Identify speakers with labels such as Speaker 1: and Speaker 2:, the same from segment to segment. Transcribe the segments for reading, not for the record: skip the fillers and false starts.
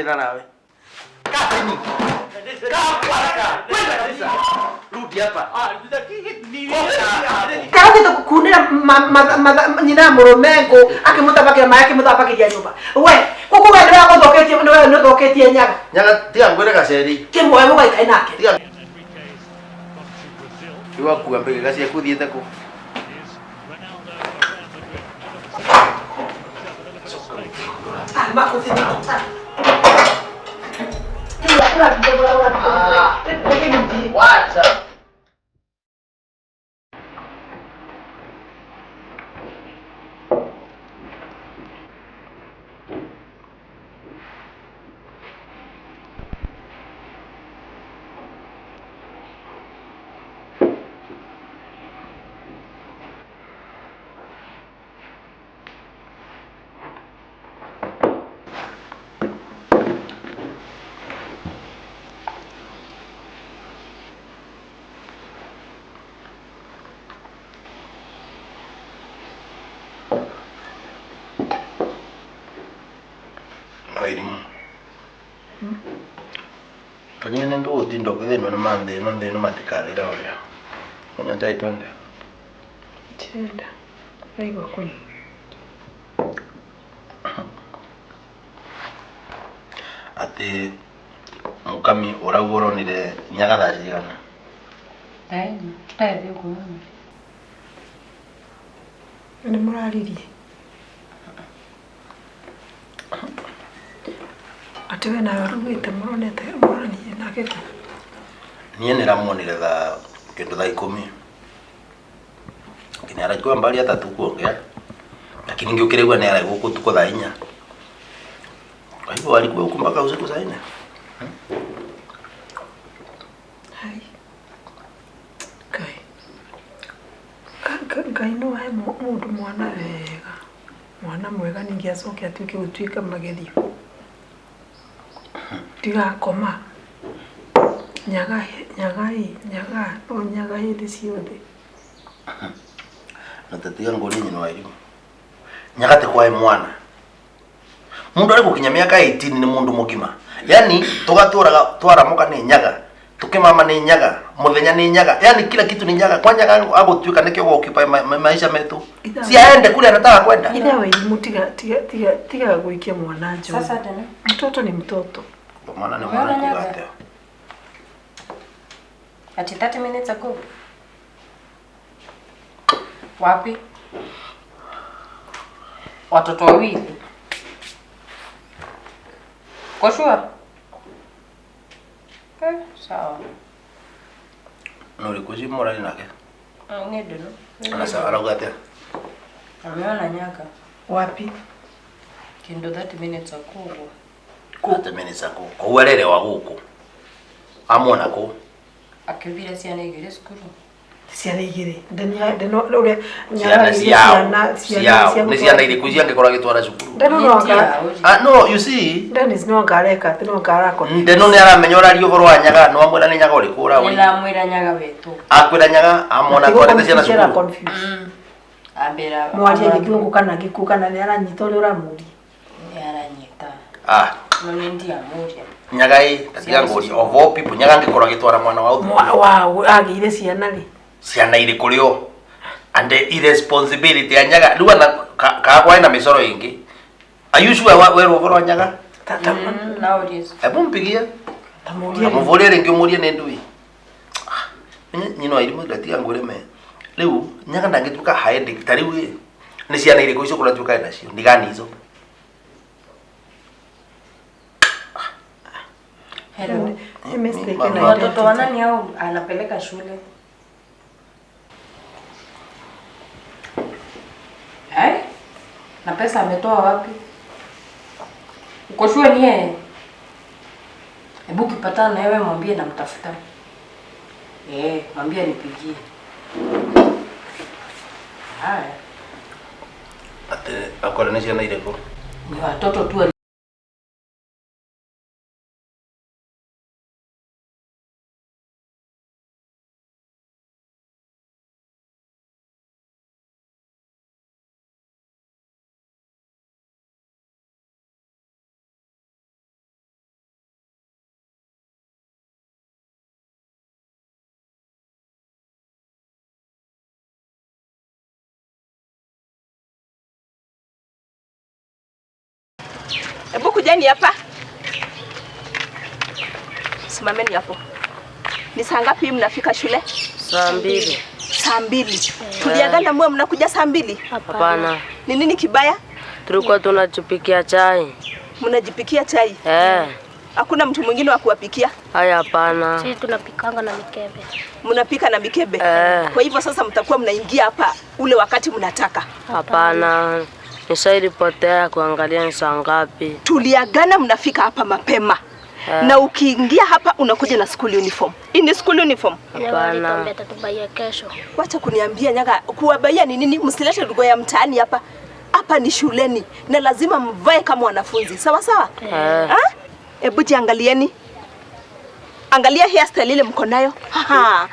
Speaker 1: Thĩna nawe. Kaa chini. Kaa hapo haraka. Kwenda kabisa. Rudi hapa.
Speaker 2: Karagä kunä ra nyina må rå me ngå akä må thambakä ra maä akä må thambakä ria nyå mba we kå we nä we gå thå kä tie nyaga.
Speaker 1: Nyaga tiga ngwĩre gaceri.
Speaker 2: Kä muoe må gaikae nake.
Speaker 1: Tiga. Iwakua mbĩgĩga ciaku ũthiĩte kũ? Wacha. Wairimu. Tonyene ndũgũtinda ũkĩthĩnwo nĩ mathĩna thĩna matikathira ũrĩa. Kunywa chai twende.
Speaker 2: Ndirenda. Ndaigua kũnyua.
Speaker 1: Atĩ mũkami ũrauga ũronire nyaga thaa cigana?
Speaker 3: Thaa inya. Tũtathiĩ ũguo.
Speaker 2: Nĩ mũraririe? Atĩ we nawe ũraugĩte mũronete mũronirie nake kũ?
Speaker 1: Niĩ nĩramuonire thaa kĩndũ thaa 10. Nginya arachukua mbali hata tukuongea. Lakini ngĩũkĩrĩgua nĩ arĩ gũkũ tuko thaa 4. Kwa hivyo walikuwa huku mpaka usiku saa 4.
Speaker 2: Hai. Ngai. Ngai no ahe mũndũ mwana wega. Mwana mwega ningĩ acoke atuĩke gũtuĩka magerio. Ndigakoma. Nyaga nyaga ĩ nyaga no nyaga hĩndĩ ciothe.
Speaker 1: Na tatiga ngũrie nyina wa irimũ. Nyaga ti kwae mwana. Mundu ari gukinya miaka 18 ni mundu mugima. Yani tugaturaga twaramuka ni nyaga. Tukimama ni nyaga, muthenya ni nyaga. Yani kila kitu ni nyaga. Kwa nyaga agutuika nikio occupy maisha metu. Si aende kule anataka kwenda.
Speaker 2: Ithe wa irimũ tiga tiga tiga tiga gũikia mwana njohi.
Speaker 3: Sasa tena.
Speaker 2: Mtoto ni mtoto.
Speaker 1: Kwa maana ni mwana
Speaker 3: Umeona
Speaker 1: kuga
Speaker 3: nyaga?
Speaker 1: atia.
Speaker 3: Ati 30 minutes ago. Wapi? Watoto wawili. Kwa sure? Eh, sawa.
Speaker 1: No rikuci murari nake.
Speaker 3: Ni ndio.
Speaker 1: Anasa arauga atia.
Speaker 3: Ameona nyaga.
Speaker 2: Wapi?
Speaker 3: Kindu 30 minutes ago.
Speaker 1: Kũ minutes ago. Kũu arerewa gũkũ. Amwona kũ.
Speaker 3: Akĩthire ciana igĩrĩ cukuru.
Speaker 2: Ciana igĩrĩ. Ndeno ũrĩa
Speaker 1: Ciana ciao. Ciao. Nĩ ciana irĩkũ ciangĩkorwo agĩtwara cukuru?
Speaker 2: Ndeno no anga.
Speaker 1: Ah, no, you see,
Speaker 2: Dennis no anga areka atĩ no anga arako.
Speaker 1: Ndeno nĩ aramenya ũraria ũhoro wa nyaga no amwĩra nĩ nyaga ũrĩkũ ũraũria.
Speaker 3: Nĩndamwĩra nyaga wetũ.
Speaker 1: Akwĩra nyaga amwona atwarĩte ciana cukuru.
Speaker 3: Ambĩra.
Speaker 2: Mwaria gĩthũngũ kana gĩkũ kana nĩ aranyita ũrĩa ũramũria.
Speaker 3: Nĩ aranyita.
Speaker 1: Ah,
Speaker 3: No nĩ ndiamũria.
Speaker 1: nyaga ĩ tatiga ngũria of all people nyaga angĩkorwo agĩtwara mwana wa ũthũ.
Speaker 2: Wa agĩire ciana rĩ.
Speaker 1: Ciana irĩkũ rĩo? And the irresponsibility ya nyaga rĩu ona ka kwarĩ na mĩcoro ĩngĩ. Are you sure werwo ũhoro wa nyaga?
Speaker 2: Ta
Speaker 3: Naũria.
Speaker 1: Hebu mpigie.
Speaker 2: ta mũrie.
Speaker 1: Mũbũrie rĩngĩ ũmũrie nĩ ndui. Nyina wa irimũ tiga ngwĩre me. Rĩu nyaga ndangĩtuĩka headache ta rĩu ĩ. Nĩ ciana irĩkũ icio kũratuĩka nacio? Nĩ gani icio?
Speaker 3: Hello.
Speaker 2: Nĩ mistake
Speaker 1: Mama.
Speaker 2: na
Speaker 3: Watoto
Speaker 2: identity.
Speaker 3: wa nani hao anapeleka shule? Eh? Na pesa ametoa wapi? Uko sure ni yeye? Hebu ukipatana na yeye mwambie namtafuta. Eh, mwambie nipigie. Haya.
Speaker 1: Atĩ akorwo nĩ ciana irĩkũ?
Speaker 3: Ni watoto tu.
Speaker 4: Hebu kujeni hapa. Simameni hapo. Ni saa ngapi mnafika shule?
Speaker 5: Saa 2.
Speaker 4: Saa 2. Tuliagana mwe mnakuja saa 2?
Speaker 5: Hapana.
Speaker 4: Ni nini kibaya?
Speaker 5: Tulikuwa tunajipikia chai.
Speaker 4: Mnajipikia chai?
Speaker 5: Eh.
Speaker 4: Hakuna mtu mwingine wa kuwapikia?
Speaker 5: Haya, hapana.
Speaker 6: Sisi tunapikanga na mikebe.
Speaker 4: Mnapika na mikebe?
Speaker 5: Eh.
Speaker 4: Kwa hivyo sasa mtakuwa mnaingia hapa ule wakati mnataka?
Speaker 5: Hapana. Nishailipotea kuangalia ni saa ngapi.
Speaker 4: Tuliagana mnafika hapa mapema.
Speaker 5: Eh.
Speaker 4: Na ukiingia hapa unakuja na school uniform. Hii ni school uniform?
Speaker 5: Hapana.
Speaker 6: Atatubaia kesho.
Speaker 4: Wacha kuniambia Nyaga, kuwabaia ni nini? Msilete lugha ya mtaani hapa. Hapa ni shuleni na lazima mvae kama wanafunzi. Sawa sawa?
Speaker 5: Eh.
Speaker 4: Ha? Hebu jiangalieni. Angalia hairstyle ile mko nayo. Ha.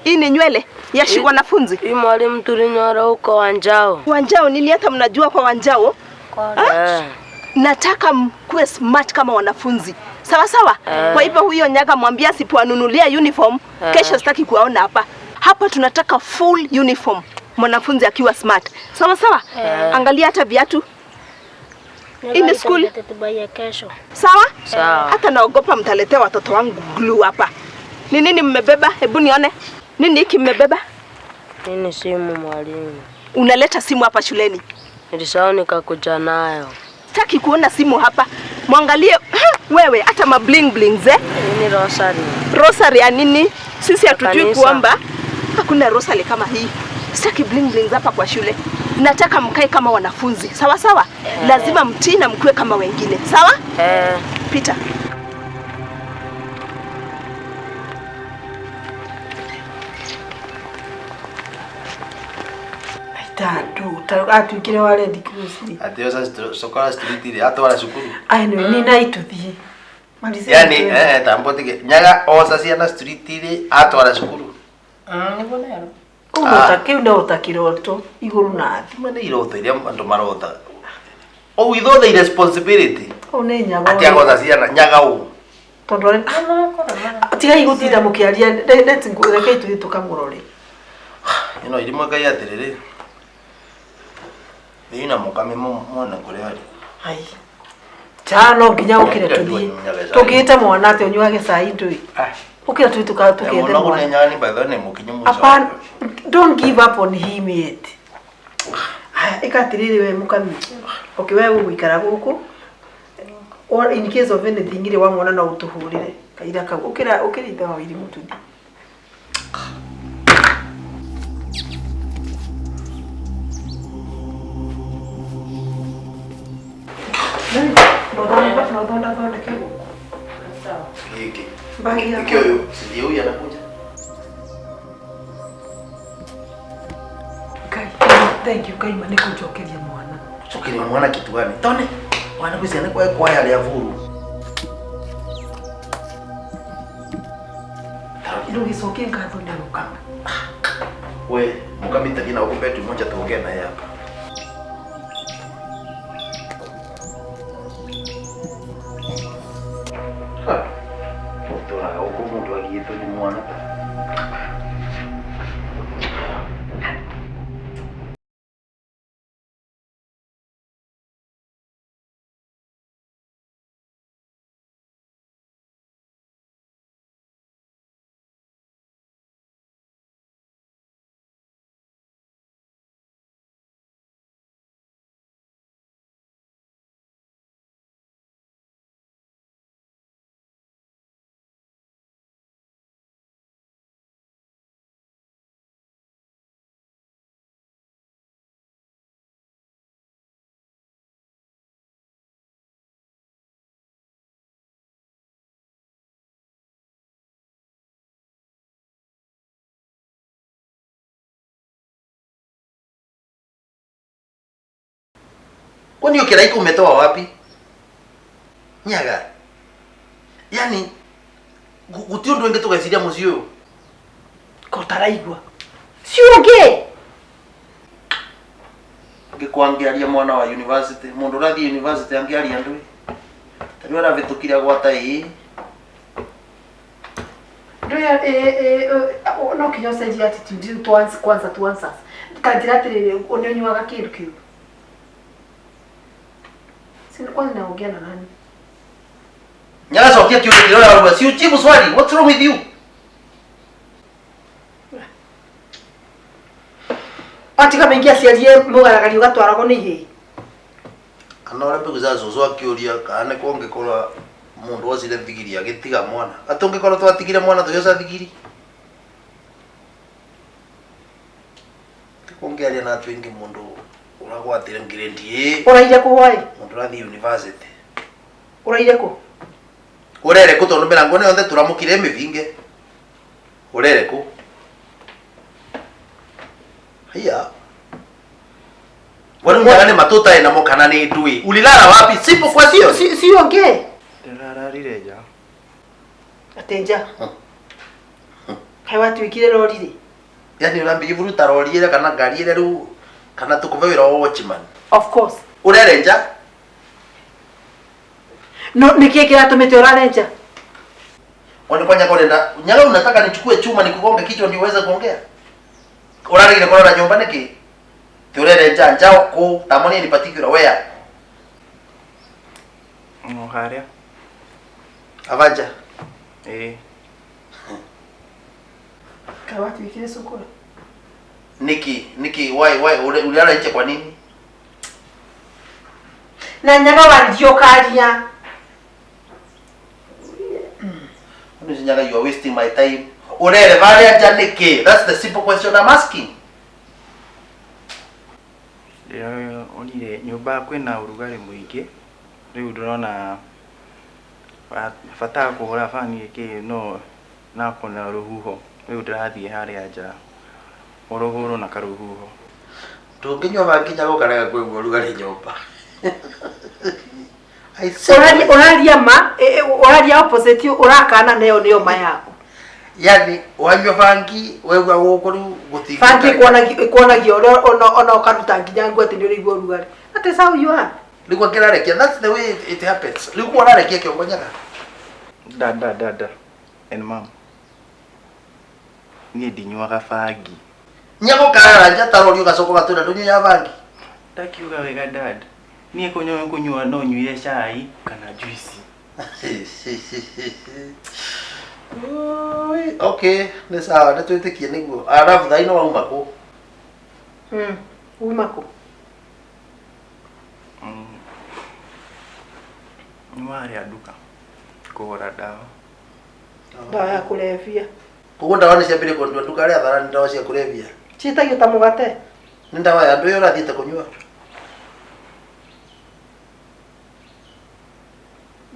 Speaker 4: Hii ni nywele ya wanafunzi.
Speaker 5: Hii mwalimu tulinyora huko Wanjao.
Speaker 4: Wanjao nini hata mnajua kwa Wanjao?
Speaker 5: Eh.
Speaker 4: Nataka mkuwe smart kama wanafunzi. Sawa sawa?
Speaker 5: Eh.
Speaker 4: Kwa hivyo huyo Nyaga mwambie asipowanunulia uniform,
Speaker 5: Eh.
Speaker 4: kesho sitaki kuwaona hapa. Hapa tunataka full uniform. Mwanafunzi akiwa smart. Sawa sawa?
Speaker 5: Eh.
Speaker 4: Angalia hata viatu.
Speaker 6: Nyaga
Speaker 4: Hii ni school.
Speaker 6: Atatubaia kesho.
Speaker 4: Sawa?
Speaker 5: Sawa.
Speaker 4: Hata naogopa mtaletea watoto wangu glue hapa. Ni nini mmebeba? Hebu nione. Nini hiki mmebeba?
Speaker 5: Hii ni simu mwalimu.
Speaker 4: Unaleta simu hapa shuleni?
Speaker 5: Nilisahau nikakuja nayo.
Speaker 4: Sitaki kuona simu hapa. Mwangalie wewe hata ma bling blings eh?
Speaker 5: Hii ni rosary.
Speaker 4: Rosary ya nini? Sisi hatujui
Speaker 5: Kanisa.
Speaker 4: kuomba. Hakuna rosary kama hii. Sitaki bling blings hapa kwa shule. Nataka mkae kama wanafunzi. Sawa sawa? Lazima mtii na mkue kama wengine. Sawa?
Speaker 5: Eh.
Speaker 4: Pita.
Speaker 2: Tatu, atuikire wa Red Cross.
Speaker 1: Ati osa sokora street ile atwara cukuru.
Speaker 2: Ai no ni na ituthie. Malizia.
Speaker 1: Yani eh tambo tige nyaga osa ciana street ile atwara cukuru.
Speaker 3: Niguo nero.
Speaker 2: Ũguo kĩu no ta kĩroto igũrũ na thĩ.
Speaker 1: Ima nĩ iroto iria andũ marota. Oh, with all the responsibility.
Speaker 2: Ũũ nĩ nyaga.
Speaker 1: Ati agoca ciana nyaga ũ.
Speaker 2: Tondũ tigai gũtinda mũkĩaria rekei tũthiĩ tũkamũrore.
Speaker 1: Ino irimwe ngai atiriri. Thiĩ na mũkame mwone kũrĩa arĩ.
Speaker 2: Ai. Cha no nginya ũkĩre tũthiĩ. Tũngĩte mwana atĩ ũnyuage cai ndũĩ. Ũkĩra tũthiĩ tũkethe
Speaker 1: Mũno
Speaker 2: mwana.
Speaker 1: kũrĩ nyaga ni by the way nĩ mũkinyu mũico.
Speaker 2: Hapana, don't give up on him yet. Haya, ĩka atĩrĩrĩ we mũkami. Okay, we ũgũikara gũkũ. Or in case of anything rĩ wamwona no ũtũhũrĩre. Kaira kau. Ũkĩra ũkĩra ithe wa Wairimu tũthiĩ. No thonda thondeke gũkũ.
Speaker 1: Gĩkĩ.
Speaker 2: Bagi yakwa.
Speaker 1: Gĩkĩ ũyũ, si ndio huyu anakuja.
Speaker 2: Ngai, thank you Ngai ma nĩ kũnjokeria mwana.
Speaker 1: Cokeria mwana kitu gani? Tone. Mwana kwĩ ciana kwa kwaya rĩa buru.
Speaker 2: Ndũgĩcokie ngatho nĩ rũkama.
Speaker 1: We, mũkami tathi na huko bedroom moja tuongee naye hapa. Ha. Mũtũraga gũkũ mũndũ agiĩtwo nĩ mwana ta. Kwani hiyo kiraiko umetoa wapi? Nyaga. Yaani guti undu ingi tugeciria mucii uyu.
Speaker 2: Ko taraigua. Ciũngĩ.
Speaker 1: Angĩkorwo angĩaria mwana wa university, mũndũ ũrathiĩ university angĩaria ndũĩ. Ta rĩu arabĩtũkire gwata ĩĩ.
Speaker 2: Ndũĩ no kinya ũcenjie attitude tuanze kwanza tuanze. Ta njĩra atĩrĩrĩ, nĩ ũnyuaga kĩndũ kĩu? Si kwani naongea na nani?
Speaker 1: Nyaga cokia kiũria kĩrĩa ũrarua. Si ujibu swali. What's wrong with you?
Speaker 2: Atiga maingi aciarie mũgaragario gatwaragwo nĩ ihĩĩ.
Speaker 1: Kana ũrĩa mbegũ za cũcũ akĩũria kana nĩ kũngĩkorwo mũndũ ocire thigiri agĩtiga mwana. Atũngĩkorwo twatigire mwana tũgĩoca thigiri. Kũngĩaria na atũ ingĩ mũndũ ũragwatire grade A,
Speaker 2: Ũraire kũ hwaĩ?
Speaker 1: mũndũ ũrathiĩ university.
Speaker 2: Ũraire kũ?
Speaker 1: Ũrere kũ tondũ mĩrango nĩ yothe tũramũkire mĩbinge. Ũrere kũ? Haiya. Kwani nyaga nĩ matũtae namo kana nĩ ndui? Ulilala wapi? Simple question.
Speaker 2: Si si ongee.
Speaker 7: Ndĩrararire nja.
Speaker 2: Atĩ nja. Kaĩ watuĩkire rori rĩ?
Speaker 1: Yaani ũrambigiburuta rori ĩrĩa kana ngari ĩrĩa rĩu kana tũkũve wĩra wa watchman.
Speaker 2: Of course.
Speaker 1: Ũrere nja?
Speaker 2: No nĩkĩĩ kĩratũmĩte ũrare nja?
Speaker 1: Kwani kwa nyaga ũrenda nyaga unataka nichukue chuma nikugonge kichwa ndio uweze kuongea? Ũraregire kũrora nyũmba nĩkĩ? Ti ũrere nja nja kũ? Tamoni in particular where?
Speaker 7: O harĩa.
Speaker 1: Avanja.
Speaker 7: Ĩĩ.
Speaker 2: Kaĩ watuĩkire cukuru?
Speaker 1: Niki, niki why ulilala nje kwa nini?
Speaker 2: Na nyaga waririe ũkaria.
Speaker 1: Kwani nyaga you are wasting my time. Urere varia nja niki? That's the simple question I'm asking.
Speaker 7: Ndĩronire nyũmba kwĩna ũrugarĩ mũingĩ. Rĩu ndĩrona bata wa kũhũra bani ĩkĩ no na kũna rũhuho. Rĩu ndĩrathiĩ harĩa nja ũrũhũrwo na karũhuho.
Speaker 1: Ndũngĩnyua bangi nyaga ũkarega kũigua ũrugarĩ nyũmba. I
Speaker 2: Ũraria
Speaker 1: said,
Speaker 2: ũraria ma, ũraria opposite ũrakana nayo nĩyo ma yaku.
Speaker 1: yani wanyua bangi waigua gũkũ rĩu gũtingĩ.
Speaker 2: Bangi ĩkuonagia ũrĩa ona ũkaruta nginya nguo atĩ nĩ ũraigua ũrugarĩ. That is how you are.
Speaker 1: Rĩu akĩrarekia that's the way it happens. Rĩu kwa ũrarekia kĩongo nyaga.
Speaker 7: Da da da da. And mom. Niĩ ndinyuaga bangi.
Speaker 1: Nyaga ũkarara nja ta rori ũgacoka ũgatwĩra ndũnyuaga bangi.
Speaker 7: Ndakiuga wega dad. Niĩ kũnyua kũnyua no nyuire cai kana juici.
Speaker 1: Oi, okay, nĩ sawa nĩ twĩtĩkie nĩguo. Arabu thaa ino wauma kũ?
Speaker 2: Uma kũ?
Speaker 7: Nĩ warĩa nduka kũgũra ndawa.
Speaker 2: Ndawa ya kũrebia.
Speaker 1: Koguo ndawa nĩ ciambĩrĩria kũndua nduka arĩa tharani ndawa cia kũrebia.
Speaker 2: Ciĩtagio ta mũgate.
Speaker 1: Nĩ ndawa ya andũ ĩyo ũrathiĩte kũnyua.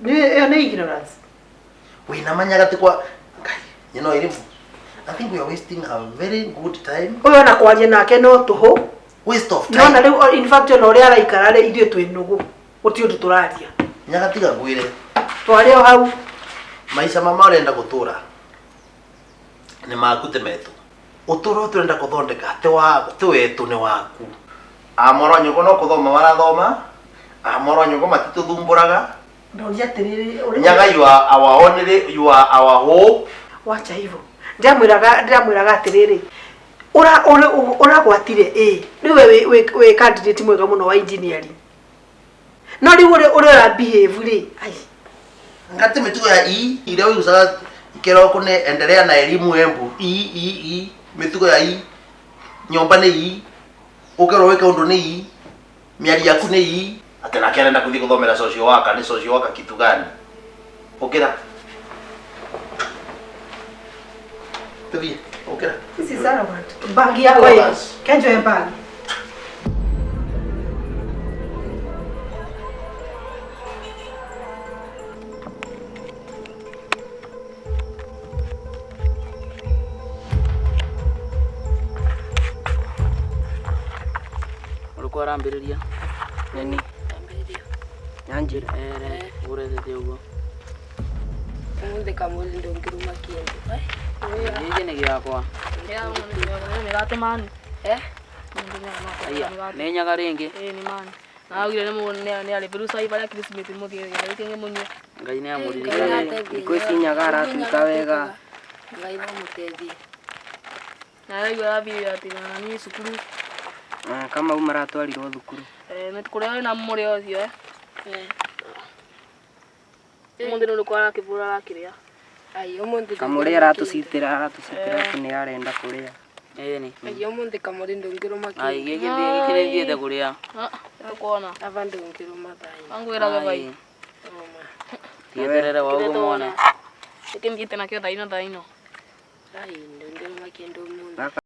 Speaker 2: Ĩyo nĩ ignorance.
Speaker 1: Wĩna manyaga ti kwa Ngai, you know Irimu. I think we are wasting a very good time.
Speaker 2: Ũyũ ona kwaria nake no tũhũ.
Speaker 1: Waste of
Speaker 2: Nona
Speaker 1: time.
Speaker 2: rĩu in fact ona ũrĩa araikara rĩ ithuĩ twĩ nũgũ. Gũtirĩ ũndũ tũraria.
Speaker 1: Nyaga tiga ngwĩre.
Speaker 2: Tware o hau.
Speaker 1: Maica mama ũrenda gũtũra nĩ maku ti metũ. Ũtũro ũyũ tũrenda gũthondeka ti wa ti wetũ nĩ waku. Amoro nyũkũ no kũthoma marathoma. Amoro nyũkũ matitũthumbũraga.
Speaker 2: Ndoria atĩrĩrĩ ũrĩa-
Speaker 1: Nyaga you are our only, you are our hope.
Speaker 2: Wacha hivyo. Ndĩramwĩraga atĩrĩrĩ ũragwatire ĩ rĩu we wĩ candidate mwega mũno wa engineering no rĩu ũrĩa ũra behave rĩ ai
Speaker 1: Ngati mĩtugo ya i iria ũigucaga kĩroko nĩ endelea na elimu embu i i i mĩtugo ya i nyũmba nĩ i ũkerwo wĩke ũndũ nĩ i mĩario yaku nĩ i atĩ nake arenda kũthiĩ gũthomera social worker nĩ social worker kitu gani? Ũkĩra tũthiĩ ũkĩra.
Speaker 2: This is arrogant. Bagi yakwa ĩ kenjoe bagi.
Speaker 8: Ũrĩkũ arambĩrĩria?
Speaker 5: Nini? Nyanjira.
Speaker 8: Ere, ũrethete ũguo.
Speaker 5: Umuthi kamweri ndũngĩruma kĩndũ.
Speaker 8: Gĩkĩ nĩ gĩakwa.
Speaker 6: Mĩgate mani.
Speaker 5: Eh?
Speaker 8: Aya, nĩ nyaga rĩngĩ.
Speaker 6: Ĩĩ nĩ mani. Na augire nĩ mũndũ nĩ arĩbĩrũ cai barĩa Kiricimaci mũthiĩ gĩathĩ kĩngĩ mũnyue.
Speaker 8: Ngai nĩ amũririkane.
Speaker 5: Thikũ ici nyaga aratuĩka wega. Ngai no mũteithie.
Speaker 6: Na araigua arathire atĩ na niĩ cukuru.
Speaker 5: Kama u maratwarirwo thukuru.
Speaker 6: Eh, nĩ kũrĩa wĩna mũrĩa ũcio eh. Umuthi nĩ ũrĩkũ arakĩbũra arakĩrĩa?
Speaker 5: Ai umuthi
Speaker 9: Kamũrĩ aratucitĩra aratucitĩra atĩ nĩ arenda kũrĩa.
Speaker 8: Ĩni.
Speaker 5: Ai umuthi kamũrĩ ndũngĩrũma
Speaker 8: Ai gĩkĩ gĩkĩ nĩ thiĩte kũrĩa.
Speaker 6: Tukuona.
Speaker 5: Aba ndũngĩrũma thai.
Speaker 6: Angwĩrage bai.
Speaker 8: Tieterere wa ũguo muone.
Speaker 6: Gĩkĩ thiĩte nakĩo thaa ino thaa ino.
Speaker 5: Ai ndũngĩrũma kĩndũ umuthi.
Speaker 9: Gaka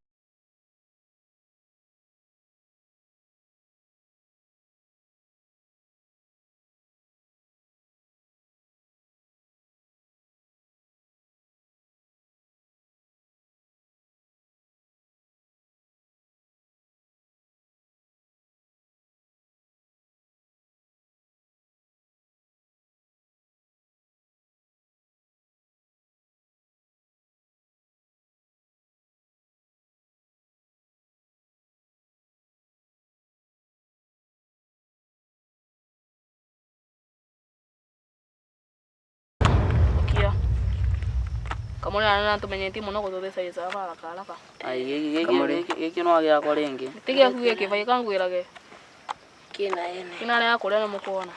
Speaker 6: Kia. Kamũrĩ na nĩtũmenyetie mũno gũtũtheca aba haraka haraka.
Speaker 8: Ai gĩkĩ gĩkĩ gĩkĩ no gĩakwa rĩngĩ.
Speaker 6: Ti gĩaku gĩkĩ bai kangwĩrage.
Speaker 5: Kĩna ene.
Speaker 6: Kĩna arĩa kũrĩa nĩ mũkuona.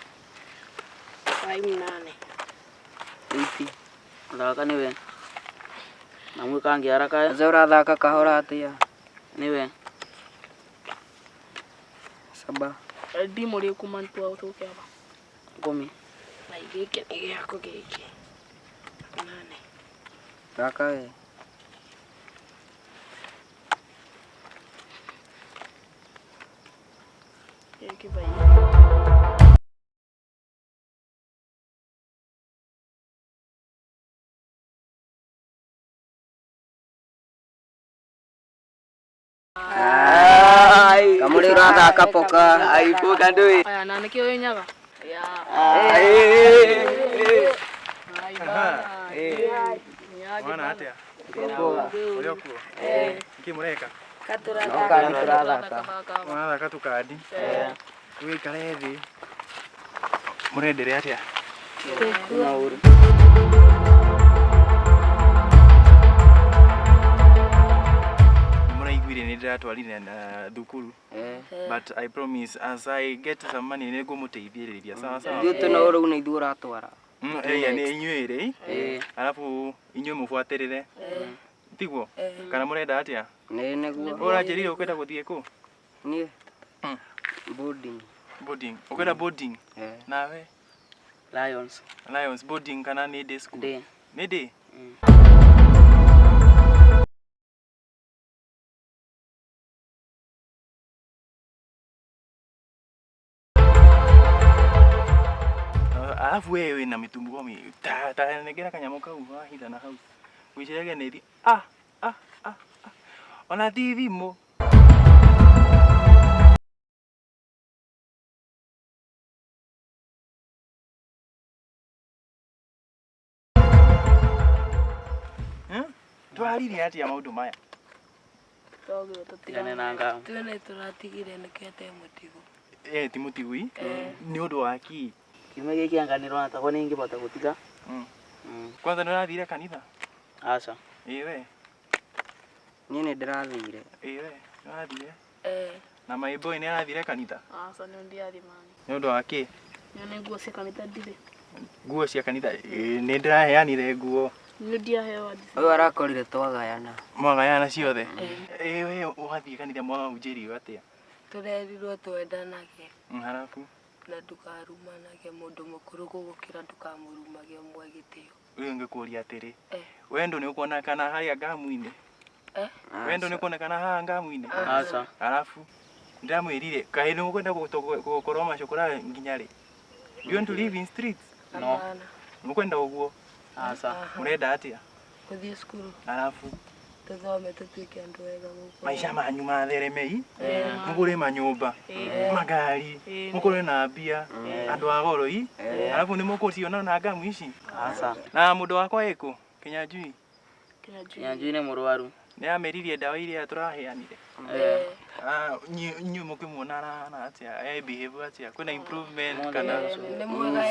Speaker 5: Ai mnane.
Speaker 8: Iti. Thaka nĩwe. Na mwĩkangi haraka.
Speaker 9: Sasa ũrathaka kahora atĩa?
Speaker 8: Nĩwe.
Speaker 9: Saba.
Speaker 6: Ndimũ rĩ kuma ntua ũtũke aba.
Speaker 8: Kumi.
Speaker 5: Ai gĩkĩ nĩ gĩaku gĩkĩ. Nane.
Speaker 9: Thaka we.
Speaker 6: Gĩkĩ bai.
Speaker 8: Ai.
Speaker 9: Kamũrĩ ũrathaka poka.
Speaker 8: Ai poka ndũĩ.
Speaker 6: Aya na nĩkĩo wĩ nyaga. Ya.
Speaker 8: Ai.
Speaker 6: Ai bana.
Speaker 7: Mwana atia? Ũrĩ o kuo? Nĩkĩ mũreka?
Speaker 9: No kandi tũrathaka.
Speaker 7: Mũrathaka tũkandi? Wĩikare thĩ. Mũrenderea atĩa?
Speaker 8: Na ũru.
Speaker 7: Mũraiguire nĩ ndĩratwarire na thukuru. But I promise as I get some money nĩ ngũmũteithĩrĩria. Sawa sawa.
Speaker 9: Ithuĩ twĩna ũrũ nĩ ithuĩ ũratwara.
Speaker 7: Ĩya nĩ inyuĩ ĩrĩ.
Speaker 8: Ĩĩ.
Speaker 7: Arabu inyuĩ mũbuatĩrĩre. Tiguo? Kana mũrenda atĩa?
Speaker 9: Nĩ nĩguo.
Speaker 7: Ũranjĩrire ũkwenda gũthiĩ kũ?
Speaker 9: Niĩ. Boarding.
Speaker 7: Boarding. Ũkwenda boarding? Nawe?
Speaker 8: Lions.
Speaker 7: Lions boarding kana nĩ day school?
Speaker 8: Day.
Speaker 7: Nĩ day? Alafu wewe wĩna mĩtumbo mi ta ta nengera kanyamũ kau wahitha na hau wĩciragia nĩ thi ah ah ah ah ona ti thimũ. Twaririe atĩa maũndũ maya?
Speaker 8: Tigane na ngamu.
Speaker 5: Twene tũratigire nĩkĩo te mũtigo.
Speaker 7: Eh, ti mũtigui nĩ ũndũ wa kĩ?
Speaker 8: Kiumia gĩkĩ anga nĩrona takwa nĩingĩbota gũtiga.
Speaker 7: Kwanza nĩ ũrathire kanitha?
Speaker 8: Aca.
Speaker 7: Ĩĩ we.
Speaker 9: Niĩ nĩ ndĩrathire.
Speaker 7: Ĩĩ we, nĩ ũrathire? Na my boy nĩ arathire kanitha?
Speaker 6: Aca nĩ ndiathi mani.
Speaker 7: Nĩ ũndũ wa kĩ?
Speaker 6: Nyone nguo cia kanitha ndirĩ.
Speaker 7: Nguo cia kanitha? Ĩĩ nĩ ndĩraheanire nguo.
Speaker 6: Nĩ ndiaheo
Speaker 9: Ũyũ arakorire twagayana.
Speaker 7: Mwagayana ciothe? Ĩĩ we ũgathiĩ kanitha mwahunjĩrio atĩa?
Speaker 5: Tũrerirwo twendanage.
Speaker 7: Halafu?
Speaker 5: Na ndũkarumanage mũndũ mũkũrũ gũgũkĩra ndũkamũrumage ũmwe gĩtĩo.
Speaker 7: Rĩu ngĩkũria atĩrĩ, wendo nĩ ũkuonekana harĩa ngamu-inĩ? Wendo nĩ ũkuonekana haha ngamu-inĩ?
Speaker 8: Aca.
Speaker 7: Halafu ndĩramwĩrire kaĩ nĩ mũkwenda gũkorwo macokora nginya rĩ? Do you want to live in streets?
Speaker 8: No.
Speaker 7: Mũkwenda ũguo?
Speaker 8: Aca.
Speaker 7: Mũrenda atĩa?
Speaker 5: Gũthiĩ cukuru.
Speaker 7: Halafu
Speaker 5: Tũthome tũtuĩke andũ ega gũkũ.
Speaker 7: maica manyu matheremei mũgũre manyũmba magari mũkorwe na mbia andũ a goro i arabu nĩ mũkũciona na ngamu ici.
Speaker 8: Aca.
Speaker 7: Na mũndũ wakwa ĩkũ Kinyanjui?
Speaker 8: Kinyanjui nĩ mũrwaru.
Speaker 7: Nĩ ameririe ndawa iria tũraheanire. Inyuĩ mũkĩmuona arahana atĩa? E behave atĩa? Kwĩna improvement kana?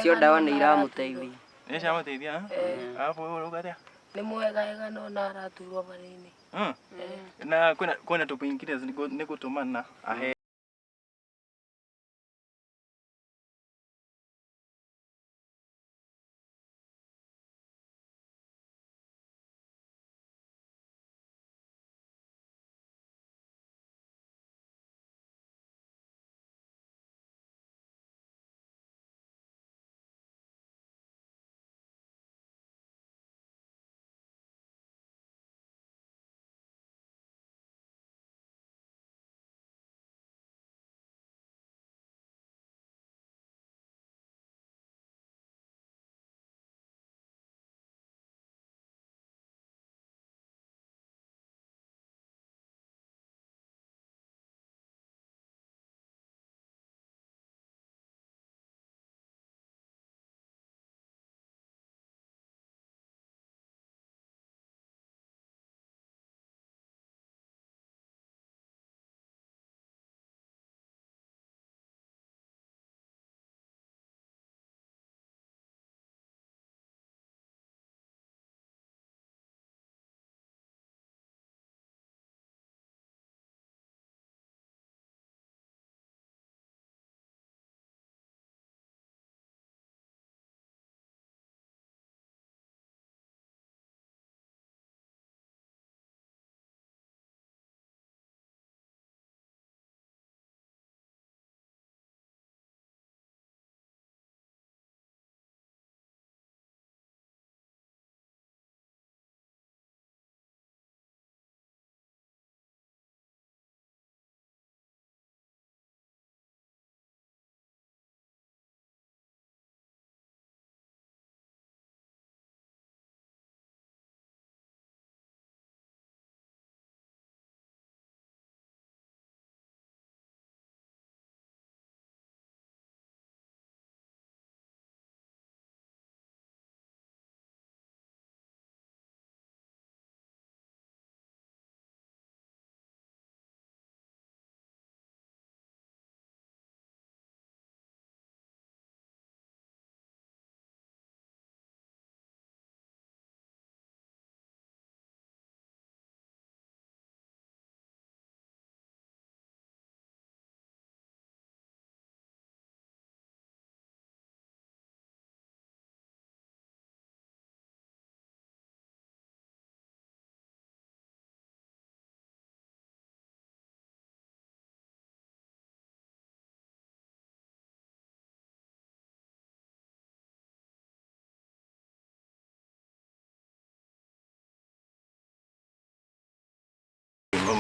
Speaker 9: Cio ndawa nĩ iramũteithia.
Speaker 7: Nĩ ciramũteithia? Arabu ũrauga atĩa?
Speaker 5: Nĩ mwega ega no na araturwo vanini.
Speaker 7: Na kwĩna kwĩna tũ painkillers nĩ gũtũmana ahe.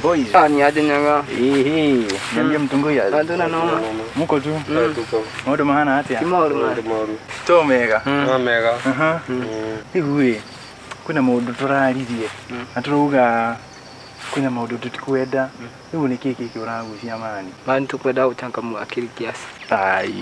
Speaker 7: Boys.
Speaker 9: Ah, ni aje nyaga.
Speaker 7: Ehe, niambie mtunguya.
Speaker 9: Hatuna noma.
Speaker 7: Muko tu.
Speaker 9: Tuko.
Speaker 7: Maundu mahana atia?
Speaker 9: Ti maundu
Speaker 10: moru.
Speaker 7: To mega.
Speaker 10: No mega.
Speaker 7: Aha. Riu ĩ kwĩna maũndũ tũraririe na tũrauga kwĩna maũndũ tũtikwenda. Rĩu nĩ kĩĩ gĩkĩ ũragucia mani?
Speaker 9: Mani tukwenda guchangamua akili kiasi.
Speaker 7: Ai,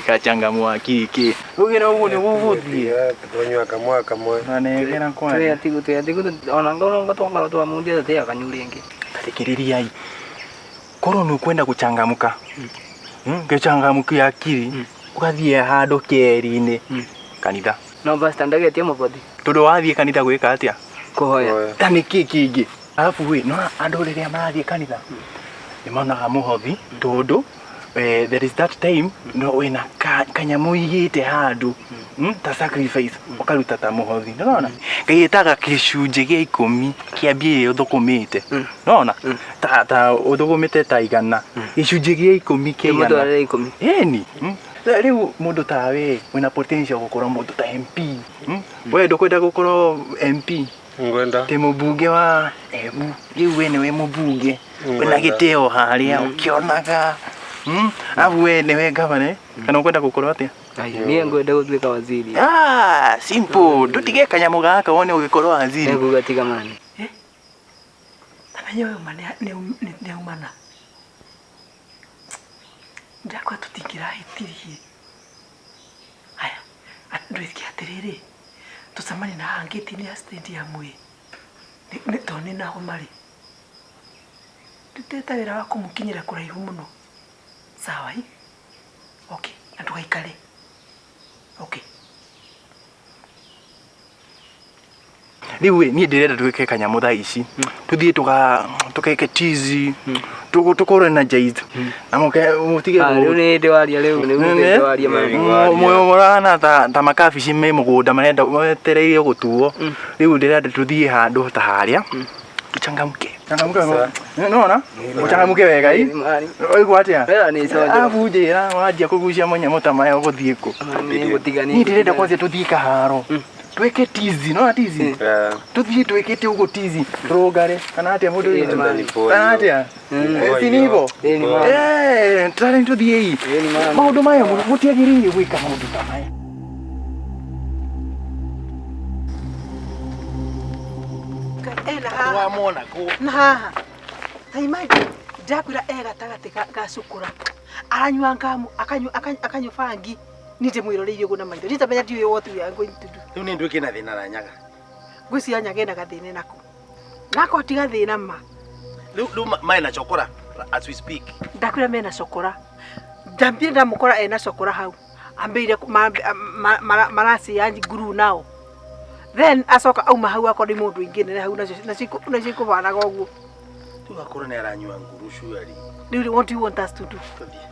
Speaker 7: kachangamua akili kĩ? Ugira ũguo nĩ gũgũthiĩ.
Speaker 10: Tukonyua kamwe kamwe.
Speaker 7: Nanegera kwani.
Speaker 9: Twĩ atigu ona ngoro twakora twamundia tatia kanyu ringi.
Speaker 7: Tarikĩrĩriai. Korwo nĩ ũkwenda gũcangamũka. Gũcangamũkia akili ũgathiĩ handũ kĩeri-inĩ kanitha.
Speaker 9: No basta ndagetie mũbothi.
Speaker 7: Tondũ wathiĩ kanitha gwĩka atĩa?
Speaker 9: Kũhoya.
Speaker 7: Ta nĩkĩ kĩngĩ? Alafu ĩ no andũ rĩrĩa marathiĩ kanitha nĩ monaga mũhothi tondũ there is that time no wĩna kanyamũ igĩte handũ ta sacrifice ũkaruta ta mũhothi nĩwona Ngai ĩtaga gĩcunjĩ gĩa 10 kĩa mbia iria ũthũkũmĩte nĩwona ta ũthũkũmĩte ta 100 gĩcunjĩ gĩa 10 kĩa 100
Speaker 9: Mũtwarĩre 10.
Speaker 7: Ĩni rĩu mũndũ tawe wĩna potential gũkorwo mũndũ ta MP we ndũkwenda gũkorwo MP
Speaker 10: Ngwenda.
Speaker 7: Ti mũmbunge wa Embu rĩu we nĩwe mũmbunge wĩna gĩtĩo harĩa ũkĩonaga arabu we nĩwe gavana kana ũkwenda gũkorwo atĩa?
Speaker 9: Niĩ ngwenda gũtuĩka waziri.
Speaker 7: Ah, simple ndũtige kanyamũ gaka wone ũgĩkorwo waziri.
Speaker 9: Nĩngũgatiga mani.
Speaker 2: Tamenye ũyũ ma nĩaumana. Ndakwa tũtingĩrahĩtirie. Haya, ndwĩke atĩrĩrĩ, tũcemanie na haha ngĩti-inĩ ya stadium ĩ, tondũ nĩ naho marĩ. Ndutĩte wĩra wa kũmũkinyĩra kũraihu mũno. Sawa ĩ? Okay, na ndũgaikare. Okay.
Speaker 7: Rĩu ĩ niĩ ndĩrenda twĩke kanyamũ thaa ici tũthiĩ tũkeke tizi tũkorwo energized na mũtige
Speaker 9: Rĩu nĩ hĩndĩ waria rĩu nĩ hĩndĩ waria mani.
Speaker 7: Mũrahana ta makabici me mũgũnda marenda metereire gũtuo. Rĩu ndĩrenda tũthiĩ handũ ta harĩa tuchangamke. Changamke nĩwona ũchangamke wega ĩ ũigua atĩa? Arabu njĩra wanjia kũgucia manyamũ ta maya ũgũthiĩ kũ? Niĩ ndĩrenda kwanza tũthiĩ kaharo twĩke tizi nĩwona tizi tũthiĩ twĩkĩte ũguo tizi tũrũngare kana atĩa mũndũ witũ kana atĩa si ni hivyo tũtarĩ tũthiĩ maũndũ maya mũtiagĩrĩire gwĩka maũndũ ta maya. Wamwona kũ?
Speaker 2: Na haha ta imagine ndakwĩra e gatagatĩ ga cukura aranyua ngamu akanyua bangi niĩ ndĩmwĩroreire ũguo na maitho nditamenya ndiũĩ what we are going to do.
Speaker 1: Rĩu nĩ nduĩke na thĩna na nyaga.
Speaker 2: Ngwĩciria nyaga ĩna gathĩna nako nako ti gathĩna ma.
Speaker 1: Rĩu mena cokora as we speak.
Speaker 2: Ndakwĩra mena cokora ndambire ndamũkora ena cokora hau ambĩire maracia nguru nao then acoka auma hau akorwo nĩ mũndũ ingĩ nene hau nacio ikũbanaga ũguo.
Speaker 1: Rĩu akorwo nĩ aranyua nguru surely.
Speaker 2: Rĩu what do you want us to do?
Speaker 1: Tũthiĩ.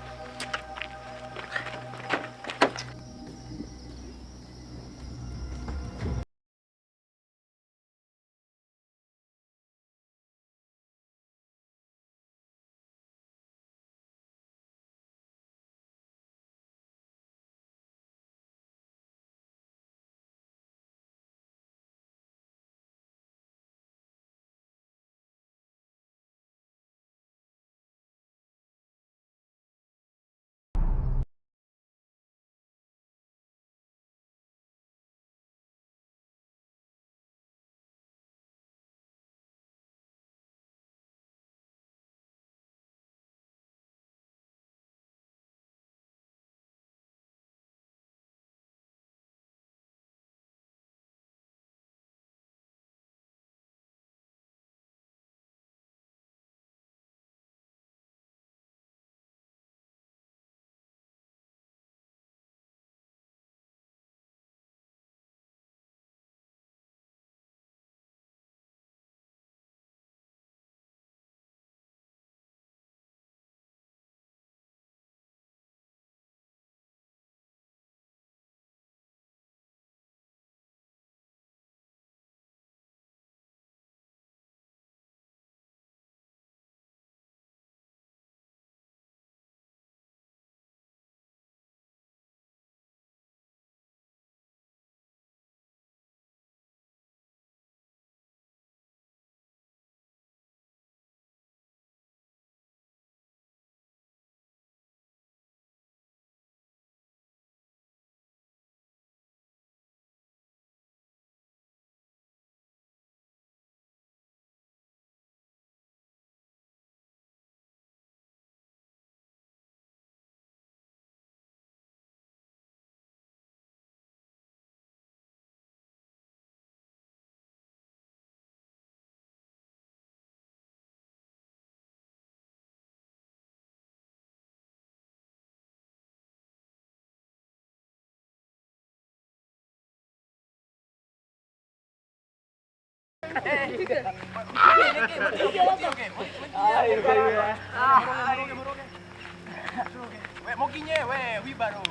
Speaker 7: Mukinye we wibaro.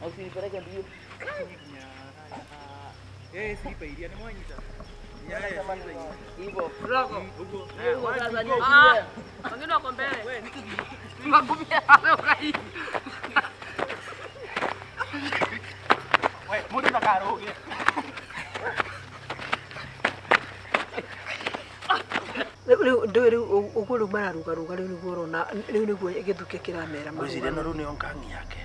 Speaker 8: Usinipeleke mbio.
Speaker 7: Eh, si pairia ni mwanyita.
Speaker 8: Hivyo.
Speaker 7: Huko.
Speaker 6: Ah, wengine wako mbele. Magumi hayo.
Speaker 7: We, mundu ndakaruge.
Speaker 2: Rĩu rĩu ũguo rĩu mararugaruga rĩu nĩguo ũrona rĩu nĩguo gĩthukĩ kĩramera
Speaker 1: Ngwĩciria ĩno rĩu nĩyo ngangi yake.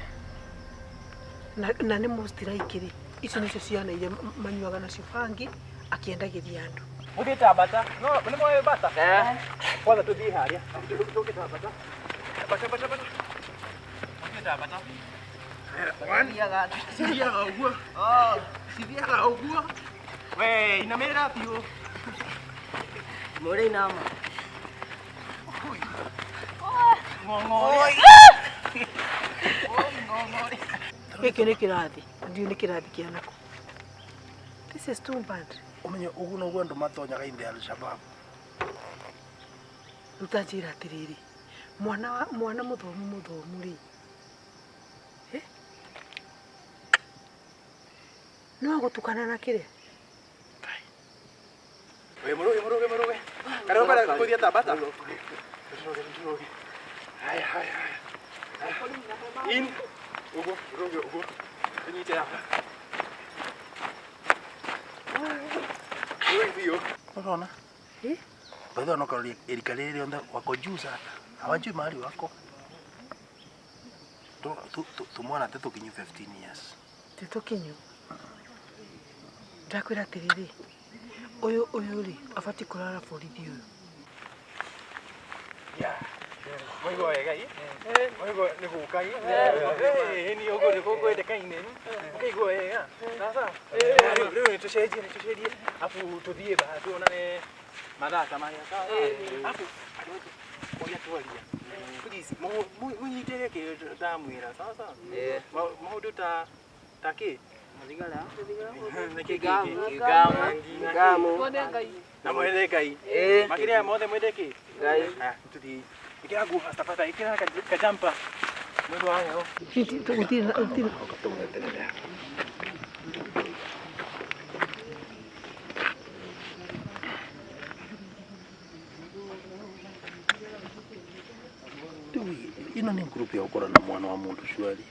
Speaker 2: Na nĩ mũstiraikĩrĩ icio nĩcio ciana iria manyuaga nacio bangi akĩendagĩria andũ.
Speaker 7: Mũthiĩte bata. No, nĩ moĩ bata? Eh. Kwanza tuthiĩ harĩa. Tũkĩte bata. Bata bata bata. Mũthiĩte bata. Cithiaga ũguo. Oh, cithiaga ũguo. We, inamĩrĩra biũ.
Speaker 8: Mũrĩ inama.
Speaker 7: Ng'ong'ori. Ng'ong'ori.
Speaker 2: Gĩkĩ nĩ kĩrathi, ndiũĩ nĩ kĩrathi kĩa nakũ. This is too bad.
Speaker 1: Ũmenye ũguo noguo andũ matonyaga in the Al-Shabaab.
Speaker 2: Rĩu ta njĩra atĩrĩrĩ, mwana mwana mũthomu mũthomu rĩ, no agũtukana na kĩrĩa?
Speaker 7: We muruge muruge muruge. Karibu para kũthiĩ ta bata. Muruge muruge. Haya haya haya. In. Uguo muruge uguo. Nyite haha. Biũ.
Speaker 1: Unaona?
Speaker 2: Eh?
Speaker 1: By the way, no erika rĩrĩ rĩothe wako juu sana. Hawajui mahali wako. Tumwana te tũkinyu 15 years.
Speaker 2: Ti tũkinyu. Ndakwĩra atĩrĩrĩ, ũyũ ũyũ rĩ abatiĩ kũrara borithi ũyũ.
Speaker 7: Mwaigua wega ĩ? Mwaigua nĩ gũka ĩ? Ĩ ni ũguo nĩguo kwendekaine. Ũkaigua wega. Sasa rĩu nĩ tũcenjie nĩ tũcenjie afu tũthiĩ ba tuonane mathaa ta marĩa sawa. Afu andũ ũrĩa twaria. Please mũnyitĩre kĩ ndamwĩra sawa sawa. Maũndũ ta ta kĩ?
Speaker 8: Ngamu.
Speaker 7: Na mwende Ngai. Makĩria mothe mwende kĩ?
Speaker 8: Ngai.
Speaker 7: Haya, tũthiĩ. Ĩkĩra nguo fasta fasta, ĩkĩra kajampa. Mwendwa wa heho.
Speaker 2: Gũtirĩ gũtirĩ.
Speaker 1: Rĩu ĩno nĩ group ya gũkorwo na mwana wa mũndũ surely.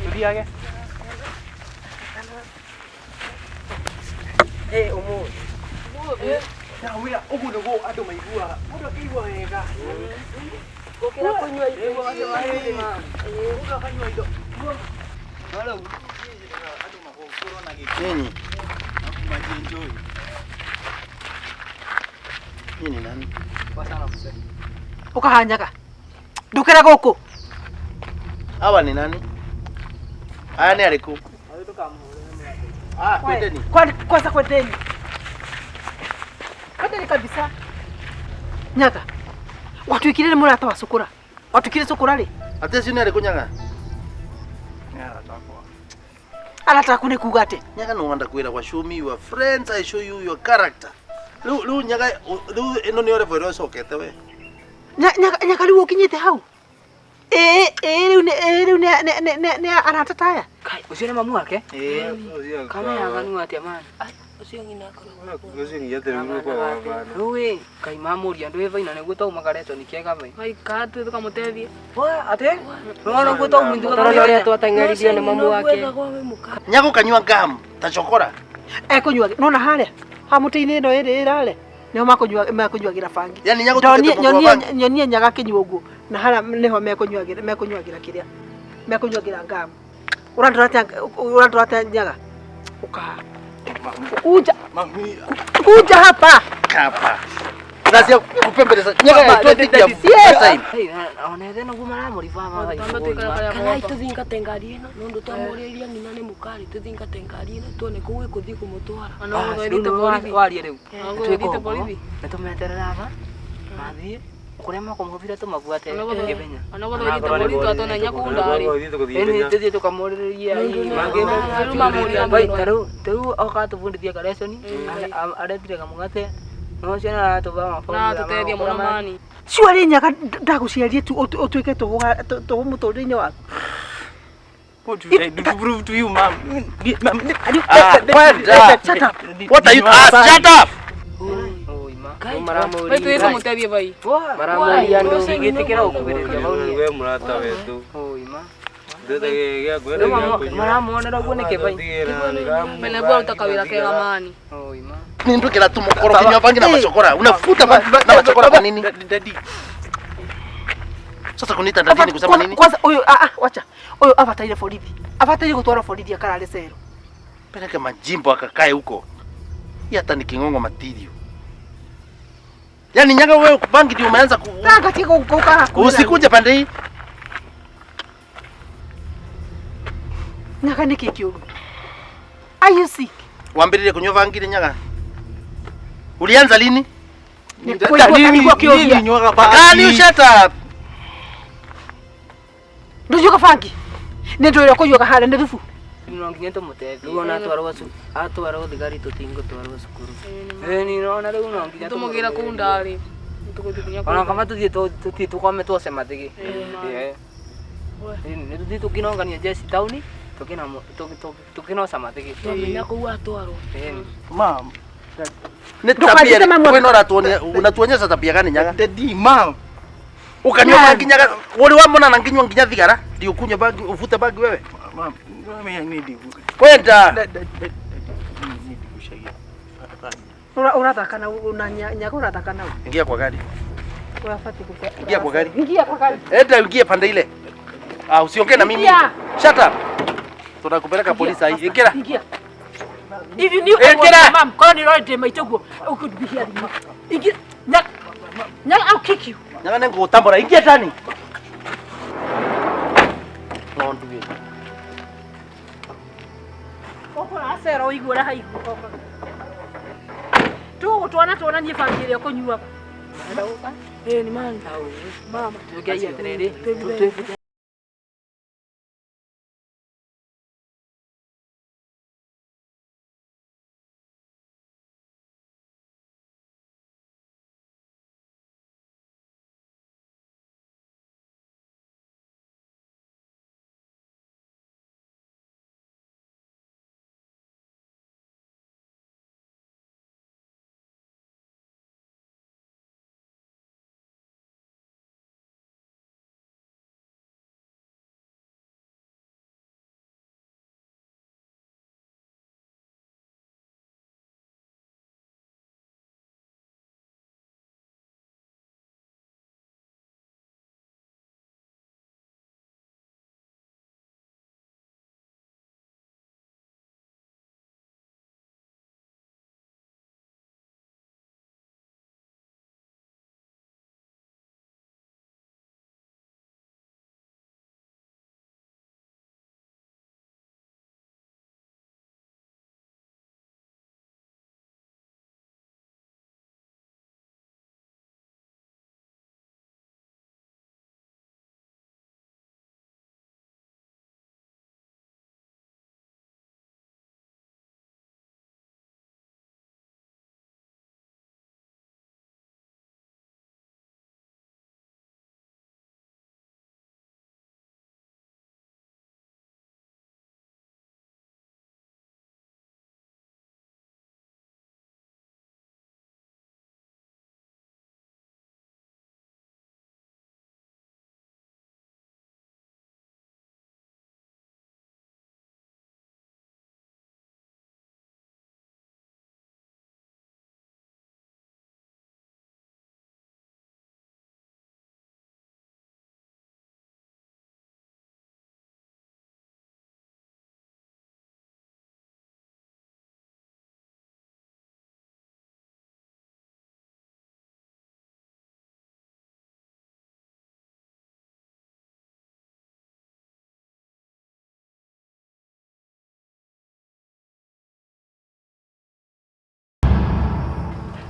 Speaker 7: Tũthiage.
Speaker 8: Eh, ũmũthĩ.
Speaker 7: Ndamwĩra ũguo nĩguo andũ maiguaga. Mũndũ akĩigua wega.
Speaker 5: Gũkĩra kũnyua indo.
Speaker 7: Mũndũ akanyua indo. Andũ magũkorwo na gĩkeno.
Speaker 1: Nyinyi,
Speaker 7: Majienjoy.
Speaker 1: nyinyi ni nani?
Speaker 2: Ũkahanyaga. Ndũkĩra gũkũ.
Speaker 1: Hawa ni nani? Aya nĩ arĩkũ? Ah, kwendeni.
Speaker 2: Kwanza kwendeni. Kwendeni kabisa. Nyaga. Watuĩkire nĩ mũrata wa cukura. Watuĩkire cukura rĩ?
Speaker 1: Ate acio nĩ arĩkũ nyaga?
Speaker 7: Nĩ arata akwa.
Speaker 2: Arata aku nĩ kuga atĩ?
Speaker 1: Nyaga no wanda kwĩra kwa show me your friends, I show you your character. Rĩu rĩu nyaga rĩu ĩno nĩyo level ĩrĩa ũcokete we.
Speaker 2: Nyaga nyaga rĩu ũkinyĩte hau. Ĩĩ ĩĩ rĩu nĩ ĩĩ rĩu nĩ nĩ arata taya.
Speaker 9: Kai, ũcio nĩ mamu wake?
Speaker 10: Ĩĩ.
Speaker 9: Kana yaganu atĩa mani?
Speaker 5: Ũcio ng'ina akoragwo
Speaker 10: Ũcio nginya kwa baba.
Speaker 9: Rĩu ĩ, kai mamũria ndwĩ vaina nĩguo taumaga ni kĩega vai.
Speaker 6: Kai ka tũkamũteithie.
Speaker 9: Wa, atĩ? Nĩwona ũguo taumundu
Speaker 5: Tũrona ũrĩa twateng'eririo nĩ mamu wake.
Speaker 1: Nyaga ũkanyua ngamu ta cokora.
Speaker 2: Ekũnyua nona harĩa ha mũtĩ-inĩ ĩno ĩrĩ ĩrarĩa nĩho makũnyuagĩra bangi.
Speaker 1: Yani nyaga ũtuĩkĩte mũndũ wa bangi.
Speaker 2: Nyonie nyaga akĩnyua ũguo na harĩa nĩho mekũnyuagĩra mekũnyuagĩra kĩrĩa mekũnyuagĩra ngamu. Ũrandora atĩa nyaga? Ũka. Kuja.
Speaker 7: Mami.
Speaker 2: Kuja hapa.
Speaker 1: Kapa. Lazima kupembeleza. Nyaga 20 time.
Speaker 9: Ona ethe noguo maramũriba
Speaker 5: Kana tũthingate ngari ĩno nũndũ twamũrĩria ng'ina nĩ mũkari tũthingate ngari ĩno tuone kũu ĩkũthiĩ kũmũtwara.
Speaker 9: Warie rĩu. Twĩka ũguo. Nĩ tũmeterera aba. Mathiĩ. Kurema kũmũbira tũmabuate ihenya.
Speaker 6: Ona gũthiĩ twatona nya kũu ndarĩ.
Speaker 9: Ĩni tũthiĩ tũkamũrĩrĩria tarĩu oka tũbundithia kareconi aretire kamũgate no ciana aratũba mabomu
Speaker 6: Na tũteithie mũno mani.
Speaker 2: Surely nyaga ndaguciarie tu utuike tũhũ mũtũrĩre-inĩ waku.
Speaker 7: What do I do to prove to you, ma'am?
Speaker 2: Shut up.
Speaker 1: What are you? Shut up.
Speaker 6: Wai tuĩte mũteithie bai.
Speaker 9: Maramuria ndũngĩtĩkĩra gũkuhĩrĩria bau niĩ.
Speaker 10: We mũrata wetu.
Speaker 9: Maramuonera ũguo nĩkĩ bai?
Speaker 6: Mene bora utakawĩra kega mani.
Speaker 1: Nindukira tu mukoro kinywa bangi na machokora. Unafuta bangi na machokora kwa nini?
Speaker 7: Daddy.
Speaker 1: Sasa kuniita daddy ni kusema nini?
Speaker 2: Kwanza huyu wacha. Huyu abataire borithi. Abataire gutwara borithi akarare cero.
Speaker 1: Peleke majimbo akakae huko. Hii hata ni kingongo matirio. Yaani nyaga wewe bangi ndio umeanza ku
Speaker 2: Tanga tiko kuka.
Speaker 1: Usikuje pande hii.
Speaker 2: Nyaga niki kiuru. Are you sick?
Speaker 1: Wambirire kunywa bangi nyaga. Ulianza lini?
Speaker 7: Can
Speaker 1: you shut up?
Speaker 2: Ndujuka bangi. Nĩ ndwĩra kũiyũga harĩa nĩ thubu.
Speaker 9: No nginya tũmũteithie. Rĩu ona atwarwo thigari tũtingũtwarwo cukuru. Ĩni nona rĩu no nginya
Speaker 6: tũmũgĩra kũu ndarĩ.
Speaker 9: Ona kama tũthiĩ tũkwame twose mathĩgĩ. Nĩ tũthiĩ tũkĩnongania jeci taũni tũkĩnoca mathĩgĩ.
Speaker 5: Twamenya kũu atwarwo.
Speaker 7: Ma'am.
Speaker 1: Ni tabia wewe unatuonyesha unatuonyesha tabia gani nyaga?
Speaker 7: Daddy, ma'am.
Speaker 1: Ukanywa bangi nyaga, wali wamona na nginywa nginya thigara, ndio ukunywa bangi uvute bangi wewe.
Speaker 7: Ma'am, mimi ni
Speaker 1: Kwenda.
Speaker 2: Urathaka na na nyaga urathaka na.
Speaker 1: Ingia kwa gari.
Speaker 2: Urafati kuka.
Speaker 1: Ingia kwa gari.
Speaker 2: Ingia kwa gari.
Speaker 1: Enda uingie pande ile. Ah, usiongee na mimi. Shut up. Tunakupeleka polisi hii. Ingia.
Speaker 2: Ingia. If you knew I was mom, kwa ni right maitoguo, you could be here. Ingia. Nyaga, I'll kick you.
Speaker 1: Nyaga ningũgũtambũra. Ingia ndani. Ng'ondu ĩ.
Speaker 2: Ũkũra acero ũigue ũrĩa haigua. Tũgũtwana tuonanie bangi ĩrĩa ũkũnyuaga.
Speaker 5: Ĩĩ ni mani. Mama.
Speaker 9: Tugeia atĩrĩrĩ.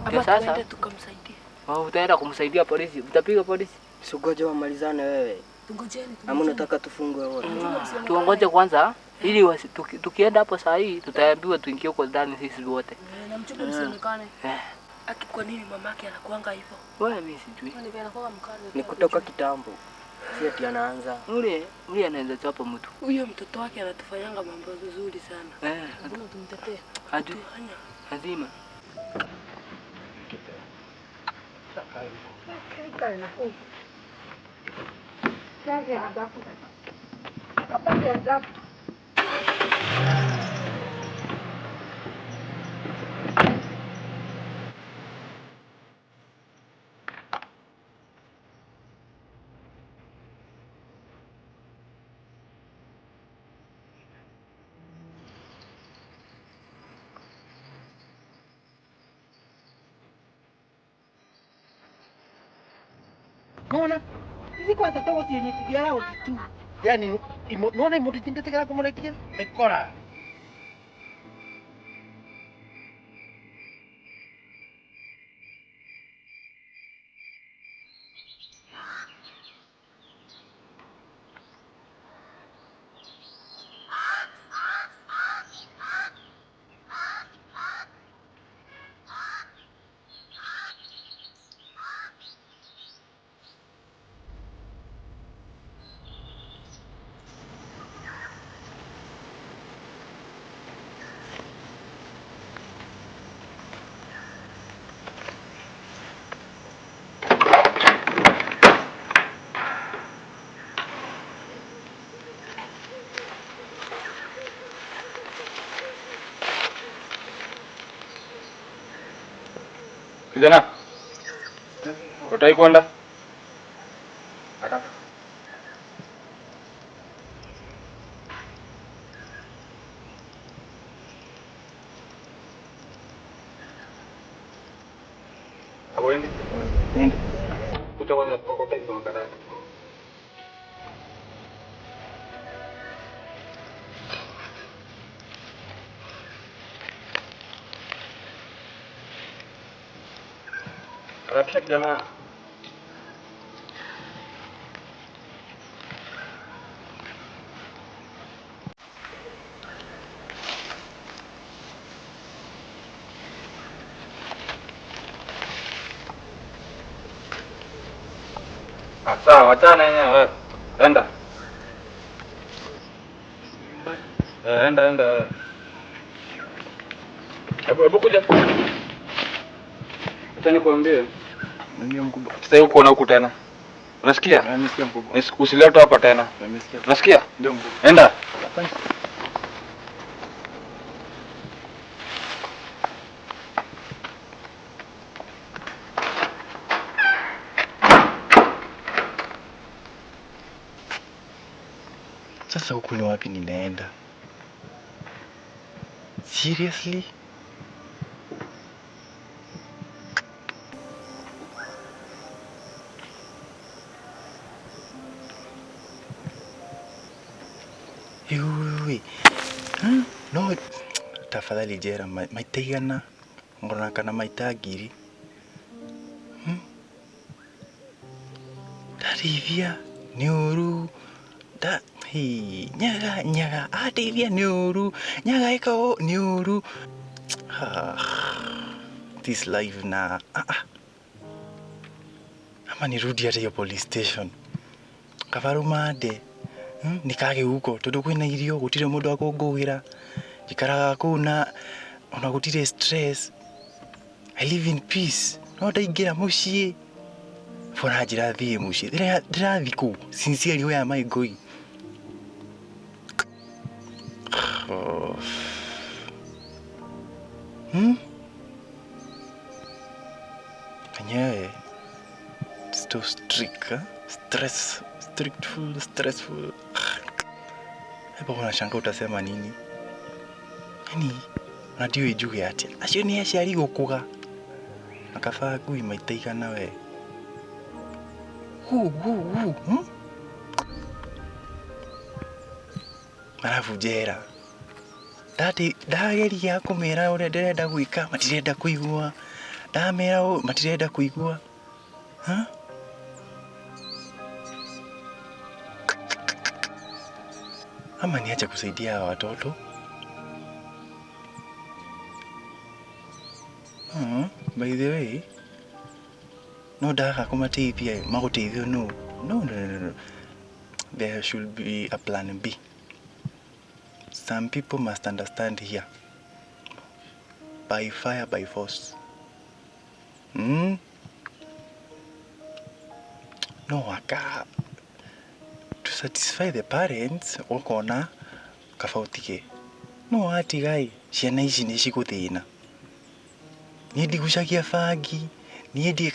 Speaker 5: Ama
Speaker 9: Sasa
Speaker 5: tuende tukamsaidie.
Speaker 9: Wewe utaenda kumsaidia polisi, utapiga polisi.
Speaker 8: Usingoje wamalizane wewe.
Speaker 5: Tungojeni.
Speaker 8: Ama unataka tufungwe wote?
Speaker 9: Tuongoje kwanza ili tukienda hapo saa hii tutaambiwa tuingie huko ndani sisi wote.
Speaker 5: Na mchunge msionekane. Aki kwa nini mamake anakuanga hivyo?
Speaker 9: Wewe mimi sijui.
Speaker 5: Kwani anakuanga mkali.
Speaker 8: Ni kutoka kitambo. Si ati anaanza.
Speaker 9: Ule anaweza chapa mtu.
Speaker 5: Huyo mtoto wake anatufanyanga mambo mazuri sana. Mbona tumtetee?
Speaker 9: Hajui. Lazima.
Speaker 1: Nona hizi kwanza togo tinyitithia tu. Yani nona imutitindetegera kumurekia mikora.
Speaker 10: Kijana, utai kwenda? Hapo endi. Kuja kwanza kokota hizo makarata. Harakisha kijana. Sawa, wachana yenyewe. Enda. Enda enda. Hebu kuja. Acha nikwambie.
Speaker 7: Ndio mkubwa.
Speaker 10: Sasa huko na huku tena. Unasikia?
Speaker 7: Nimesikia mkubwa.
Speaker 10: Usilete hapa tena.
Speaker 7: Nimesikia.
Speaker 10: Unasikia?
Speaker 7: Ndio mkubwa.
Speaker 10: Enda.
Speaker 7: Asante. Sasa huku ni wapi ninaenda? Seriously? Yui. No, tafadhali jera maita igana ngona kana maita ngiri. Ndarĩithia nĩ ũru. Nyaga nyaga ateithia nĩ ũru. Nyaga ĩka ũũ nĩ ũru. This life na ama nirudi hata hiyo police station. Kabarumande. Nikage huko tondu kwina irio gutire mundu akungugĩra njikaraga kũu na ona gutire stress. I live in peace. No ndaingĩra mũciĩ bora njĩra thiĩ mũciĩ ndĩrathiĩ kũu sincerely where am I going? Oh. Enyewe it's too strict, huh? Stress, strictful, stressful. Hapo unashangaa utasema nini? Yaani unatiwe ijuge atia. Acio ni aciari gukuga. Akabaa ngui maita igana we. Hu hu hu. Arabu njera. Ndageria kumera uria ndirenda gwika matirenda kuigua. Ndamera matirenda kuigua. Huh? Ama niache kusaidia hawa watoto? By the way, no ndaga kũmateithia magũteithio no. No, no, no, no. There should be a plan B. Some people must understand here. By fire, by force. No waka to satisfy the parents ukona kaba ũtige no watiga ciana ici nĩ cigũthĩna. Niĩ ndigucagia bangi, niĩ ndi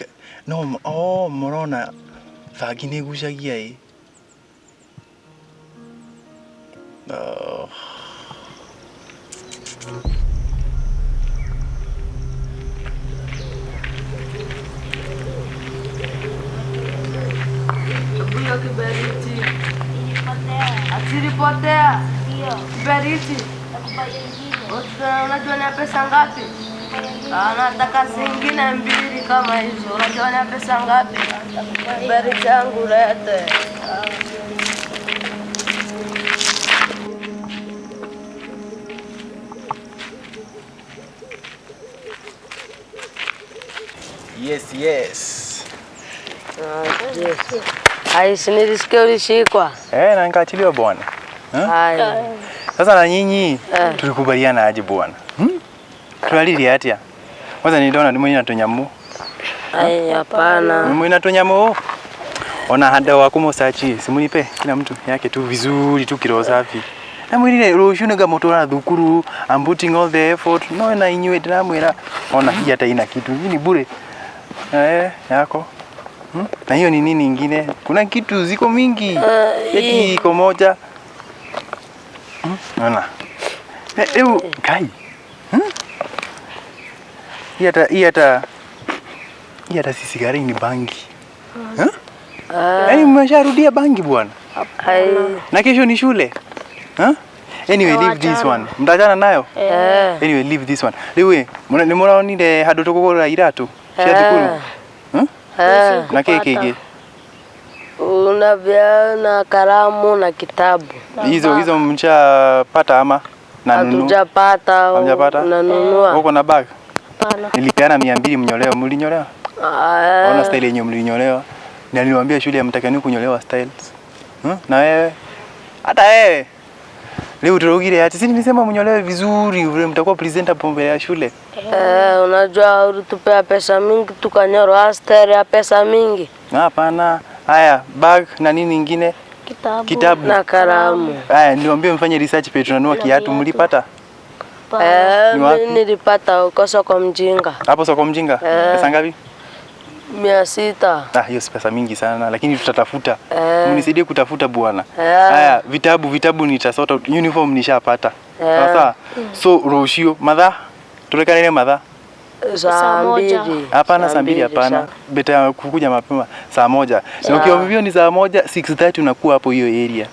Speaker 7: no oh mũrona bangi nĩ igucagia ĩ. Oh.
Speaker 5: Hiyo kiberiti ilipotea. Ndio. Kiberiti unajua ni pesa ngapi? Nataka zingine mbili kama hizo. Unajua ni pesa ngapi? Kiberiti yangu lete.
Speaker 7: Yes, yes.
Speaker 5: Yes. Ai, si nilisikia ulishikwa.
Speaker 7: Na nikaachiliwa bwana.
Speaker 5: Ai.
Speaker 7: Sasa na nyinyi tulikubaliana aje bwana? Tulalili atia. Kwanza niliona ndimo nyina tonyamu.
Speaker 5: Ai, hapana.
Speaker 7: Mimi na tonyamu. Ona hada wa kumusachi, simunipe kila mtu yake tu vizuri tu kiroho safi. Na mwirire rucio nĩga mũtũra thukuru, I'm putting all the effort. No na inyuĩ ndĩramwĩra ona hii hata ina kitu. Hii ni bure. Yako. Na hiyo ni nini ingine? Kuna kitu ziko mingi. Eti iko moja. Ona. Leo kai. Hii hata si sigara ni bangi. Yaani mmesharudia bangi bwana. Na kesho ni shule. Anyway, leave this one. Mtaachana nayo? Anyway, leave this one. Leo ni mũraonire handũ tũkũgũra iratu cia thukuru? Na keki kiki.
Speaker 5: Una vya na kalamu na kitabu.
Speaker 7: Hizo mshapata ama na nunu?
Speaker 5: Hatujapata.
Speaker 7: Hamjapata?
Speaker 5: Nanunua.
Speaker 7: Uko na bag?
Speaker 5: Hapana.
Speaker 7: Nilipeana 200 mnyolewa, mlinyolewa? Ona style yenyewe mlinyolewa. Na niliwaambia shule hamtakani kunyolewa styles. Na wewe? Hata wewe. Leo turugire ati si nilisema mnyolewe vizuri, vile mtakuwa presenter mbele ya shule.
Speaker 5: Unajua ulitupea pesa mingi tukanyorwa style ya pesa mingi.
Speaker 7: Hapana. Haya, bag na nini nyingine? Kitabu
Speaker 5: na kalamu.
Speaker 7: Haya, niwaambie mfanye research page tunanunua kiatu mlipata?
Speaker 5: Mimi nilipata huko soko mjinga.
Speaker 7: Hapo soko mjinga? Pesa ngapi?
Speaker 5: 600.
Speaker 7: Ah, hiyo si pesa mingi sana, lakini tutatafuta. Mnisaidie kutafuta bwana. Haya, vitabu nitasota, uniform nishapata. Sasa so rushio madha tulekane madha.
Speaker 5: Saa 2.
Speaker 7: Hapana, saa 2 hapana. Beta kukuja mapema saa 1. Na ukiambiwa ni saa 1, 6:30 unakuwa hapo hiyo area.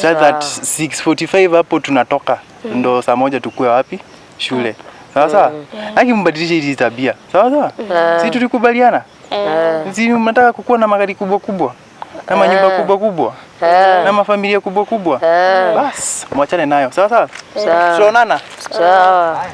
Speaker 7: So that 6:45 hapo tunatoka. Ndo saa 1 tukue wapi? Shule. Sawa sawa? Haki mbadilishe hizi tabia. Sawa sawa? Si tulikubaliana? Si mnataka kukua na magari kubwa kubwa? Na manyumba kubwa kubwa? Na mafamilia kubwa kubwa? Bas, mwachane nayo. Sawa sawa? Tutaonana.
Speaker 5: Sawa.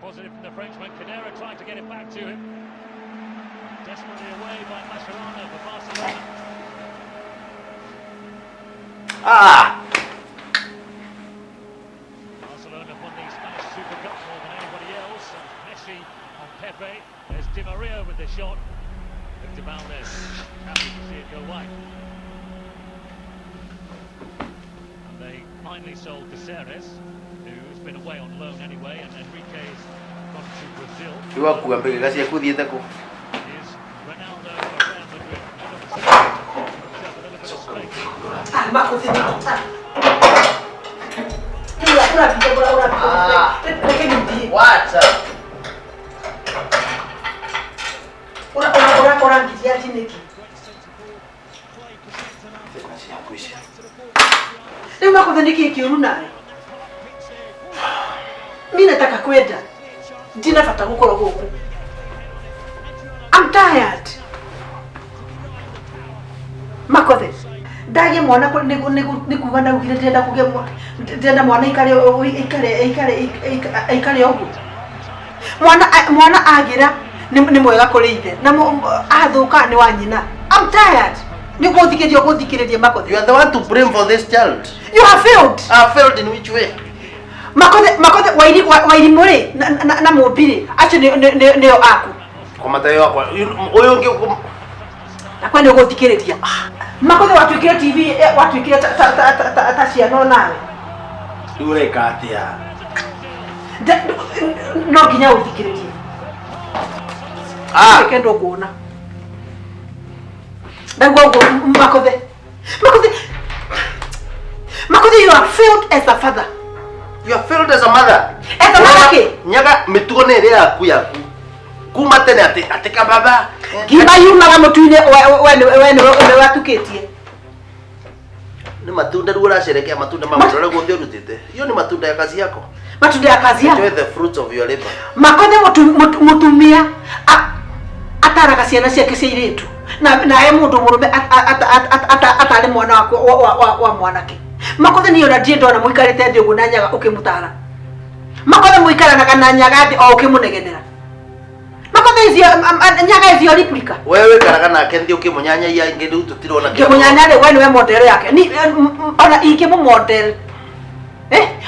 Speaker 11: Positive from the Frenchman. Cadera trying to get it back to him. Desperately away by Mascherano for Barcelona. Barcelona won the Spanish Super Cup more than anybody else. And Messi on Pepe. There's Di Maria with the shot. Victor Valdez happy to see it go wide. And they finally sold Caceres, who's been away on loan anyway, and Enrique's gone to Brazil. Here's Ronaldo for Real Madrid.
Speaker 2: Ũra reke nithiĩ.
Speaker 1: Wacha.
Speaker 2: Ũrangiria nji nĩkĩ?
Speaker 1: Thĩna ciaku ici.
Speaker 2: Rĩu makothe nĩkĩ kĩũru nawe? Mi nataka kwenda. Ndina bata gũkorwo gũkũ. I'm tired. Makothe. Ndagĩa mwana nĩ kuga ndaugire ndĩrenda kũgĩa mwana, ndĩrenda mwana aikare aikare aikare aikare ũguo. Mwana mwana agĩra nĩ mwega kũrĩ ithe na athũka nĩ wa nyina. I'm tired. Nĩ gũthikĩrĩria ũgũthikĩrĩria Makothe.
Speaker 1: You are the one to blame for this child.
Speaker 2: You have failed.
Speaker 1: I failed in which way?
Speaker 2: Makothe Makothe wairi Wairimũ rĩ na Mũmbi rĩ acio nĩo aku.
Speaker 1: Kũmatayo wakwa. Ũyũ ũngĩ
Speaker 2: Nakwa nĩ ũgũthikĩrĩria. Makothe watuĩkire TV watuĩkire ta ciana onawe.
Speaker 1: Rĩu ũreka atĩa?
Speaker 2: No nginya ũthikĩrĩrie.
Speaker 1: Ah.
Speaker 2: Reke ndũkuona. Ndaigua ũguo Makothe. Makothe. Makothe, you are failed as a father.
Speaker 1: You are failed as a mother.
Speaker 2: As a mother kĩ?
Speaker 1: Nyaga mĩtugo nĩ ĩrĩa yaku yaku. Kuma tene atĩ atĩ kababa.
Speaker 2: Ngima yumaga mũtu-inĩ we nĩwe watukĩtie.
Speaker 1: Nĩ matunda rĩu ũracerekea matunda ma mũndũ ũrĩa guothe ũrutĩte. Hiyo ni matunda ya kazi yako.
Speaker 2: Matunda ya kazi yako.
Speaker 1: Enjoy the fruits of your labor.
Speaker 2: Makothe mũtumia ataraga ciana ciake cia irĩtu na nawe mũndũ mũrũme atarĩ mwana waku wa mwanake. Makothe niĩ ona ndirĩ ndona mũikarĩte thĩ ũguo na nyaga ũkĩmũtara. Makothe mũikaranaga na nyaga thĩ o ũkĩmũnegenera. Makothe icio nyaga icio replica.
Speaker 1: Wewe wĩkaraga nake nthĩ ũkĩmũnyanyaia ingĩ rĩu tũtirona kĩrĩa.
Speaker 2: Ngĩmũnyanya rĩ we nĩwe model yake. Ni ona ingĩmũ model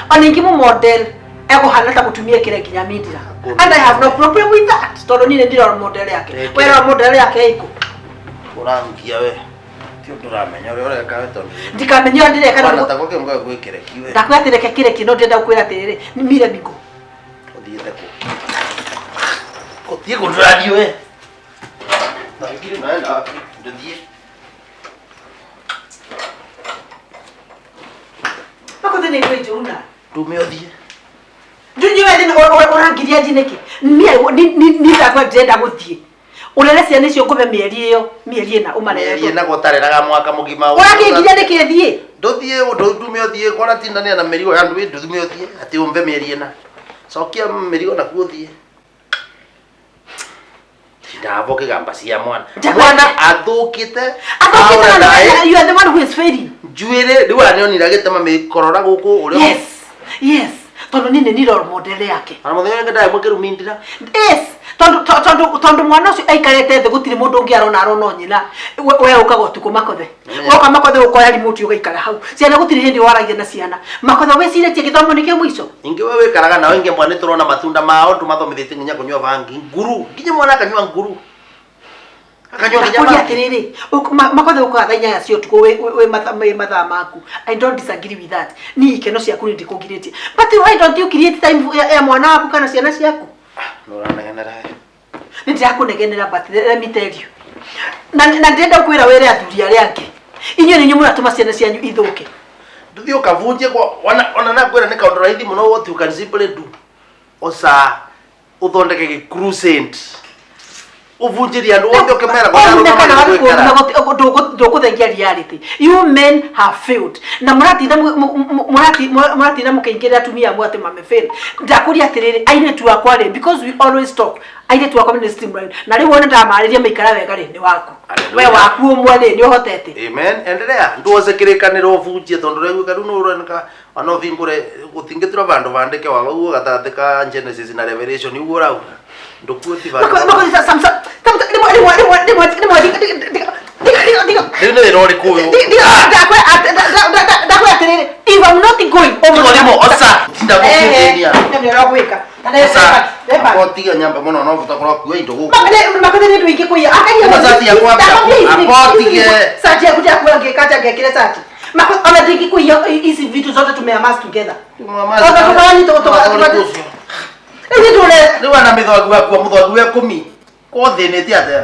Speaker 2: ona ingĩmũ model egũhana ta mũtumia ĩkĩre nginya mindira. And I have no problem with that. Tondũ niĩ nĩ ndĩrora model yake.
Speaker 1: Reke.
Speaker 2: We rora model yake ĩkũ.
Speaker 1: Ũrangia we. Ti ũndũ ũramenya ũrĩa ũreka we tondũ.
Speaker 2: Ndikamenya ũrĩa ndĩreka
Speaker 1: Wana
Speaker 2: na
Speaker 1: ta gũkĩ ngoe gwĩkĩre kiwe.
Speaker 2: ndakwĩra atĩ reke kĩreki no ndĩrenda gũkwĩra atĩrĩrĩ mire miko.
Speaker 1: Ũthiĩte kũ? Gũthiĩ kũ ndũrathiĩ we. Nafikiri unaenda wapi? Ndũthiĩ.
Speaker 2: Makothe nĩ ngũĩ njũru nawe.
Speaker 1: Ndume ũthiĩ.
Speaker 2: Ndunyi we thĩna ũrangiria nji nĩkĩ? Niĩ ndakwa ndĩrenda gũthiĩ. Ũrere ciana icio ngũme mĩeri ĩyo, mĩeri ĩna ũmarere.
Speaker 1: Mĩeri ĩna gũtareraga mwaka mũgima.
Speaker 2: Ũrakĩngiria nĩkĩ thiĩ?
Speaker 1: Ndũthiĩ ndume ũthiĩ kwana tindania na mĩrigo ya andũ ndume ũthiĩ atĩ ũmbe mĩeri ĩna. Cokia mĩrigo nakuo ũthiĩ. Ndavo kĩgamba cia mwana. Mwana athũkĩte.
Speaker 2: Athũkĩte na
Speaker 1: ahũra
Speaker 2: you are the one who is failing.
Speaker 1: Njuĩrĩ rĩu anionire agĩtema mĩkorora gũkũ ũrĩa.
Speaker 2: Yes. Yes. Tondũ niĩ nĩ niĩ role model yake.
Speaker 1: Ona mũthenya ũngĩ ndarĩ mũkĩrumindira.
Speaker 2: Yes. Tondũ tondũ tondũ mwana ũcio aikarĩte thĩ gũtirĩ mũndũ ũngĩ arona arona o nyina. We ũkaga ũtukũ Makothe. Woka Makothe ũkoya remote ũgaikara hau. Ciana gũtirĩ hĩndĩ waragia na ciana. Makothe wĩcirĩtie gĩthomo nĩkĩo mũico.
Speaker 1: Ingĩ we wĩkaraga nao ingĩ mwana nĩtũrona matunda mao tũmathomithĩtie nginya kũnyua bangi nguru nginya mwana akanyua nguru akanyua nginya
Speaker 2: Ndakũria
Speaker 1: bangi.
Speaker 2: atĩrĩrĩ, Makothe ũkaga thaa inyanya cia ũtukũ wĩ mathaa maku. I don't disagree with that. Niĩ ikeno ciaku nĩ ndikũngirĩtie. But why don't you create time ya mwana waku kana ciana ciaku?
Speaker 1: Nĩũranegenera we.
Speaker 2: Nĩ ndĩrakũnegenera but let me tell you. Na ndĩrenda kwĩra wĩre athuri arĩa angĩ. Inyuĩ nĩ inyuĩ mũratũma ciana cianyu ithũke.
Speaker 1: Ndũthiĩ ũkabunje kwa ona ona nakwĩra nĩ kaũndũ raithi mũno what you can simply do. Oca ũthondeke gĩ crusade. Ũbunjĩrie andũ othe ũkĩmera kwa
Speaker 2: Ũrume kana ndũkũrume ndũkũthengia reality. You men have failed. Na mũratinda mũratinda mũkĩingĩrĩra atumia amwe atĩ mame fail. Ndakũria atĩrĩrĩ airĩtu akwa rĩ because we always talk. Airĩtu akwa nĩ streamline. Na rĩu wona ndamarĩria maikara wega rĩ nĩ waku. We waku ũmwe rĩ nĩ ũhotete.
Speaker 1: Amen. Endelea. Nduoce kĩrĩkanĩro ũbunjie tondũ ũraiguĩka rĩu nĩ ũroneka ona ũbingũre gũtingĩtura vandũ vandĩke waga ũguo gatagatĩ ka Genesis na Revelation ũguo ũrauga. Ndũkuo ti vandũ. Rĩu nĩ wĩra ũrĩkũ ũyũ?
Speaker 2: Ndakwĩra atĩrĩrĩ if I'm not going
Speaker 1: Tiga oca. Tinda gũkĩthĩnia.
Speaker 2: Nĩ ũragwĩka.
Speaker 1: Oca. Akotiga nyamba mũno no bata korwo akua indo gũkũ.
Speaker 2: Makothe nĩ ndũ ingĩ kũiya. Akaria
Speaker 1: Cati yakwa akotige.
Speaker 2: Cati yaku ndiakuoya ngĩka atĩa ngekĩre cati. Ona ndingĩkũiya hizi vitu zote tumeamass together. Rĩu nĩ ndũre
Speaker 1: Rĩu ana mĩthwagu akua mũthwagu wa ikũmi. Ko thĩnĩte atĩa?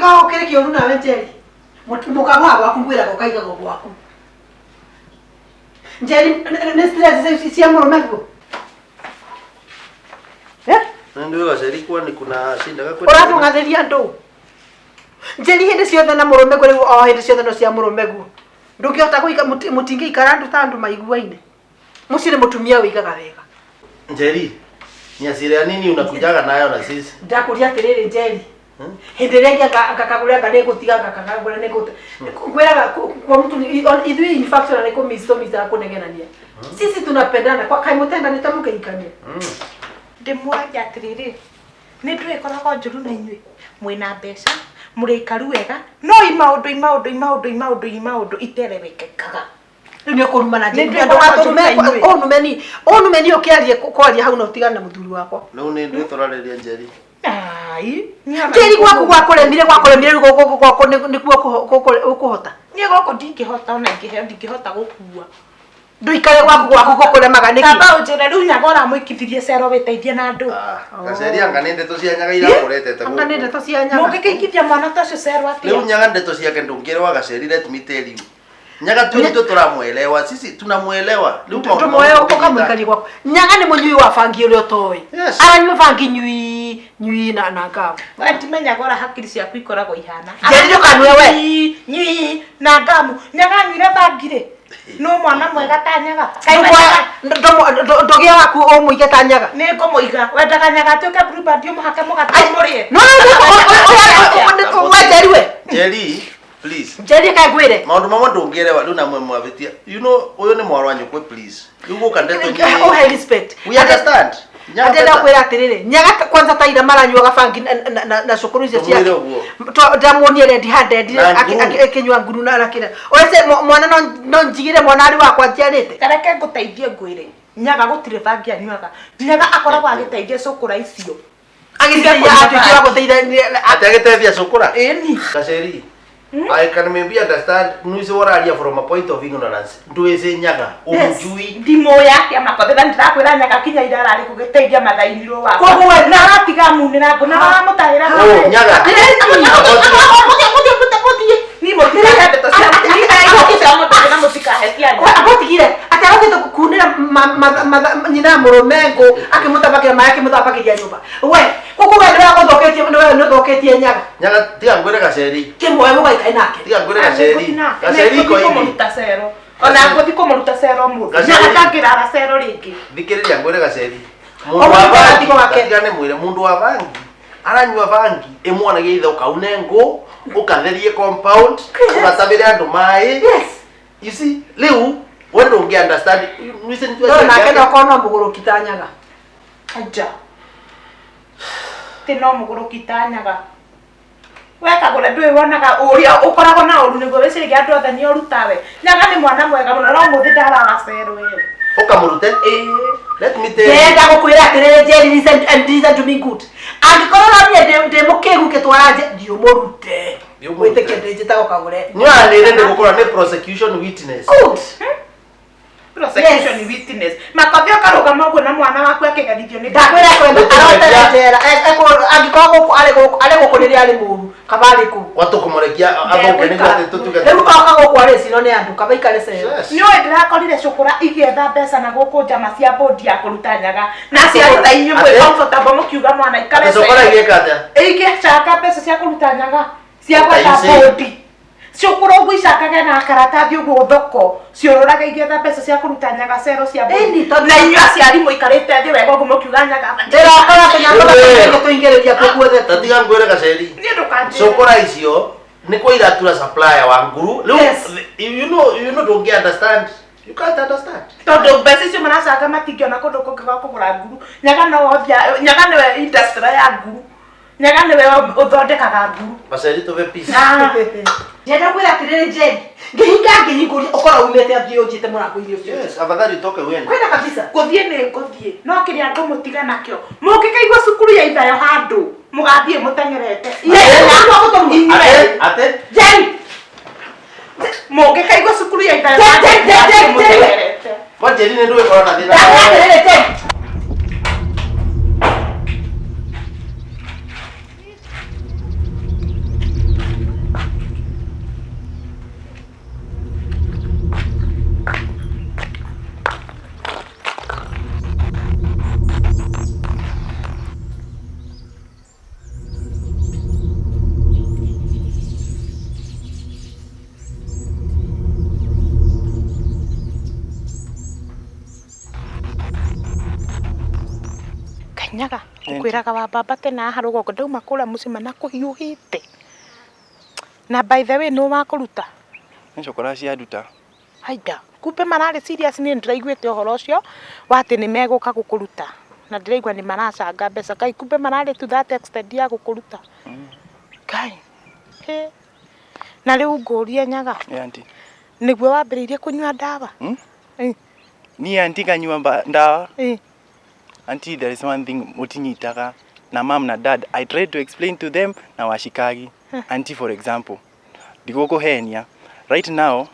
Speaker 2: gĩkoragwo kĩrĩ kĩũru nawe Njeri? Mũkamo wa gwaku ngwĩraga ũkaigagwo gwaku. Njeri nĩ stress cia mũrũme guo. Eh?
Speaker 1: Ndio gaceri kwani kuna shinda gakwe.
Speaker 2: Ũratũng'athĩria andũ. Njeri hĩndĩ ciothe na mũrũme guo rĩu o hĩndĩ ciothe no cia mũrũme guo. Ndũngĩhota gũika mũtingĩikara andũ ta andũ maiguaine. Mũciĩ nĩ mũtumia wĩigaga wega.
Speaker 1: Njeri, ni hasira ya nini unakujaga nayo na sisi?
Speaker 2: Ndakũria atĩrĩrĩ Njeri. Hĩndĩ ĩrĩa ĩngĩ ngakagũra anga nĩngũtiga ngakagũra nĩngũtiga. Ngwĩraga kwa mtu ithuĩ in fact ona nĩ kũmiss kũnegenania. Sisi tunapendana kwa kaĩ mũtendanĩte mũkĩhikania.
Speaker 12: Ndĩmũragia atĩrĩrĩ, nĩ ndũĩ ĩkoragwo njũru na inyuĩ mwĩna mbeca mũrĩ aikaru wega no i maũndũ i maũndũ i maũndũ i maũndũ i maũndũ iterewekekaga.
Speaker 2: Rĩu nĩ ũkũrumana
Speaker 12: Nĩ
Speaker 2: Njeri.
Speaker 12: ndũĩ ĩkoragwo njũru na inyuĩ.
Speaker 2: Ũnumeni ũnumeni ũkĩarie kwaria hau na ũtigane na mũthuri wakwa.
Speaker 1: Rĩu nĩ ndũĩ tũrarĩria Njeri.
Speaker 12: Ai,
Speaker 2: Njeri gwaku gwakũremire gwakũremire rĩu gũkũ gwaku nĩkuo ũkũhota.
Speaker 12: Niĩ gũkũ ndingĩhota ona ingĩheo ndingĩhota gũkua.
Speaker 2: Ndũikare gwaku gwaku gũkũremaga nĩkĩ?
Speaker 12: Kaba ũnjĩre rĩu nyaga ũramũikithirie cero wĩteithie na andũ.
Speaker 1: Gaceri anga nĩ ndeto cia nyaga irakũretete
Speaker 2: Anga nĩ ndeto cia nyaga.
Speaker 12: Mũngĩkĩikithia mwana ta ũcio cero atĩa?
Speaker 1: Rĩu nyaga ndeto ciake ndũngĩrwa Gaceri, let me tell you. Nyaga tu ndio tũramwelewa, sisi tunamwelewa. Rĩu maũndũ
Speaker 2: Tũmoe
Speaker 1: mamwe
Speaker 2: ũkamũikaria gwaku. Nyaga nĩ mũnyui wa bangi ũrĩa ũtoĩ. Aranyua bangi nyui nyui na na ngamu.
Speaker 12: We ndimenyaga ũrĩa hakiri ciaku ikoragwo ihana.
Speaker 2: Njeri ndũkanue we.
Speaker 12: Nyui, nyui na ngamu. Nyaga anyuire bangi rĩ? No mwana mwega ta nyaga.
Speaker 2: Ndũgĩa waku ũmũige ta nyaga.
Speaker 12: Nĩ ngũmũiga. Wendaga nyaga atuĩke blueband ũmũhake mũgate ũmũrĩe.
Speaker 2: No no we Njeri we.
Speaker 1: Njeri, please.
Speaker 2: Njeri kae ngwĩre.
Speaker 1: Maũndũ mamwe ndũngĩelewa rĩu namwe mwavĩtia. You know ũyũ nĩ mwarwa nyũkwe please. Rĩu gũka ndeto nyingĩ.
Speaker 2: Ũhe respect.
Speaker 1: We understand. Nyaga
Speaker 2: Ndĩrenda
Speaker 1: better.
Speaker 2: kwĩra atĩrĩrĩ, nyaga kwanza ta ira maranyuaga bangi na cukuru icio
Speaker 1: Ndũmwĩre
Speaker 2: ciake.
Speaker 1: ũguo.
Speaker 2: Ndamuonire red handed
Speaker 1: Na nguru.
Speaker 2: akĩnyua nguru na akĩrĩa. Ũrece mwana no njigĩre mwana arĩ wakwa njiarĩte.
Speaker 12: Tareke ngũteithie ngwĩre. Nyaga gũtirĩ bangi anyuaga. Nyaga akoragwo agĩteithia cũkũra icio.
Speaker 2: Agĩteithia atuĩke wa gũteithia.
Speaker 1: Atĩ agĩteithia cũkũra?
Speaker 12: Ĩni.
Speaker 1: Gaceri. I can maybe understand nuise ũraria from a point of ignorance. Ndũĩcĩ nyaga, ũmjui.
Speaker 12: Ndimũĩ atĩa makothera ndĩrakwĩra nyaga kinya ira ararĩ gũgĩteithia mathainirwo wakwa.
Speaker 2: Koguo we-
Speaker 12: na aratiga munĩra ngũ na aramũtahĩra.
Speaker 1: Oh, nyaga.
Speaker 12: Niĩ mũtikahe ndeto cia cia mũndũ na mũtikahe ciana.
Speaker 2: Agũtigire atĩ agũkĩte kunĩra nyina mũrũme ngũ akĩmũthambagĩra maĩ akĩmũthambagĩria nyũmba. We koguo we nĩwe ũthũkĩtie nĩwe nĩũthũkĩtie nyaga.
Speaker 1: Nyaga tiga ngwĩre Gaceri.
Speaker 2: Kĩmuoe mũgaikare nake.
Speaker 1: Tiga ngwĩre Gaceri. Gaceri iko hivi.
Speaker 12: Kũmũruta cero. Ona ngũthi kũmũruta cero mũthĩ.
Speaker 1: Gaceri.
Speaker 12: Nyaga ndangĩrara cero rĩngĩ.
Speaker 1: Thikĩrĩria ngwĩre Gaceri.
Speaker 2: O
Speaker 1: Mũndũ wa
Speaker 2: mũndũ
Speaker 1: bangi,
Speaker 2: atigo wake.
Speaker 1: tiga nĩ mwĩre mũndũ wa bangi aranyua bangi ĩmwonagia ithe ũkaune ngũ ũkatherie compound ũgathabĩre andũ maĩ. You see, rĩu we ndũngĩ understand. Nuise nĩ
Speaker 2: No nake no korwo no mũgũrũki ta nyaga.
Speaker 12: Aja. Ti no mũgũrũki ta nyaga. We kagũre ndũĩ wonaga ũrĩa ũkoragwo na ũru nĩguo wĩciragia andũ othe nĩ ũru tawe. Nyaga nĩ mwana mwega mũno no mũthĩ ndarara cero ĩyo.
Speaker 1: Ũkamũrute? Let me tell you.
Speaker 2: Ndĩrenda gũkwĩra atĩrĩrĩ Njeri, listen and listen to me good. Angĩkorwo ũronire ndĩ mũkĩgu ngĩtwara nje, thiĩ ũmũrute. Wĩtĩkie ndĩ njĩtagwo Kagũre.
Speaker 1: Nĩwanĩre ndĩgũkorwo nĩ prosecution witness.
Speaker 2: Good.
Speaker 12: Prosecution witness. Makothi ũkarũgama ũguo na mwana waku akĩherithio nĩ
Speaker 2: Ndakwĩra kwenda arotere njera. Angĩkorwo gũkũ arĩ gũkũ arĩ gũkũ rĩrĩa arĩ mũru, kaba arĩ kũu.
Speaker 1: Watũkũmũrekia athũke nĩguo atĩ tũtuge.
Speaker 2: Rĩu oka gũkũ arĩ cino nĩ andũ, kaba ikare cero.
Speaker 12: Nĩ ũĩ ndĩrakorire cũkũra igĩetha mbeca na gũkũ njama cia bũndi ya kũruta nyaga na aciari ta inyuĩ mwĩ comfortable mũkiuga mwana ikare
Speaker 1: Atĩ cũkũra igĩka atĩa?
Speaker 12: Igĩcanga mbeca cia kũruta nyaga cia
Speaker 1: What are
Speaker 12: gwetha
Speaker 1: you saying?
Speaker 12: bũndi cũkũra ũguo icangage na karatathi ũguo thoko ciũrũraga igĩetha mbeca cia kũruta nyaga cero cia bũndi na inyuĩ aciari mũikarĩte thĩ wega ũguo mũkiuga nyaga
Speaker 2: Ndĩrakora tũnyamũ
Speaker 1: Rĩu we.
Speaker 2: tũingĩrĩria kuo guothe.
Speaker 1: Ta tiga ngwĩre Gaceri.
Speaker 12: Niĩ ndũkanjĩre.
Speaker 1: Cũkũra icio nĩ kwa iratura supplier wa nguru. Rĩu you know ndũngĩ understand. You can't understand.
Speaker 12: Tondũ mbeca icio maracanga matingĩona kũndũ kũngĩ gwa kũgũra nguru. Nyaga no othia nyaga nĩwe industry ya nguru. Nyaga nĩwe ũthondekaga nguru.
Speaker 1: Gaceri tũbe peace.
Speaker 2: Ndĩrenda kwĩra atĩrĩrĩ Njeri, ngĩhinga ngĩhingũria ũkorwo umĩte athiĩ ũnjĩte mũrango-inĩ ũcio.
Speaker 1: Yes, afadhali utoke uende.
Speaker 2: Kwenda kabisa.
Speaker 12: Gũthiĩ nĩ ngũthiĩ no kĩrĩa ngũmũtiga nakĩo mũngĩkaigua cukuru ya ithayo handũ mũgathiĩ mũteng'erete.
Speaker 1: Ate, ate.
Speaker 2: Njeri.
Speaker 12: Mũngĩkaigua cukuru ya ithayo
Speaker 2: Njeri,
Speaker 12: handũ
Speaker 2: Njeri,
Speaker 12: mũgathiĩ
Speaker 2: Njeri.
Speaker 12: mũteng'erete.
Speaker 1: Kwa Njeri nĩ ndũĩ korwo na thĩna.
Speaker 2: Ndakwĩra atĩrĩrĩ Njeri.
Speaker 12: Nyaga ngũkwĩraga wa baba tene haha rũgongo ndauma kũrĩa mũcima na kũhiũhĩte. Na by the way nũ wakũruta?
Speaker 7: Nĩ cokora cianduta.
Speaker 12: Haiya, kumbe mararĩ serious niĩ nĩndĩraiguĩte ũhoro ũcio wa atĩ nĩ megũka gũkũruta na ndĩraigua nĩ maracanga mbeca. Ngai kumbe mararĩ to that extent ya gũkũruta. Ngai, hĩ. Na rĩu ngũrie Nyaga,
Speaker 7: Ĩ aunty.
Speaker 12: nĩguo wambĩrĩirie kũnyua ndawa?
Speaker 7: Hmm?
Speaker 12: Ĩ.
Speaker 7: Niĩ aunty nganyua ndawa?
Speaker 12: Ĩ.
Speaker 7: Aunty there is one thing mũtinyitaga na mom na dad I tried to explain to them na washikagi. Aunty for example, ndigũkũhenia right now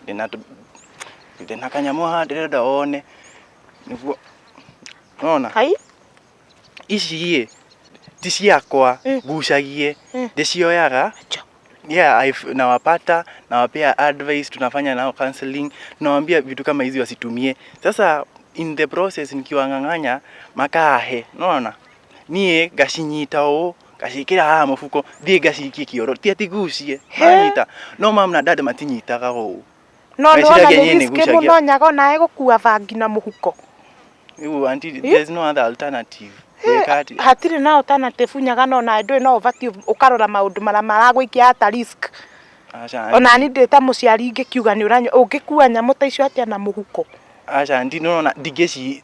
Speaker 7: ndĩna ndĩna kanyamũ haha ndĩrenda wone nĩguo nona
Speaker 12: Hai?
Speaker 7: Ici ĩ ti ciakwa ngucagie ndĩcioyaga yeah, nawapata nawapea advice, tunafanya nao counseling, tunawambia vitu kama hizi wasitumie. Sasa in the process nikiwang'ang'anya makahe, nona niĩ ngacinyita ũũ ngaciĩkĩra haha mũbuko thiĩ ngacikie kĩoro, ti atĩ ngucie manyita, no mam na dad matinyitaga ũũ.
Speaker 12: No nĩwona
Speaker 7: Meciragia
Speaker 12: nĩ
Speaker 7: niĩ
Speaker 12: risk
Speaker 7: nĩgucagia.
Speaker 12: mũno Nyaga onawe gũkua bangi na mũhuko.
Speaker 7: Rĩu aunty, there's no other alternative. Gwĩka atĩa?
Speaker 12: Hatirĩ na alternative Nyaga no nawe ndũĩ no ũbatiĩ ũkarora maũndũ marĩa maragũikia at risk.
Speaker 7: Aca
Speaker 12: Ona
Speaker 7: aunty.
Speaker 12: niĩ ndĩ ta mũciari ingĩkiuga nĩ ũranyua ũngĩkua nyamũ ta icio atĩa na mũhuko?
Speaker 7: Aca aunty, nĩũrona ndingĩci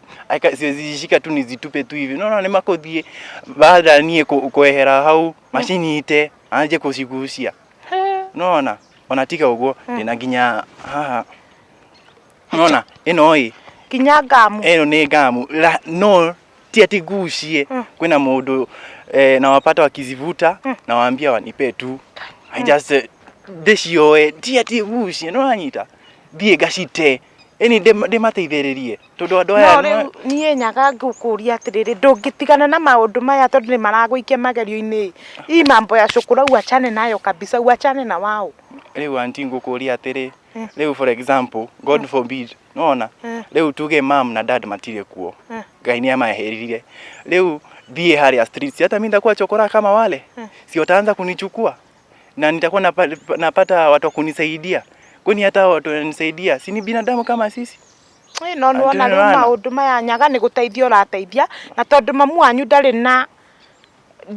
Speaker 7: siwezi tu nizitupe tu hivi. Nĩũrona nĩmakũthiĩ baada niĩ kwehera hau macinyite anjie kũcigucia. Nĩwona? Ona tiga ũguo ndĩna nginya haha. Nĩwona ĩno ĩ
Speaker 12: Nginya ngamu.
Speaker 7: Ĩno nĩ ngamu no ti atĩ ngucie kwĩna mũndũ eh, nawapata wakizivuta nawaambia wanipe tu I just ndĩcioe ti atĩ ngucie nĩwanyita thiĩ ngacite ĩni ndĩmateithĩrĩrie tondũ andũ aya
Speaker 12: No rĩu niĩ Nyaga ngũkũria atĩrĩrĩ ndũngĩtigana na maũndũ maya tondũ nĩ maragũikia magerio-inĩ hii mambo ya cukura uachane nayo kabisa uachane na wao.
Speaker 7: Rĩu aunty ngũkũria atĩrĩ rĩu for example God forbid nĩwona rĩu tuge mam na dad matirĩ kuo Ngai nĩ amaeherire rĩu thiĩ harĩa streets hata mimi nitakuwa chokora kama wale si wataanza kunichukua na nitakuwa napata watu wa kunisaidia kwani hata watu wananisaidia si ni binadamu kama sisi?
Speaker 12: Ĩ no nĩwona
Speaker 7: Aunty
Speaker 12: rĩu
Speaker 7: nĩwona?
Speaker 12: maũndũ maya Nyaga nĩ gũteithia ũrateithia na tondũ mamu wanyu ndarĩ na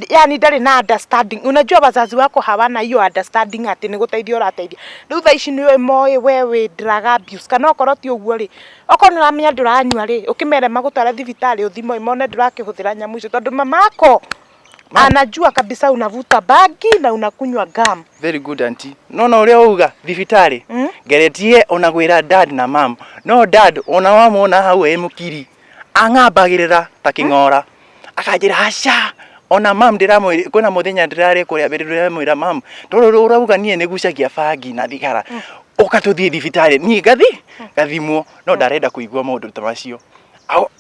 Speaker 12: yani ndarĩ na understanding unajua wazazi wako hawana hiyo understanding atĩ nĩ gũteithia ũrateithia rĩu thaa ici nĩ moĩ we wĩ drug abuse kana okorwo ti ũguo rĩ okorwo nĩ ũramenya ndũranyua rĩ ũkĩmere magũtware thibitarĩ ũthimwo mone ndũrakĩhũthĩra nyamũ icio tondũ mamako anajua kabisa unavuta bangi na unakunywa gum.
Speaker 7: Very good aunty. Nona ũrĩa wauga thibitarĩ ngeretie ona gwĩra dad na mam no dad ona wamwona hau ĩ mũkiri ang'ambagĩrĩra ta kĩng'ora akanjĩra aca ona mam ndĩramwĩra kwĩna mũthenya ndĩrarĩ kũrĩa mbere ndĩramwĩra mam tondũ ũrauga niĩ nĩgucagia bangi na thigara ũka tũthiĩ thibitarĩ niĩ ngathi ngathimwo no ndarenda kũigua maũndũ ta macio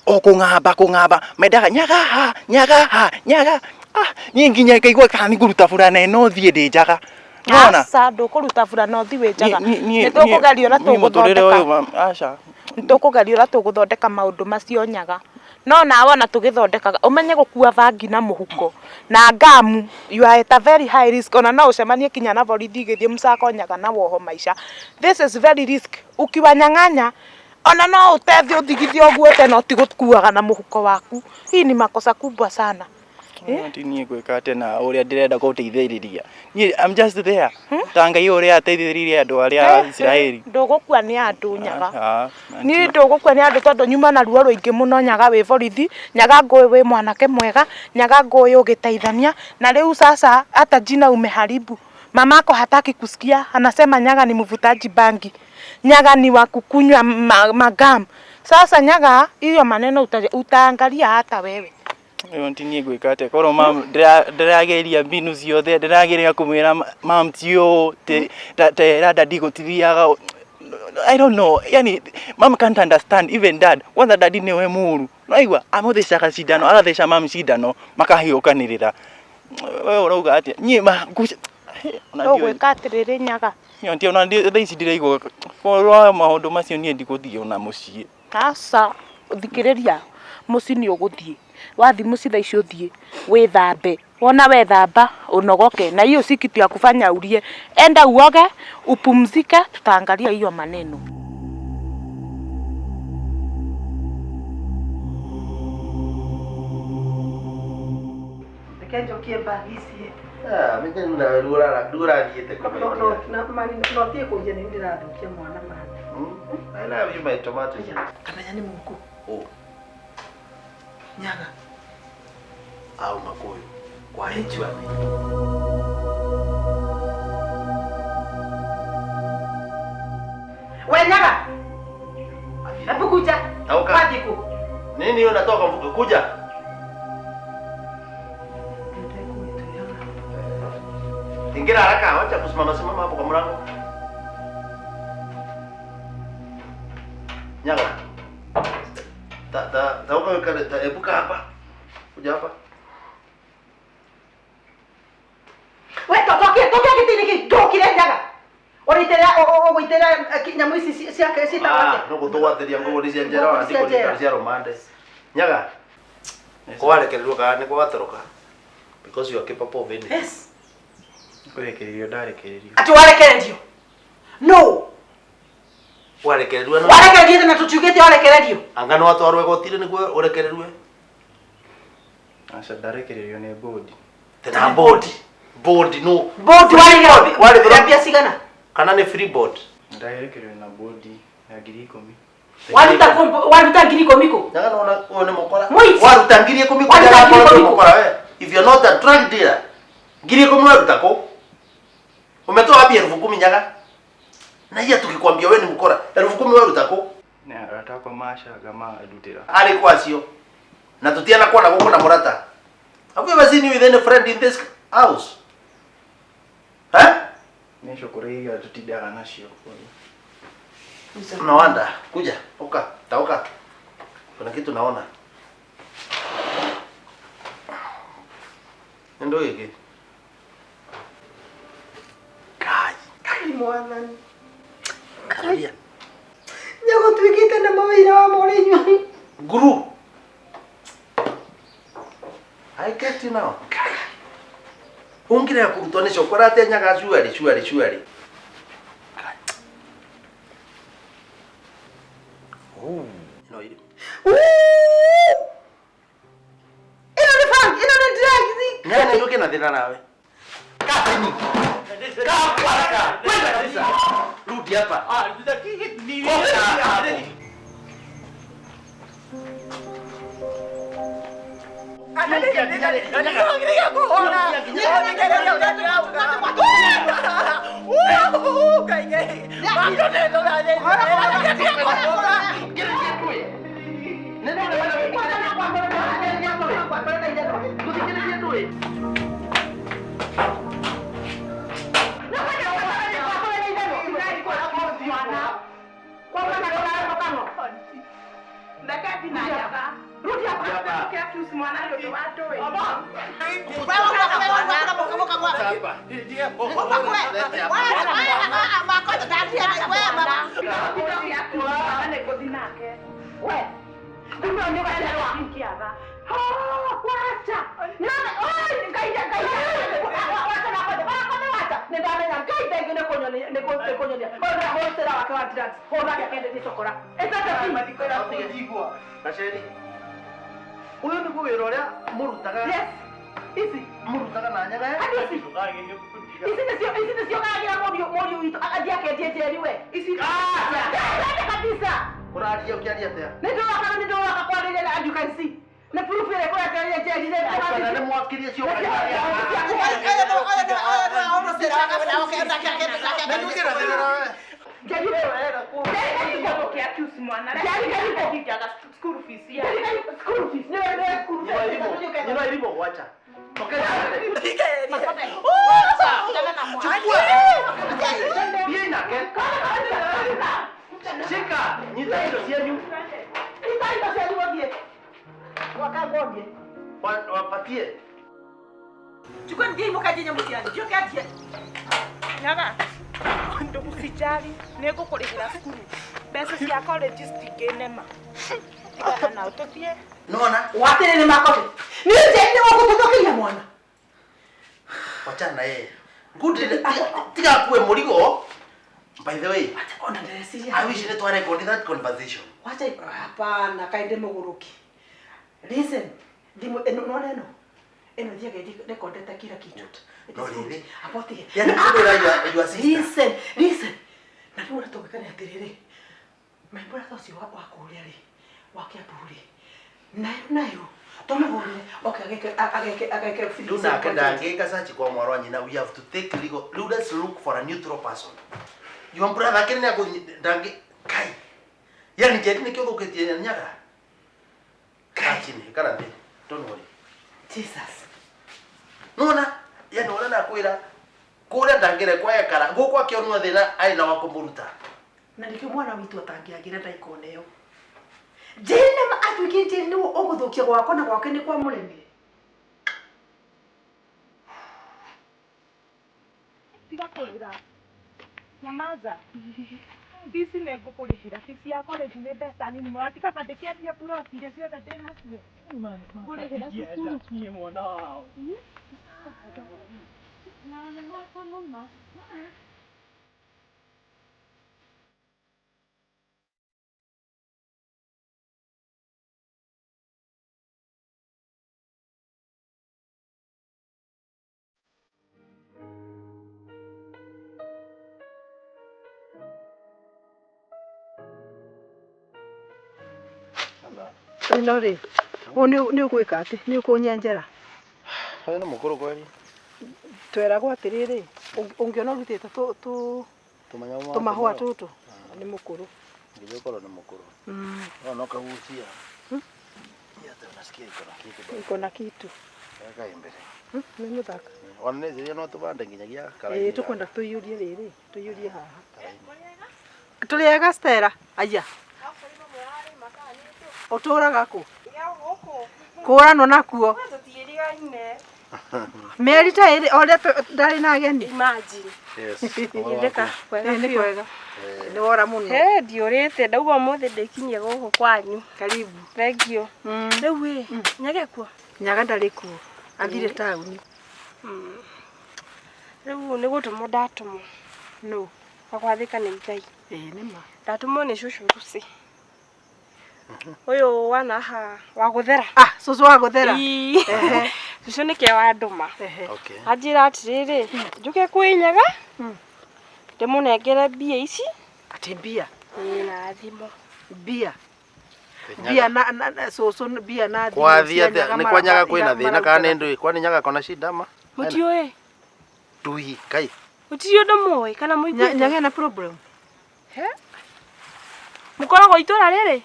Speaker 7: o kũng'amba kũng'amba mendaga nyaga ha nyaga ha nyaga ah niĩ nginya ngaigua kana nĩ ngũruta burana ĩno thiĩ ndĩ njaga Nĩwona?
Speaker 12: Aca ndũkũruta burana ũthiĩ wĩ njaga.
Speaker 7: Niĩ
Speaker 12: Nĩ tũkũgeria ũrĩa
Speaker 7: niĩ mũtũrĩre ũyũ
Speaker 12: tũgũthondeka.
Speaker 7: aca.
Speaker 12: Nĩ tũkũgeria ũrĩa tũgũthondeka maũndũ macio Nyaga. No nawe ona tũgĩthondekaga ũmenye gũkua bangi na mũhuko na ngamu you are at a very high risk ona no ũcemanie kinya na borithi igĩthiĩ msako Nyaga na woho maica. This is very risk. Ukiwanyang'anya ona no ũte thĩ ũthigithie ũguo ũte no ti gũkuaga na mũhuko waku. Hii ni makosa kubwa sana.
Speaker 7: Aunty niĩ ngwĩka atĩa na ũrĩa ndĩrenda gũteithĩrĩria niĩ I'm just there ta Ngai ũrĩa ateithĩrĩirie andũ arĩa a Isiraeli.
Speaker 12: Ndũgũkua nĩ andũ Nyaga.
Speaker 7: Aca,
Speaker 12: Niĩ ndũgũkua nĩ andũ tondũ nyuma na ruo rũingĩ mũno Nyaga wĩ borithi, Nyaga ngũĩ wĩ mwanake mwega, Nyaga ngũĩ ũgĩteithania na rĩu sasa hata jina umeharibu. Mamako hataki kusikia, anasema Nyaga ni mvutaji bangi. Nyaga ni wa kukunywa magam. Sasa Nyaga hiyo maneno utaangalia hata wewe.
Speaker 7: Rĩu aunty niĩ ngwĩka atĩa korwo mam ndĩrageria mbinu ciothe ndĩrageria kũmwĩra mam ti ũũ tera dadi gũtithiaga I don't know yani mam can't understand even dad kwanza dadi nĩwe mũru naigua amũthecaga cindano agatheca mam cindano makahiũkanĩrĩra we ũrauga atĩa niĩ ma ona ndiũĩ.
Speaker 12: Ũgwĩka atĩrĩrĩ Nyaga.
Speaker 7: Niĩ aunty ona thaa ici ndĩraigua korwo maũndũ macio niĩ ndigũthiĩ ona mũciĩ.
Speaker 12: Aca thikĩrĩria mũciĩ nĩ ũgũthiĩ wathiĩ mũciĩ thaa ici ũthiĩ wĩthambe wona wethamba unogoke na hiyo si kitu ya kufanya ulie enda uoge upumzike tutaangalia hiyo maneno.
Speaker 2: Kenjokie bag ici.
Speaker 1: Ah, mimi ndio ndura ndura thiete
Speaker 2: No no na mani no tie kũiya nĩ ndĩrathũkia mwana mani.
Speaker 1: I love you my tomatoes.
Speaker 2: Kamenya nĩ mũku.
Speaker 1: Oh.
Speaker 2: Nyaga.
Speaker 1: Au makuyu. Kwa hichwa.
Speaker 2: We Nyaga. Hebu kuja.
Speaker 1: Tauka.
Speaker 2: Wajiku.
Speaker 1: Nini hiyo natoka mfuko kuja. Ingira haraka, wacha kusimama simama hapo kwa mlango. Nyaga. Ta ta tauka kale ta epuka hapa. Kuja hapa.
Speaker 2: We totokie tokia gĩtĩ-inĩ gĩkĩ ndũkire Nyaga. Ũrĩitĩrĩra ũgũitĩrĩra nyamũ ici ciake ciĩtagwo
Speaker 1: Ah,
Speaker 2: atĩa?
Speaker 1: no gũtũgwatĩria ngũgũ nĩ cia njera
Speaker 2: Ngũkũ
Speaker 1: ona
Speaker 2: cia
Speaker 1: ndikũ
Speaker 2: njera.
Speaker 1: cia rũmande. Nyaga. Kwarekererwo kana nĩ gwatoroka? Because you are capable of anything.
Speaker 2: Yes.
Speaker 7: Kũrekererio ndarekererio.
Speaker 2: Atĩ warekererio. No.
Speaker 1: Warekererwo no.
Speaker 2: Warekererio na tũtiugĩte warekererio.
Speaker 1: Anga no atwarwo igoti-inĩ nĩguo ũrekererwe.
Speaker 7: Aca ndarekererio nĩ bodi.
Speaker 1: Tena bodi. Bodi no.
Speaker 2: Bodi
Speaker 1: Warĩ
Speaker 2: warĩrwo mbia cigana?
Speaker 1: Kana nĩ free board.
Speaker 7: Ndarekererio na bodi ya 10,000.
Speaker 2: Waruta waruta 10,000 kũ?
Speaker 1: Nyaga nona ũyũ nĩ mũkora.
Speaker 2: Mũici.
Speaker 1: Waruta 10,000 kũ?
Speaker 2: Waruta
Speaker 1: Nyaga
Speaker 2: 10,000
Speaker 1: nĩ mũkora we. If you're not a drug dealer, 10,000 waruta kũ? Umetoa wapi 10,000 Nyaga? Na hiya tukikwambia wewe ni mkora, 10,000 waruta kũ?
Speaker 7: Nĩ arata akwa macaga mandutĩra.
Speaker 1: Arĩ kwa acio. Na tutiana kuona gũkũ na mũrata. Have you ever seen you with any friend in this house? Eh?
Speaker 7: Nĩ cũkũrũ iria tũtindaga nacio.
Speaker 1: No wonder. Kuja, oka, taoka. Kuna kitu naona. Ndio hiki. Kai.
Speaker 2: Kai mwathani.
Speaker 1: Karia.
Speaker 2: Nyaga tuĩkĩte na mawĩra wa mũrĩnyua.
Speaker 1: Guru. I get you now. Kai. Ungire kurutwo nĩ cokora atia Nyaga cuari cuari cuari. Kai. Oh, no iri.
Speaker 2: Ĩno nĩ bangi, ĩno nĩ drugs.
Speaker 1: Nyaga nĩ nduke na thĩna nawe. Kaa chini. Kaa hapo haraka. Kwenda kabisa. Rudi hapa. Ah, ni hapo. Gaceri. Uyu niguo wĩra ũrĩa mũrutaga.
Speaker 2: Yes. Ici.
Speaker 1: Mũrutaga na Nyaga.
Speaker 2: Ici. Ici nĩcio ici nĩcio ngagĩra mũriũ mũriũ witũ athiĩ akendie njeri we. Ici. Ah! Kabisa.
Speaker 1: Ũraria ũkĩaria atĩa?
Speaker 2: Nĩ ndĩroka nĩ ndĩroka kwarĩria na as you can see. Nĩ proof ĩrĩa kũrekereria njeri nĩ
Speaker 1: Kana nĩ mwakirie cio. Nyina irimũ wacha. Chukua. Thiĩ nake. Shika, nyita indo cianyu.
Speaker 2: Nyita indo cianyu mũthiĩ. Wakangondie.
Speaker 1: Wapatie.
Speaker 2: Chukua ndiye mũkanjie nyamũ cianyu. Njoke athiĩ.
Speaker 12: Nyaga. Ndũgũcijari, nĩngũkũrĩhĩra cukuru. Mbeca cia college citingĩnema. Tigana nao tũthiĩ.
Speaker 1: Nona.
Speaker 2: Watĩrĩ nĩ makobe. Nĩ nje nĩ gũkũtũthũkĩria mwana.
Speaker 1: Wachana na yeye. Good tiga kuwe mũrigo. By the way,
Speaker 2: Acha ona ndĩreciria.
Speaker 1: I wish nĩ twa record that conversation.
Speaker 2: Wacha hapana kainde mũgũrũki. Listen, thimũ ĩno nona ĩno. Ĩno thiaga ĩrekondete kila kitu. It
Speaker 1: No
Speaker 2: is good.
Speaker 1: rĩrĩ.
Speaker 2: Abotige.
Speaker 1: Yani kũrĩra your sister.
Speaker 2: Listen, listen. Na rĩu ũrĩa tũgwĩka nĩ atĩrĩrĩ, my brother ũcio wa kũrĩa rĩ, wa Kiambu rĩ, nayo nayo tũmũhũrĩre oke ageke ageke ageke
Speaker 1: Rĩu nake ndangĩka search kwa mwarĩ wa nyina, we have to take legal. Rĩu let's look for a neutral person. Your brother akĩrĩ nĩ akũ ndangĩ kai. Yani Njeri nĩkĩo ũthũkĩtie Nyaga. Kaa chini, ikara thĩ. Don't worry.
Speaker 2: Jesus.
Speaker 1: Nona, yani ũrĩa nakwĩra kũrĩa ndangĩrekwo ekara gũkũ akĩonwo thĩna arĩ na wa kũmũruta.
Speaker 2: Na nĩkĩo mwana witũ atangĩagĩra ndaikona ĩyo. Njeri nĩ atuĩkire Njeri nĩwe ũgũthũkia gwakwa na gwake nĩ kwa mũrĩmi.
Speaker 12: Tiga kũrĩra. Nyamaza. Fees nĩ ngũkũrĩhĩra. Fees ya college nĩ mbeca nini mũno. Tiga ndĩkĩendia plot iria ciothe ndĩnacio. Ngũrĩhĩra cukuru.
Speaker 7: Niĩ mwana wao.
Speaker 12: Na nĩ gwakwa mũno.
Speaker 2: Ĩno rĩ, ũyũ nĩ ũgwĩka atĩ nĩ ũkũnyenjera.
Speaker 1: Ũyũ nĩ mũkũrũ kweli.
Speaker 2: Tweragwo atĩrĩrĩ, ũngĩona ũrutĩte tũmahũa tũtũ nĩ mũkũrũ.
Speaker 1: Nginya ũkorwo nĩ mũkũrũ. No kahutia. Hata unasikia iko na kitu.
Speaker 2: Iko na kitu.
Speaker 1: Weka imbere.
Speaker 2: Nĩ mũthaka.
Speaker 1: Ona nĩ njĩrĩra no tũbande nginyagia karaini.
Speaker 2: Ĩĩ tũkwenda tũiyũrie rĩrĩ, tũiyũrie haha. Tũrĩ ega Stella? Aya. Ũtũraga kũ? Kũranwo nakuo. Mĩeri ta ĩrĩ o ũrĩa ndarĩ na ageni.
Speaker 5: Imagine.
Speaker 1: Yes.
Speaker 5: Ndeka kwega
Speaker 2: Ĩĩ, nĩ
Speaker 5: biũ.
Speaker 2: kwega. Nĩ wora mũno.
Speaker 5: He ndiũrĩte ndauga ũmũthĩ ndĩkinyie gũkũ kwanyu.
Speaker 2: Karibu.
Speaker 5: Thank you. Rĩu ĩ, Nyaga kuo?
Speaker 2: Nyaga ndarĩ kuo. Athire taũni.
Speaker 5: Rĩu nĩ gũtũmwo ndatũmwo.
Speaker 2: Nũ?
Speaker 5: Agwathĩka nĩ Ngai.
Speaker 2: Ĩĩ nĩ ma.
Speaker 5: Ndatũmwo nĩ cũcũ Lucy. Ũyũ wa naha wa gũthera.
Speaker 2: Ah, cũcũ wa gũthera.
Speaker 5: Ii. Cũcũ nĩkĩo wandũma.
Speaker 1: Okay.
Speaker 5: Anjĩra atĩrĩrĩ, njũke kwĩ Nyaga, ndĩmũnengere mbia ici.
Speaker 2: Atĩ mbia?
Speaker 5: Ĩĩ na thimũ.
Speaker 2: Mbia? Mbia na cũcũ mbia na thimũ
Speaker 1: Kwathiĩ
Speaker 2: cia
Speaker 1: atĩa?
Speaker 2: Nyaga
Speaker 1: Nĩ kwa Nyaga kwĩna thĩna kana nĩ ndũĩ? Kwani Nyaga kona shida ama?
Speaker 5: Mũtiũĩ?
Speaker 1: Ndũi, kai.
Speaker 5: Mũtirĩ ũndũ mũĩ kana mũiguĩte?
Speaker 2: Nyaga ena problem?
Speaker 5: He? Mũkoragwo itũra rĩrĩ?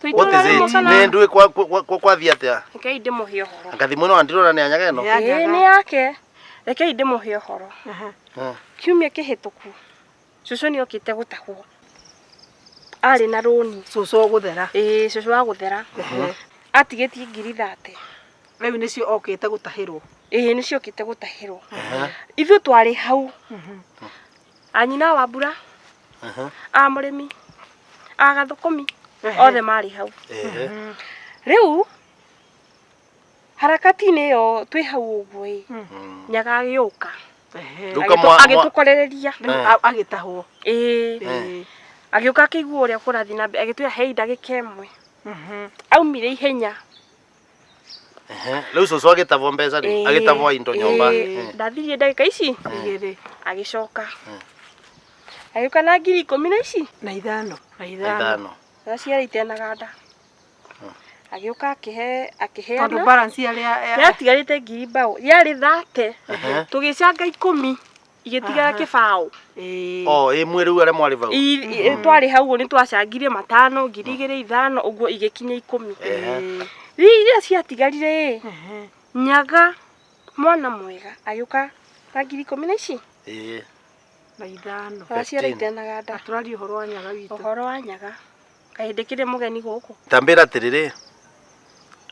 Speaker 5: Twĩ
Speaker 1: What
Speaker 5: itũra
Speaker 1: is
Speaker 5: rĩmwe
Speaker 1: it?
Speaker 5: kana?
Speaker 1: Nĩ ndũĩ kwathiĩ atĩa?
Speaker 5: Rekei ndĩmũhe ũhoro.
Speaker 1: Anga thimũ ĩno ndirona nĩ ya Nyaga ĩno.
Speaker 5: Ĩĩ nĩ yake. Rekei ndĩmũhe ũhoro. Kiumia kĩhĩtũku cũcũ nĩ okĩte gũtahwo. Arĩ na rũni.
Speaker 2: Cũcũ ũgũthera.
Speaker 5: Ĩĩ cũcũ wa gũthera. Atigĩtie ngiri 30.
Speaker 2: Rĩu nĩcio okĩte gũtahĩrwo.
Speaker 5: Ĩĩ nĩcio okĩte gũtahĩrwo. Ithuĩ twarĩ hau. Anyina wa mbura, a mũrĩmi, a gathũkũmi, othe marĩ hau. Rĩu harakati-inĩ ĩyo twĩ hau ũguo ĩ, Nyaga agĩũka.
Speaker 1: Rĩu kamwa-
Speaker 5: Agĩtũkorereria.
Speaker 2: Agĩtahwo.
Speaker 5: Ĩĩ. Agĩũka akĩigua ũrĩa kũrathiĩ na mbere, agĩtwĩra hei ndagĩka ĩmwe. Aumire ihenya.
Speaker 1: Rĩu cũcũ agĩtavwo mbeca rĩ, agĩtavwo indo nyũmba.
Speaker 5: Ndathirie ndagĩka ici
Speaker 2: igĩrĩ.
Speaker 5: Agĩcoka. Agĩũka na ngiri ikũmi na ici?
Speaker 2: Na ithano. Na
Speaker 1: ithano.
Speaker 5: Aciarĩte na ganda. Agĩũka akĩhe akĩheana.
Speaker 2: Tondũ balance yarĩ
Speaker 5: Yatigarĩte ngiri mbaũ. Yarĩ 30. Tũgĩcanga ikũmi igĩtigara kĩbaũ.
Speaker 1: Oh, ĩ mwĩ rĩu arĩa mwarĩ hau.
Speaker 5: Twarĩ hau ũguo nĩ twacangire matano, ngiri igĩrĩ ithano ũguo igĩkinya ikũmi. Rĩu iria ciatigarire ĩ, Nyaga mwana mwega agĩũka na ngiri ikũmi na ici?
Speaker 1: Ĩĩ.
Speaker 2: Na ithano.
Speaker 5: Aciarĩte na ganda.
Speaker 2: Tũraria ũhoro wa Nyaga witũ.
Speaker 5: Ũhoro wa Nyaga. Kaĩ ndĩkĩrĩ mũgeni gũkũ?
Speaker 1: Tambĩra atĩrĩrĩ,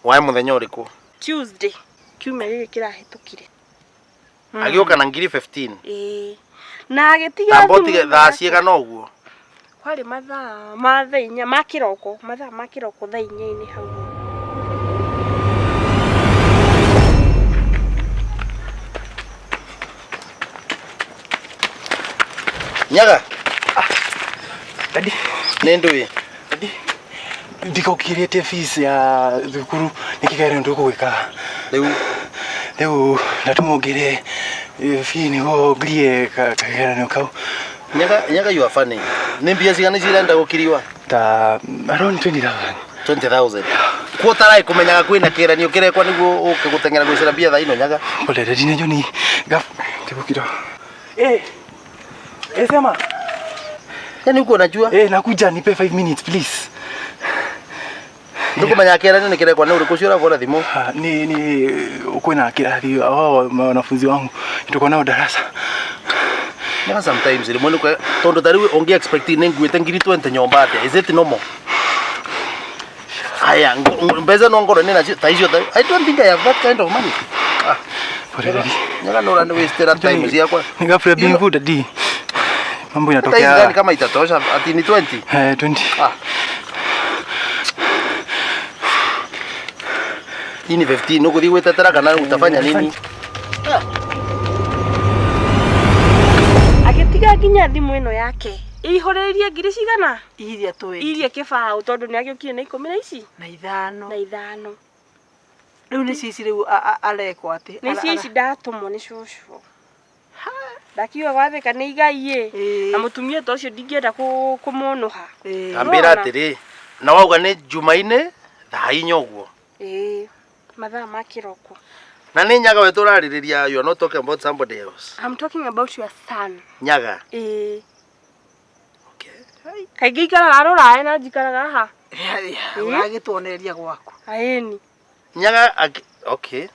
Speaker 1: waĩ mũthenya ũrĩkũ?
Speaker 5: Tuesday. Kiumia gĩkĩ kĩrahĩtũkire.
Speaker 1: Agĩũka na ngiri 15.
Speaker 5: Ĩĩ. Na agĩtiga
Speaker 1: Tamba
Speaker 5: thimũ
Speaker 1: ũtige thaa cigana ũguo?
Speaker 5: Kwarĩ mathaa ma thaa inya ma kĩroko, mathaa ma kĩroko thaa inya-inĩ hau.
Speaker 1: Nyaga.
Speaker 7: Daddy.
Speaker 1: Nĩ ndũĩ?
Speaker 7: Daddy. Ndikũkirĩtie fees ya thukuru nĩkĩgeranio tũgwĩkaga.
Speaker 1: Rĩu
Speaker 7: rĩu ndatũmwo ngĩre fee nĩguo ngirie kageranio kau.
Speaker 1: Nyaga, Nyaga you are funny. Nĩ mbia cigana cirenda gũkiriwa?
Speaker 7: Ta around 20,000.
Speaker 1: 20,000. Kuo tarai kũmenyaga kwĩna kĩgeranio kĩrekwa nĩguo ũke gũteng'era gwĩcera mbia thaa ino Nyaga.
Speaker 7: Pole daddy na Johnny. Gaf tibukiro. Eh. Eh sema.
Speaker 1: Yaani uko unajua?
Speaker 7: Eh nakuja nipe 5 minutes please.
Speaker 1: Ndũkũmenya kĩgeranio nĩ kĩrekwa nĩ ũrĩkũ ũcio ũrahũra thimũ?
Speaker 7: Ah, ni ni kwĩna kĩrathi wao wanafunzi wangu tuko nao darasa.
Speaker 1: Nyaga sometimes rĩmwe nĩ tondũ ta rĩu ũngĩ expect nĩ nguĩte ngiri 20 nyomba atĩa? Is it normal? Aya, mbeca no ngorwo nĩ nacio ta icio I don't think I have that kind of money. Ah.
Speaker 7: Pole daddy.
Speaker 1: Nyaga nĩ ũrani wastera time ciakwa.
Speaker 7: Ni ghafla bin vu daddy. Mambo
Speaker 1: Hata hizi
Speaker 7: inatokea.
Speaker 1: gani kama itatosha ati ni 20?
Speaker 7: Eh 20.
Speaker 1: Ah. Hii ni 15 ũgũthiĩ gwĩtetera kana utafanya nini?
Speaker 5: Agĩtiga nginya thimũ ĩno yake ĩihũrĩrĩrie ngiri cigana
Speaker 2: iria twenty
Speaker 5: iria kĩbaũ tondũ nĩ agĩũkire na ikũmi na ici
Speaker 2: na ithano
Speaker 5: na ithano
Speaker 2: rĩu nĩ cici rĩu arekwo atĩ
Speaker 5: nĩ cio ici ndatũmwo nĩ cũcũ ndakiuga gwathĩka nĩ igai ĩ na mũtumia ta ũcio ndingĩenda kũmũnũha
Speaker 1: Ambĩra atĩrĩ na wauga nĩ Jumaine thaa inya ũguo
Speaker 5: ĩĩ mathaa ma kĩroko
Speaker 1: na nĩ Nyaga we tũrarĩrĩria you are not talking about somebody else
Speaker 5: I'm talking about your son
Speaker 1: Nyaga
Speaker 5: ĩĩ kaingĩ ikaraga rũraya na njikaraga haha
Speaker 2: ũragĩtuonereria gwaku
Speaker 5: aĩni
Speaker 1: Nyaga okay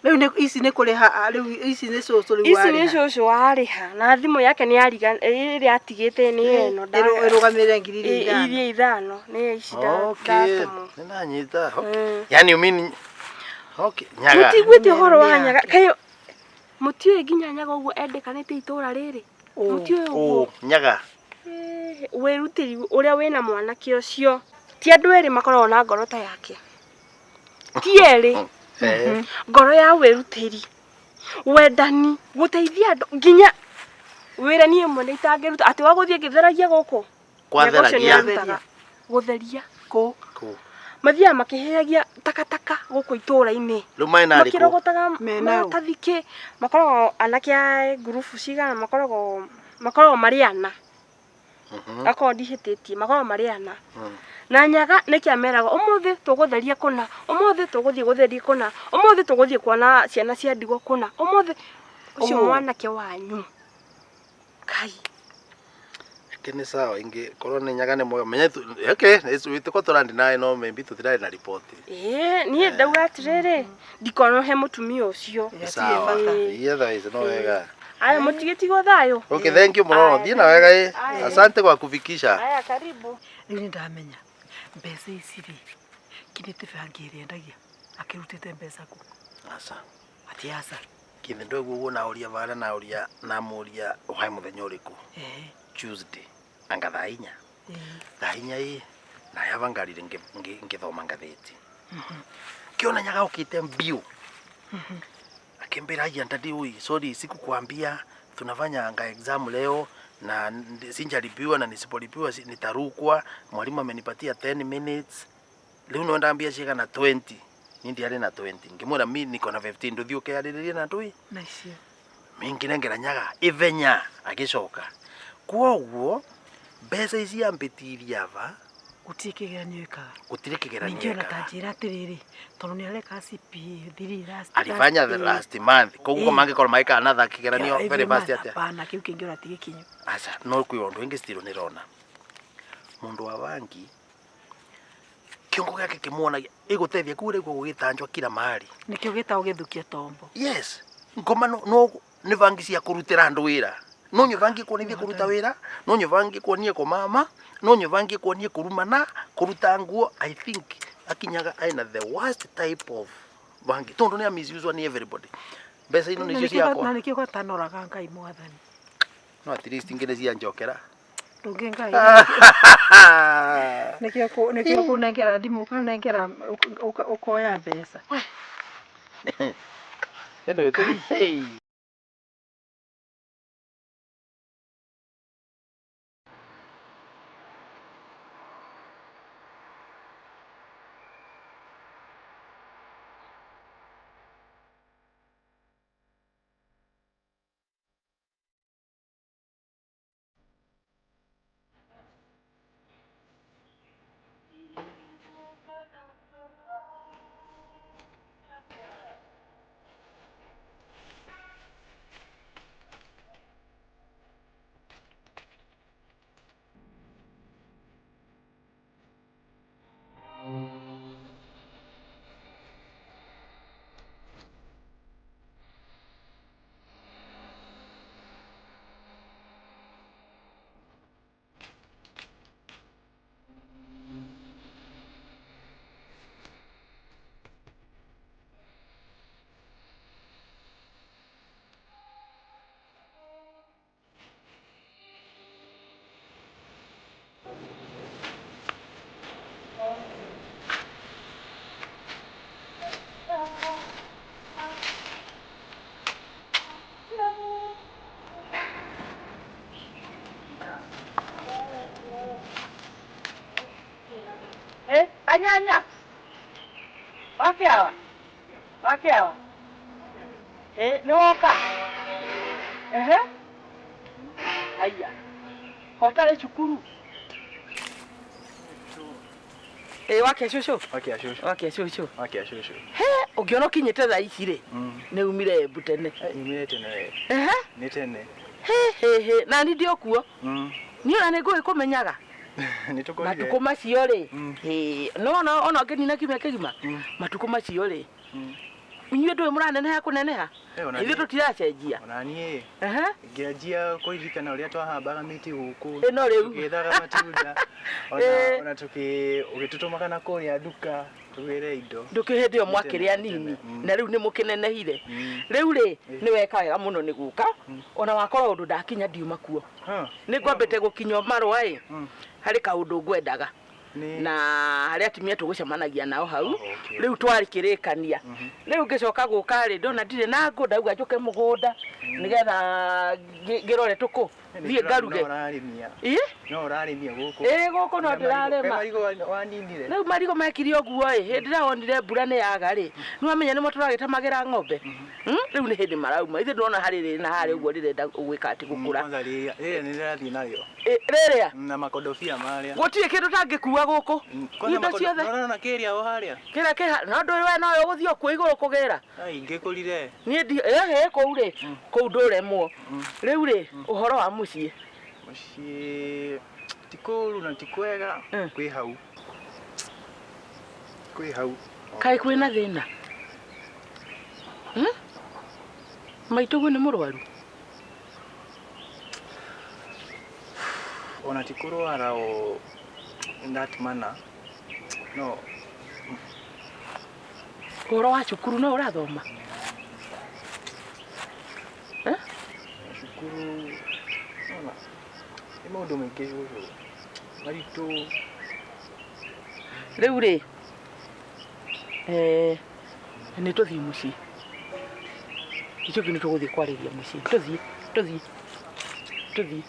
Speaker 2: rĩu nĩ ici nĩ kũrĩha rĩu ici nĩ cũcũ rĩu
Speaker 5: ici nĩ cũcũ warĩha na thimũ yake nĩ yariga ĩrĩa atigĩte nĩ ĩno
Speaker 2: ĩrũgamĩrĩre ngiri iria ithano
Speaker 5: iria ithano nĩ ici
Speaker 1: Okay
Speaker 5: ndatũmwo
Speaker 1: nĩndanyita yani you mean okay Nyaga
Speaker 5: mũtiguĩte ũhoro wa Nyaga kaĩ mũtiũĩ nginya Nyaga ũguo endekanĩte itũra rĩrĩ mũtiũĩ ũguo
Speaker 1: oh Nyaga
Speaker 5: wĩrutĩri ũrĩa wĩna mwanake ũcio ti andũ erĩ makoragwo na ngoro ta yake ti erĩ ngoro ya wĩrutĩri wendani gũteithia andũ nginya wĩra niĩ mwene itangĩruta atĩ wa gũthiĩ ngĩtheragia gũkũ Nyaga ũcio
Speaker 1: Kwatheragia?
Speaker 5: nĩarutaga. gũtheria
Speaker 2: kũ
Speaker 5: mathiaga makĩheagia takataka gũkũ itũra-inĩ
Speaker 1: rĩu mena arĩkũ
Speaker 5: makĩrogotaga maratathi kĩ makoragwo anake a ngurubu cigana makoragwo makoragwo marĩ ana akorwo ndihĩtĩtie makoragwo marĩ ana na Nyaga nĩkĩ ameraga ũmũthĩ tũgũtheria kũna ũmũthĩ tũgũthiĩ gũtheria kũna ũmũthĩ tũgũthiĩ kuona ciana cia ndigwa kũna ũmũthĩ ũcio
Speaker 1: Oh.
Speaker 5: mwanake wanyu kai
Speaker 1: Eke nĩ sawa ingĩ korwo nĩ Nyaga nĩ mwega menya okay wĩtĩko tũrandi nawe no maybe tũtirarĩ na riboti
Speaker 5: ĩĩ niĩ ndauga atĩrĩrĩ ndikonohe mũtumia ũcio
Speaker 1: Nĩ sawa otherwise no wega
Speaker 5: aya mũtigĩtigwo thayũ
Speaker 1: okay thank you mũno thiĩ na wega ĩ asante kwa kufikisha
Speaker 5: aya karibu
Speaker 2: rĩu nĩ ndamenya mbeca ici rĩ kinyĩte bangi ĩrĩa endagia akĩrutĩte mbeca kũ
Speaker 1: aca
Speaker 2: ati aca
Speaker 1: kĩndũ ndweguo ũguo naũria vara naũria namũria ũhae mũthenya ũrĩkũ Tuesday anga thaa inya thaa inya ĩ nayava ngarire ngĩthoma ngathĩti kĩona Nyaga okĩte mbiu akimbira aya ndadi ui sorry sikukwambia tunafanya anga exam leo na sinjalipiwa na nisipolipiwa nitarukwa mwalimu amenipatia 10 minutes riu no ndambia cigana 20 ni ndiarĩ na 20 ngĩmwĩra mi niko na 15 ndũthiĩ ũkearĩrĩrie na ndũĩ
Speaker 2: na icio
Speaker 1: mi ngĩnengera Nyaga ithenya agĩcoka kwoguo mbeca ici ambĩtirie ava
Speaker 2: gũtirĩ kĩgeranio ĩkaga
Speaker 1: gũtirĩ kĩgeranio
Speaker 2: ningĩ ona
Speaker 1: ekaga
Speaker 2: ta njĩra atĩrĩrĩ tondũ nĩ areka CPA thiri last
Speaker 1: alifanya the last month koguo mangĩkorwo magĩkaga na kĩgeranio very fast atĩa
Speaker 2: hapana kĩu kĩngĩ ona ti gĩkinyu
Speaker 1: aca no kwĩ ũndũ ũngĩ still nĩrona mũndũ wa bangi kĩongo gĩake kĩmuonagia ĩgũteithia kuu rĩguo gũgĩtanjwa kila mahali
Speaker 2: nĩkĩo gĩtagwo gĩthukia tombo
Speaker 1: yes ngoma no, no nĩ bangi cia kũrutĩra andũ wĩra no nyũ bangi kuonithie kũruta wĩra no nyũ bangi kuonie kũmama no nyũ bangi kuonie kũrumana kũruta nguo I think akinyaga aina the worst type of bangi tondũ nĩ amisuswa nĩ everybody mbeca ino nĩcio ciakwa
Speaker 2: na nĩkĩo gatanoraga Ngai mwathani
Speaker 1: no at least ingĩ nĩ cianjokera
Speaker 2: ndũngĩ Ngai nĩkĩo nĩkĩo kũnengera thimũ ũkanengera ũkoya mbeca
Speaker 1: Hey.
Speaker 13: Kanyanya. Wakiawa. Wakiawa. Eh, nĩ woka. Ehe. Haya. Hotarĩ cukuru. Ĩ wakia cũcũ.
Speaker 7: Wakia cũcũ.
Speaker 13: Wakia cũcũ.
Speaker 7: Wakia cũcũ.
Speaker 13: He, ũngĩona ũkinyĩte thaa ici rĩ, nĩ umire Embu tene.
Speaker 7: Nyumire tene we.
Speaker 13: Ehe.
Speaker 7: Nĩ tene.
Speaker 13: He he he, na ni ndĩ kuo. Niĩ ona nĩ ngũgĩkũmenyaga.
Speaker 7: Nĩ tũkorire.
Speaker 13: Matukũ macio rĩ, ĩ, no ona ona ũngĩnina kiumia kĩgima, matukũ macio rĩ, inyuĩ ndũĩ mũraneneha kũneneha.
Speaker 7: Eh, ona
Speaker 13: Ithuĩ
Speaker 7: niĩ-
Speaker 13: tũtiracenjia.
Speaker 7: Ona niĩ
Speaker 13: Ehe.
Speaker 7: ngĩanjia kũririkana ũrĩa twahambaga mĩtĩ gũkũ
Speaker 13: Ĩno rĩu.
Speaker 7: tũgĩethaga matunda ona
Speaker 13: Eh.
Speaker 7: ona tũkĩ ũgĩtũtũmaga na kũrĩa nduka tũgĩre indo
Speaker 13: ndũkĩ hĩndĩ ĩyo mwakĩrĩ anini na rĩu nĩ mũkĩnenehire rĩu rĩ nĩ weka wega mũno nĩ gũka ona wakorwo ũndũ ndakinya ndiuma kuo nĩ ngwambĩte gũkinywo marũa ĩ harĩ kaũndũ ngwendaga na harĩ atumia tũgũcemanagia nao hau rĩu twarĩkĩrĩkania rĩu ngĩcoka gũka rĩ ndona ndirĩ na ngũ ndauga njũke mũgũnda nĩgetha ngĩrore tũkũ thiĩ ngaruge
Speaker 7: No ũrarĩmia
Speaker 13: ĩ
Speaker 7: no ũrarĩmia gũkũ
Speaker 13: ĩ gũkũ no ndĩrarĩma
Speaker 7: marigũ waninire
Speaker 13: rĩu marigũ mekire ũguo ĩ hĩndĩ ĩrĩa wonire mbura nĩ yaga rĩ nĩ wamenya nĩmo tũragĩtemagĩra ng'ombe Mm, rĩu nĩ hĩndĩ marauma ithuĩ ndĩrona harĩ rĩrĩ na harĩ ũguo rĩrenda gwĩka atĩ gũkũra
Speaker 7: kwanza rĩrĩa rĩrĩa nĩ rĩrathiĩ narĩo
Speaker 13: Ĩ, rĩrĩa
Speaker 7: na makodobia marĩa
Speaker 13: gũtirĩ kĩndũ tangĩkua gũkũ
Speaker 7: Kwanza
Speaker 13: indo ciothe
Speaker 7: nona kĩrĩa o harĩa
Speaker 13: kĩrĩa kĩ no ndũĩ we nowe ũgũthiĩ o kuo igũrũ kũgĩra
Speaker 7: ai ngĩkũrire
Speaker 13: niĩ ndi ĩhĩ kũu rĩ kũu ndũremwo rĩu rĩ ũhoro wa mũciĩ
Speaker 7: mũciĩ ti kũũru na ti kwega kwĩ hau kwĩ hau
Speaker 13: kaĩ kwĩna thĩna Hmm? Maitũguo nĩ mũrwaru
Speaker 7: ona ti kũrwara o that manner no
Speaker 13: ũhoro wa cukuru no ũrathoma
Speaker 7: cukuru ona nĩ maũndũ maingĩ cũcũ maritũ
Speaker 13: rĩu rĩ eh, nĩ tũthiĩ mũciĩ icio nĩ tũgũthiĩ kwarĩria mũciĩ tũthiĩ tũthiĩ tũthiĩ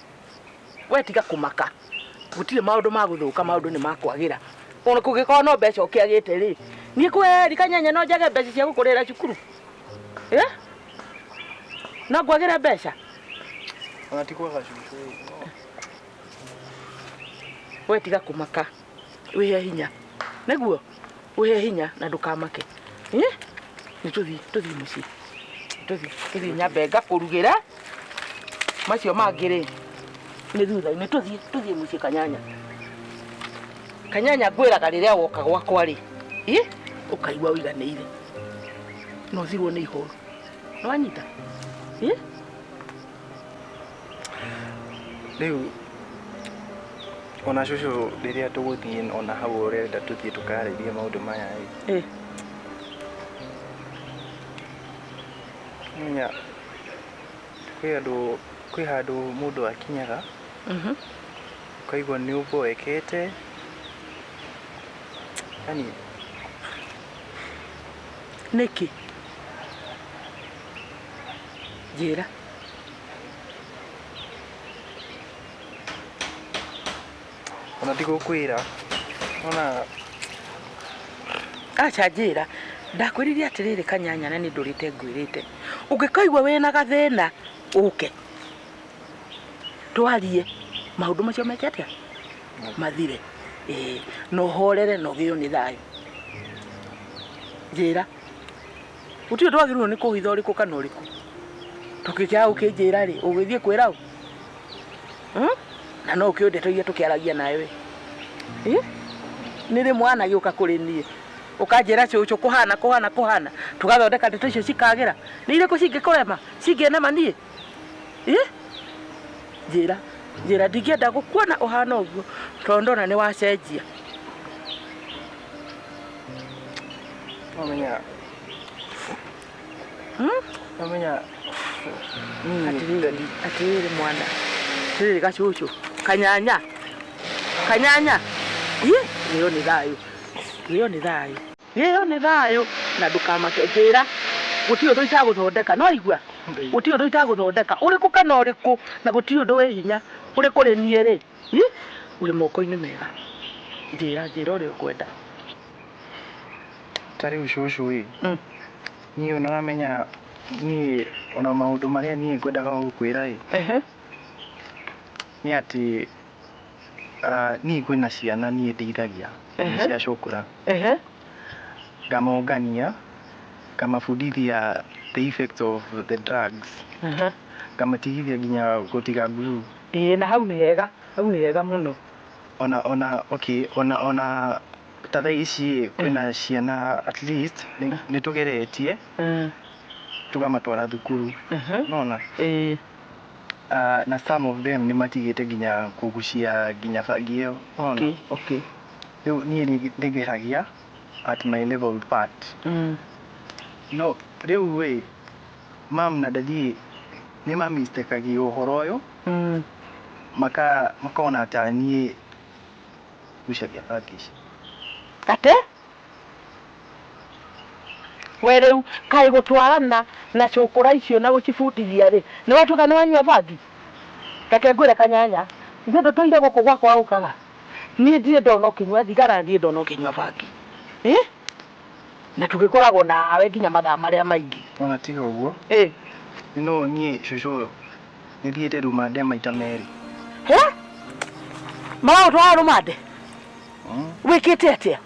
Speaker 13: we tiga kũmaka gũtirĩ maũndũ ma gũthũka maũndũ nĩ makwagĩra ona kũngĩkorwo no mbeca ũkĩagĩte rĩ niĩ kweri kanyanya no njage mbeca cia gũkũrĩra cukuru eh? no ngwagĩre mbeca
Speaker 7: ona ti kwaga cũcũ no
Speaker 13: we tiga kũmaka wĩhe hinya nĩguo wĩhe hinya na ndũkamake Eh? nĩ tũthiĩ tũthiĩ mũciĩ tũthiĩ tũthiĩ nyambe ngakũrugĩra macio mangĩ rĩ nĩ thutha-inĩ tũthiĩ tũthiĩ mũciĩ kanyanya kanyanya ngwĩraga rĩrĩa woka gwakwa rĩ ĩ ũkaigua ũiganĩire na ũthirwo nĩ ihoru nĩwanyita ĩ
Speaker 7: rĩu ona cũcũ rĩrĩa tũgũthiĩ ona hau ũrenda tũthiĩ tũkarĩrie maũndũ maya ĩ
Speaker 13: ĩ
Speaker 7: menya kwĩ andũ kwĩ handũ mũndũ akinyaga ũkaigua nĩ ũboekete yani
Speaker 13: nĩkĩ njĩra
Speaker 7: ona ndigũkwĩra ona
Speaker 13: aca njĩra ndakwĩrire atĩrĩrĩ kanyanya na nĩ ndũrĩte ngwĩrĩte ũngĩkaigua wĩna gathĩna ũke twarie maũndũ macio meke atĩa mathire ĩĩ na ũhorere na ũgĩo nĩ thayũ njĩra gũtirĩ ũndũ wagĩrĩirwo nĩ kũhitha ũrĩkũ kana ũrĩkũ tũkĩkĩaga ũkĩnjĩra rĩ ũgĩthiĩ kwĩra ũ Hmm? na no ũkĩũĩ ndeto iria tũkĩaragia nawe ĩ nĩ rĩ mwana gĩũka kũrĩ niĩ ũkanjĩra cũcũ kũhana kũhana kũhana tũgathondeka ndeto icio cikagĩra nĩ irĩkũ cingĩkũrema cingĩnema niĩ ĩ njĩra njĩra ndingĩenda gũkuona ũhana ũguo tondũ ndona nĩ wacenjia
Speaker 7: nomenya nomenya
Speaker 13: atĩrĩrĩ atĩrĩrĩ mwana atĩrĩrĩ gacũcũ kanyanya kanyanya ĩ gĩo nĩ thayũ gĩo nĩ thayũ gĩo nĩ thayũ na ndũkamake njĩra gũtirĩ ũndũ itagũthondeka no igua gũtirĩ ũndũ itagũthondeka ũrĩkũ kana ũrĩkũ na gũtirĩ ũndũ wĩ hinya ũrĩ kũrĩ niĩ rĩ ĩ, ũrĩ moko-inĩ mega njĩra njĩra ũrĩa ũkwenda
Speaker 7: Ta rĩu cũcũ ĩ, niĩ ũramenya niĩ ona maũndũ marĩa niĩ ngwendaga gũkwĩra ĩ, nĩ atĩ niĩ kwĩna ciana niĩ ndeithagia cia cũkũra. Ngamongania, ngamabundithia the effects of the drugs, ngamatigithia nginya gũtiga glue.
Speaker 13: Ĩĩ na hau nĩ hega, hau nĩ hega mũno.
Speaker 7: Ona ona okay ona ona ta thaa ici ĩ, kwĩna ciana at least nĩ tũgeretie tũkamatwara thukuru nona. Na some of them nĩ matigĩte nginya kũgucia nginya bangi ĩyo nona. Rĩu niĩ nĩ ngeragia at my level part. No rĩu ĩ, mam na daddy nĩ mamistekagia ũhoro ũyũ, makona ta niĩ ngucagia bangi ici.
Speaker 13: Atĩ? We rĩu kaĩ gũtwarana na cũkũra icio na gũcibundithia rĩ, nĩ watuĩka nĩ wanyua bangi? Reke ngwĩre kanyanya, ithuĩ ndũtũire gũkũ gwakwa ũkaga? Niĩ ndirĩ ndona ũkĩnyua thigara na ndirĩ ndona ũkĩnyua bangi. Ĩ? Na tũgĩkoragwo nawe nginya mathaa marĩa maingĩ.
Speaker 7: Ona tiga ũguo, no niĩ cũcũ nĩ thiĩte rũmande maita merĩ.
Speaker 13: Hĩ? Maragũtwara rũmande? Wĩkĩte atĩa?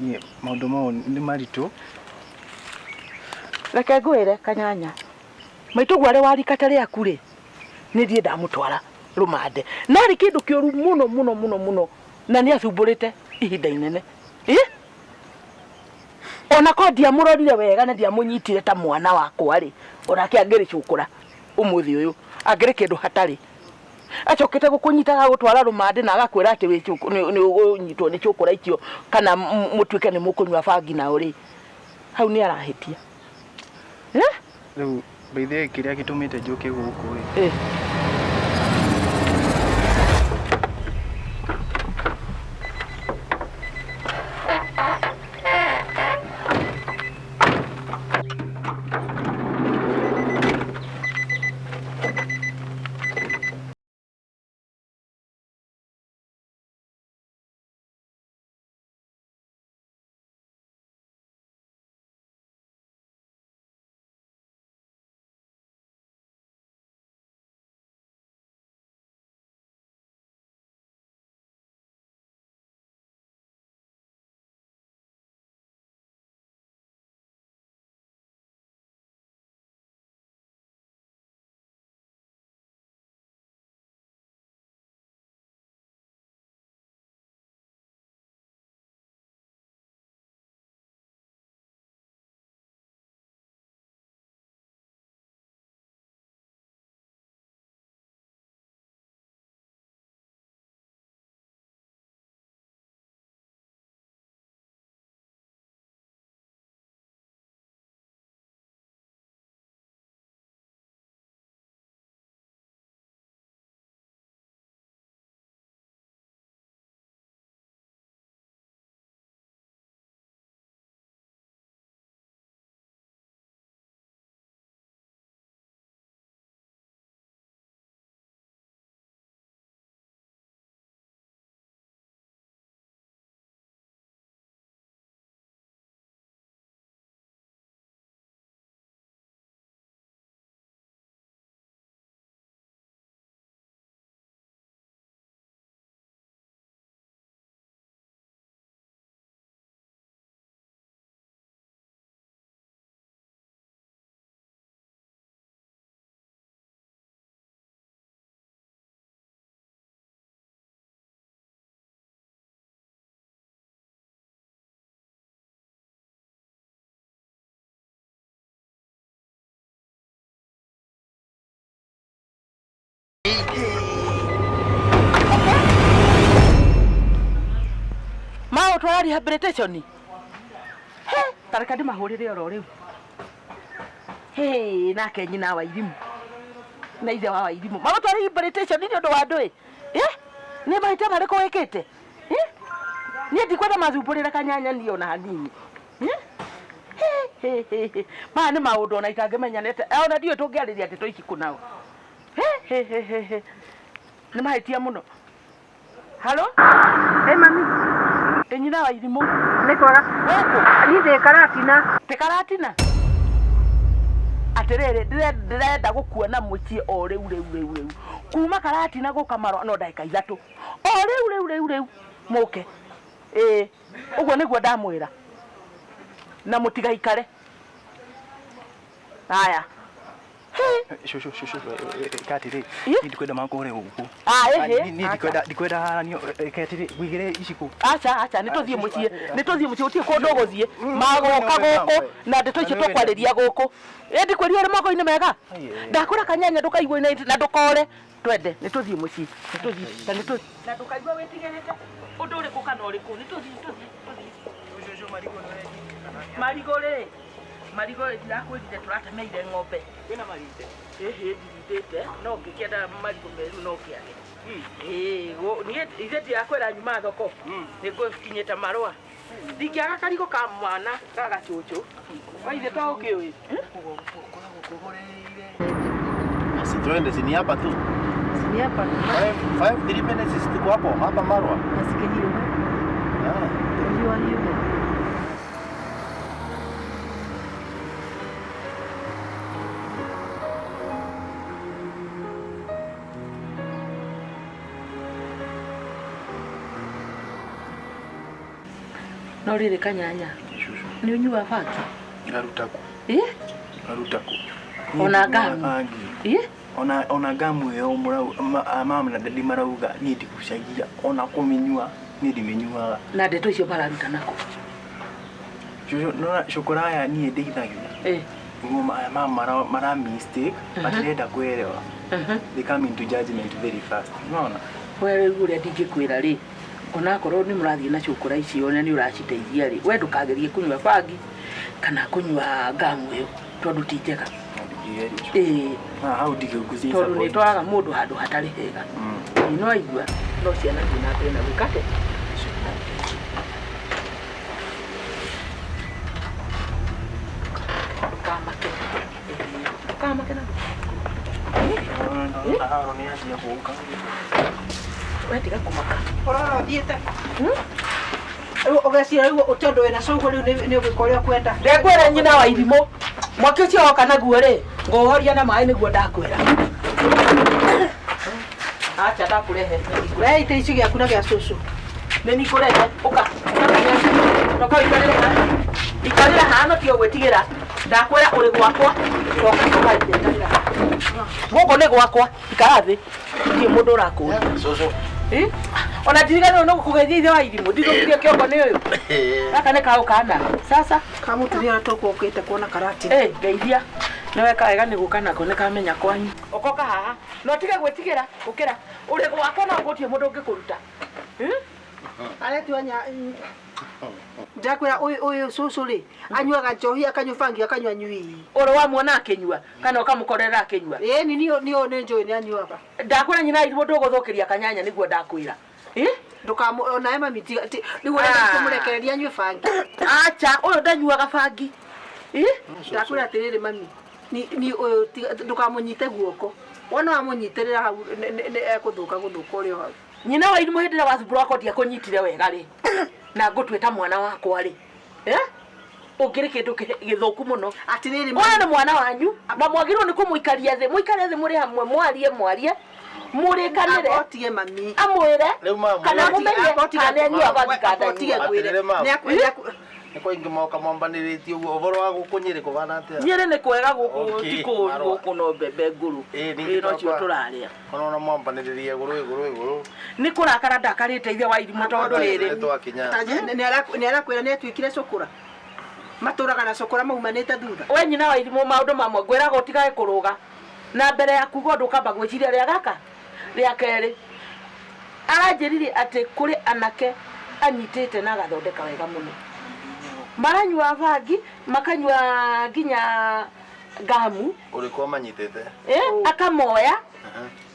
Speaker 7: Niĩ maũndũ mau nĩ maritũ.
Speaker 13: Reke ngwĩre kanyanya, maitũguo arĩ wa rika ta rĩaku rĩ, nĩ thiĩ ndamũtwara rũmande. Na arĩ kĩndũ kĩũru mũno mũno mũno mũno na nĩ athumbũrĩte ihinda inene. Ĩ? Ona korwo ndiamũrorire wega na ndiamũnyitire ta mwana wakwa rĩ, onake angĩrĩ cũkũra ũmũthĩ ũyũ, angĩrĩ kĩndũ hatarĩ. Acokete gũkũnyita agagũtwara rũmande na agakwĩra atĩ wĩ nĩ ũgũnyitwo nĩ cũkũra icio kana mũtuĩke nĩ mũkũnyua bangi nao rĩ, hau nĩ arahĩtia. Eh?
Speaker 7: Rĩu by the way kĩrĩa gĩtũmĩte njũke gũkũ ĩ.
Speaker 13: Magũtwara rehabilitation? He, ta reke ndĩmahũrĩre oro rĩu. Hĩ, nake nyina wa irimũ na ithe wa irimũ magũtwara rehabilitation nĩ ũndũ wa andũ ĩ. Eh? Nĩ mahĩtia marĩkũ wĩkĩte? Eh? Niĩ ndikwenda mathumbũrĩre kanyanya niĩ ona hanini. Eh? Hĩ, hĩ, hĩ, hĩ. Maya nĩ maũndũ ona itangĩmenya nĩ atĩa. Ona ndiũĩ tũngĩarĩria ndeto ici kũ nao. Hĩ, hĩ, hĩ, hĩ, hĩ. Nĩ mahĩtia mũno. Halo?
Speaker 5: Hey, mami.
Speaker 13: Ĩ nyina wa irimũ.
Speaker 2: Nĩ kwega.
Speaker 13: Wĩkũ?
Speaker 2: Niĩ ndĩ Karatina.
Speaker 13: Ndĩ Karatina? Atĩrĩrĩ, ndĩrenda gũkuona mũciĩ o rĩu rĩu rĩu rĩu. Kuma Karatina gũka Marũa no ndagĩka ithatũ. O rĩu rĩu rĩu rĩu mũke. Ĩĩ, ũguo nĩguo ndamwĩra. Na mũtigaikare. Haya.
Speaker 7: Shushu shushu ĩka atĩrĩ niĩ ndikwenda makũre gũkũ.
Speaker 13: Ah, ĩhĩ.
Speaker 7: Niĩ ndikwenda ndikwenda haranio ĩka atĩrĩ wĩigĩre ici kũ.
Speaker 13: Aca aca nĩ tũthiĩ mũciĩ nĩ tũthiĩ mũciĩ gũtirĩ kũndũ ũgũthiĩ magoka gũkũ na ndeto icio tũkwarĩria gũkũ ĩ ndikwĩrire ũrĩ moko-inĩ mega ndakwĩra kanyanya ndũkaigua na ndũkore twende nĩ tũthiĩ mũciĩ nĩ tũthiĩ na nĩ tũthiĩ na ndũkaigua wĩtigĩrĩte ũndũ ũrĩkũ kana ũrĩkũ nĩ tũthiĩ tũthiĩ tũthiĩ marigũ rĩ marigũ rĩ ndirakwĩrire tũratemeire ng'ombe
Speaker 7: Kwĩna marinde?
Speaker 13: Ĩhĩ ndirindĩte no ngĩkĩenda marigũ meru no kĩage Ĩĩ, niĩ ithe ndirakwĩra nyuma thoko nĩ ngũkinyĩte marũa ndingĩaga karigũ ka mwana ga gacũcũ waithe to ũkĩũĩ
Speaker 1: Si tuende, si ni hapa tu.
Speaker 2: Si ni hapa tu.
Speaker 1: 5 3 minutes sisi tuko hapo hapa Marwa.
Speaker 2: Nasikia hiyo.
Speaker 1: Ah.
Speaker 2: Hiyo hiyo.
Speaker 13: No rĩrĩ kanyanya nĩ ũnyuaga bangi?
Speaker 7: Ngaruta kũ?
Speaker 13: Ĩ?
Speaker 7: Ngaruta kũ?
Speaker 13: Ona ngamu?
Speaker 7: Bangi.
Speaker 13: Ĩ?
Speaker 7: Ona ona ngamu ĩyo mama na dadi marauga niĩ ndigucagia ona kũmĩnyua niĩ ndimĩnyuaga.
Speaker 13: Na ndeto icio mararuta nakũ?
Speaker 7: Shushu nona cũkũra aya niĩ ndeithagia.
Speaker 13: Eh.
Speaker 7: Nĩguo mama mara mistake matirenda kuelewa. They come into judgment very fast. Unaona?
Speaker 13: We rĩu ũrĩa ndingĩkwĩra rĩ onakorwo nĩ mũrathiĩ na cũkũra icio na nĩ ũraciteithia rĩ we ndũkagerie kũnyua bangi kana kũnyua ngamu ĩyo tondũ ti njega. Ĩĩ.
Speaker 7: Hau ndingĩgucia
Speaker 13: tondũ nĩ ĩtwaraga mũndũ handũ hatarĩ hega. Ĩĩ no aigua no ciana thiĩ na mbere na gwĩka atĩa? Ndũkamake. Ndũkamake na
Speaker 7: Haro nĩ anjia gũka.
Speaker 13: We tiga kũmaka.
Speaker 2: Ũrora ũthiĩte. Rĩu ũgeciria rĩu tondũ wĩna cũguo rĩu nĩ ũgwĩka ũrĩa ũkwenda.
Speaker 13: Ndekwĩra nyina wa irimũ mwaki ũcio woka naguo rĩ ngũũhoria na maĩ nĩguo ndakwĩra. Acha ndakũrehe.
Speaker 2: We ite ici gĩaku na gĩa cũcũ.
Speaker 13: Nĩ nikũrehe ũka toka ũikarĩre haha ikarĩra haha no tiga gwĩtigĩra ndakwĩra ũrĩ gwakwa toka toka ikarĩra haha gũkũ nĩ gwakwa ikara thĩ ndirĩ mũndũ ũrakũria.
Speaker 1: Cũcũ.
Speaker 13: Ĩ? Ona ndiriganĩrwo nĩ gũkũgeithia ithe wa irimũ ndithũkirie kĩongo nĩ ũyũ gaka nĩ kaũ kana sasa
Speaker 2: Kamũtumia ũrĩa tũkũkĩte kuona Karatina.
Speaker 13: Ĩ ngeithia nĩ weka wega nĩ gũka nako nĩ kamenya kwanyu ũkoka haha na ũtige gwĩtigĩra ũkĩra ũrĩ gwakwa no gũtirĩ mũndũ ũngĩkũruta.
Speaker 2: Aretua nya ndakwĩra ũyũ ũyũ cũcũ rĩ anyuaga njohi akanyua bangi akanyua nyui.
Speaker 13: Ũrĩ wamuona akĩnyua kana ũkamũkorera akĩnyua?
Speaker 2: Ĩĩ ni niĩ niĩ nĩ njũĩ nĩ anyuaga.
Speaker 13: Ndakwĩra nyina irimũ ndũgũthũkĩria kanyanya nĩguo ndakwĩra. Ĩ?
Speaker 2: Ndũkamũ onawe mami tiga rĩu ũrenda kũmũrekereria anyue bangi.
Speaker 13: Acha ũyũ ndanyuaga bangi. Ĩ?
Speaker 2: Ndakwĩra atĩrĩrĩ mami ni ũyũ ndũkamũnyite guoko. Wona wamũnyitĩrĩra hau nĩ ekũthũka gũthũka ũrĩ o hau.
Speaker 13: Nyina wa irimũ hĩndĩ ĩrĩa wacumbũra wakwa ndiakũnyitire wega rĩ na ngũtuĩta mwana wakwa rĩ ũngĩrĩ kĩndũ gĩthũku mũno.
Speaker 2: Atĩrĩrĩ
Speaker 13: ũyũ nĩ mwana wanyu na mwagĩrĩirwo nĩ kũmũikaria thĩ mũikare thĩ mũrĩ hamwe mwarie mwarie mũrĩkanĩre
Speaker 2: Otige mami
Speaker 13: amwĩre
Speaker 1: Rĩu mama
Speaker 13: kana mũmenye kana nĩ anyuaga bangi kana ndanyuaga.
Speaker 1: Atĩrĩrĩ mama. Nĩ kwaingĩ moka mombanĩrĩtie ũguo ũhoro wa gũkũ Nyĩrĩ kũhana atĩa?
Speaker 13: Nyĩrĩ nĩ kwega gũkũ
Speaker 1: Okay,
Speaker 13: ti kũũru
Speaker 1: Marũa.
Speaker 13: gũkũ no mbembe ngũrũ.
Speaker 1: Ĩĩ ningĩ
Speaker 13: Ĩĩ nocio tũrarĩa.
Speaker 1: Ona mwambanĩrĩria igũrũ igũrũ igũrũ.
Speaker 13: Nĩ kũrakara ndakarĩte ithe wa irimũ tondũ rĩrĩ.
Speaker 1: Nĩ twakinya.
Speaker 2: Nĩ arakwĩra nĩ atuĩkire cũkũra. Matũraga na cũkũra maumanĩte thutha.
Speaker 13: We nyina wa irimũ maũndũ mamwe ngwĩraga ũtigage kũrũga na mbere ya kuga ũndũ ũkamba gwĩciria rĩa gaka rĩa kerĩ. Aranjĩrire atĩ kũrĩ anake anyitĩte na agathondeka wega mũno. Maranyua bangi makanyua nginya ngamu.
Speaker 1: Ũrĩkũ amanyitĩte?
Speaker 13: Akamoya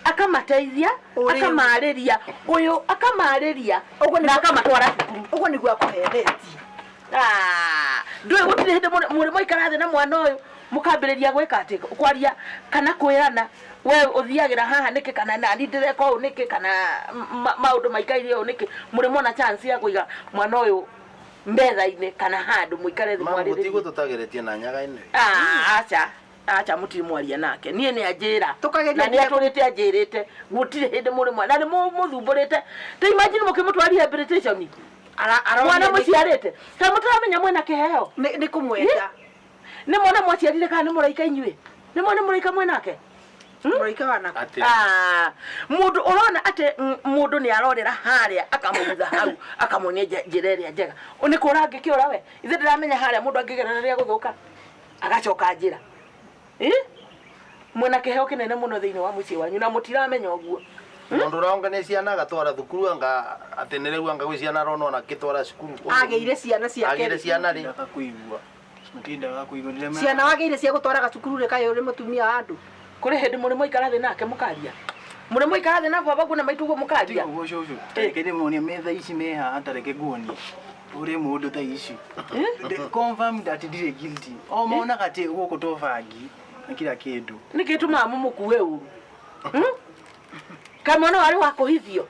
Speaker 13: akamateithia akamarĩria ũyũ akamarĩria na akamatwara cukuru.
Speaker 2: Ũguo nĩguo akũhenetie.
Speaker 13: Ndũĩ gũtirĩ hĩndĩ mũrĩ mwaikara thĩ na mwana ũyũ Mũkambĩrĩria gwĩka atĩ kwaria kana kwĩrana we ũthiagĩra haha nĩkĩ kana nani ndĩreka ũũ nĩkĩ kana maũndũ maikaire ũũ nĩkĩ mũrĩ mona chance ya kũiga mwana ũyũ metha-inĩ kana handũ mũikare thĩ
Speaker 1: Mamu
Speaker 13: mwarĩrĩrie.
Speaker 1: gũtigwo tũtageretie na nyaga ĩno.
Speaker 13: Ah, aca aca mũtirĩ mwaria nake niĩ nĩ anjĩra
Speaker 2: Tũkageria
Speaker 13: na nĩ
Speaker 2: nginya
Speaker 13: atũrĩte anjĩrĩte gũtirĩ hĩndĩ mũrĩ mwana na nĩ mũthumbũrĩte ta imagine mũkĩmũtwara rehabilitation mwana mũciarĩte ta mũtaramenya mwena kĩheo
Speaker 2: nĩ kũmwenda
Speaker 13: nĩ mwana mwaciarire kana nĩ mũraika inyuĩ nĩ mwana mũraika mwenake
Speaker 2: Mũraika wa nako
Speaker 1: Atĩa?
Speaker 13: Ah, mũndũ ũrona atĩ mũndũ nĩ arorera harĩa akamũgutha hau akamuonia njĩra ĩrĩa njega nĩ kũra angĩkĩũra we ithe ndĩramenya harĩa mũndũ angĩgerera rĩrĩa gũthũka agacoka njĩra Eh? Mwĩna kĩheo kĩnene mũno thĩinĩ wa mũciĩ wanyu na mũtiramenya ũguo.
Speaker 1: Mũndũ ũraongania ciana agatwara thukuru anga atĩ nĩ rĩu anga gwĩ ciana aronwo ona akĩtwara cukuru.
Speaker 2: Agĩire ciana ciake
Speaker 1: Agĩire ciana rĩ.
Speaker 7: Kuigua. Mũtindaga kũigua ndĩramenya.
Speaker 2: Ciana wagĩire cia gũtwaraga cukuru rĩ kaĩ ũrĩ mũtumia wa andũ.
Speaker 13: Kũrĩ hĩndĩ mũrĩ mwaikara thĩ nake mũkaria. Mũrĩ mwaikara thĩ na baba guo na maitũ guo mũkaria.
Speaker 7: Tiga ũguo cũcũ. Tareke ndĩmuonie metha ici me haha tareke nguonie. Ũrĩ mũndũ ta ici. Confirm that ndirĩ guilty. O monaga atĩ gũkũ to bangi na kila kĩndũ.
Speaker 13: Nĩkĩ tũmaga mũmũkue ũru? Kaĩ mwana warĩ wa kũhithio?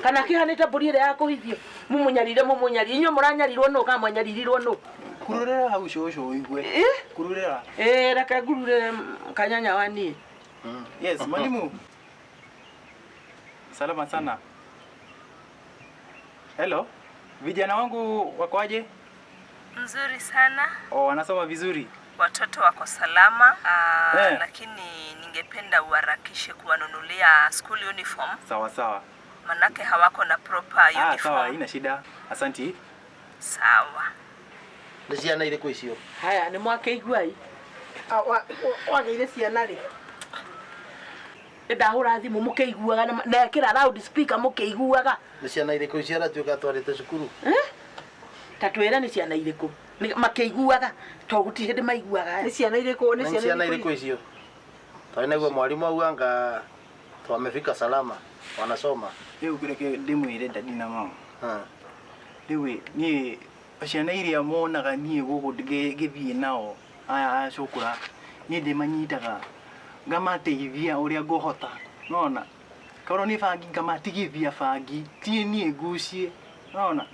Speaker 13: Kana kĩhanĩte mbũri ĩrĩa ya kũhithio? Mũmũnyarire mũmũnyarire. Inyuĩ mũranyarirwo nũ kana mwanyarirwo nũ?
Speaker 7: Kururĩra hau cũcũ ũigue. Kururĩra.
Speaker 13: Ĩĩ reke ngururĩre kanyanya wa niĩ.
Speaker 7: Yes, mwalimu. Salama sana. Hello. Vijana wangu wakoaje?
Speaker 4: Mzuri sana.
Speaker 7: Oh, wanasoma vizuri.
Speaker 4: Watoto wako salama.
Speaker 7: Eh.
Speaker 4: Lakini ningependa uharakishe kuwanunulia school uniform
Speaker 7: Sawa sawa.
Speaker 4: manake hawako na proper uniform.
Speaker 7: Sawa, haina shida. Asanti.
Speaker 4: Sawa.
Speaker 1: Nĩ ciana irĩkũ icio?
Speaker 13: Haya, nĩ mwakĩiguai.
Speaker 2: Wagĩire ciana rĩ?
Speaker 13: Ndahũra thimũ mũkĩiguaga na nekĩra loud speaker mũkĩiguaga.
Speaker 1: Nĩ ciana irĩkũ icio aratuĩka atwarĩte cukuru?
Speaker 13: Ta twĩre nĩ ciana irĩkũ makĩiguaga to gũtirĩ hĩndĩ maiguaga.
Speaker 2: Nĩ ciana irĩkũ?
Speaker 1: Nĩ ciana irĩkũ icio? Tondũ naigua mwalimu auga anga wamefika salama wanasoma.
Speaker 7: Rĩu reke ndĩmwĩre dadi na mama. Rĩu niĩ ciana iria monaga niĩ gũkũ ngĩthiĩ nao aya a cũkũra niĩ ndĩmanyitaga ngamateithia ũrĩa ngũhota nona korwo nĩ bangi ngamatigithia bangi ti niĩ ngucie nona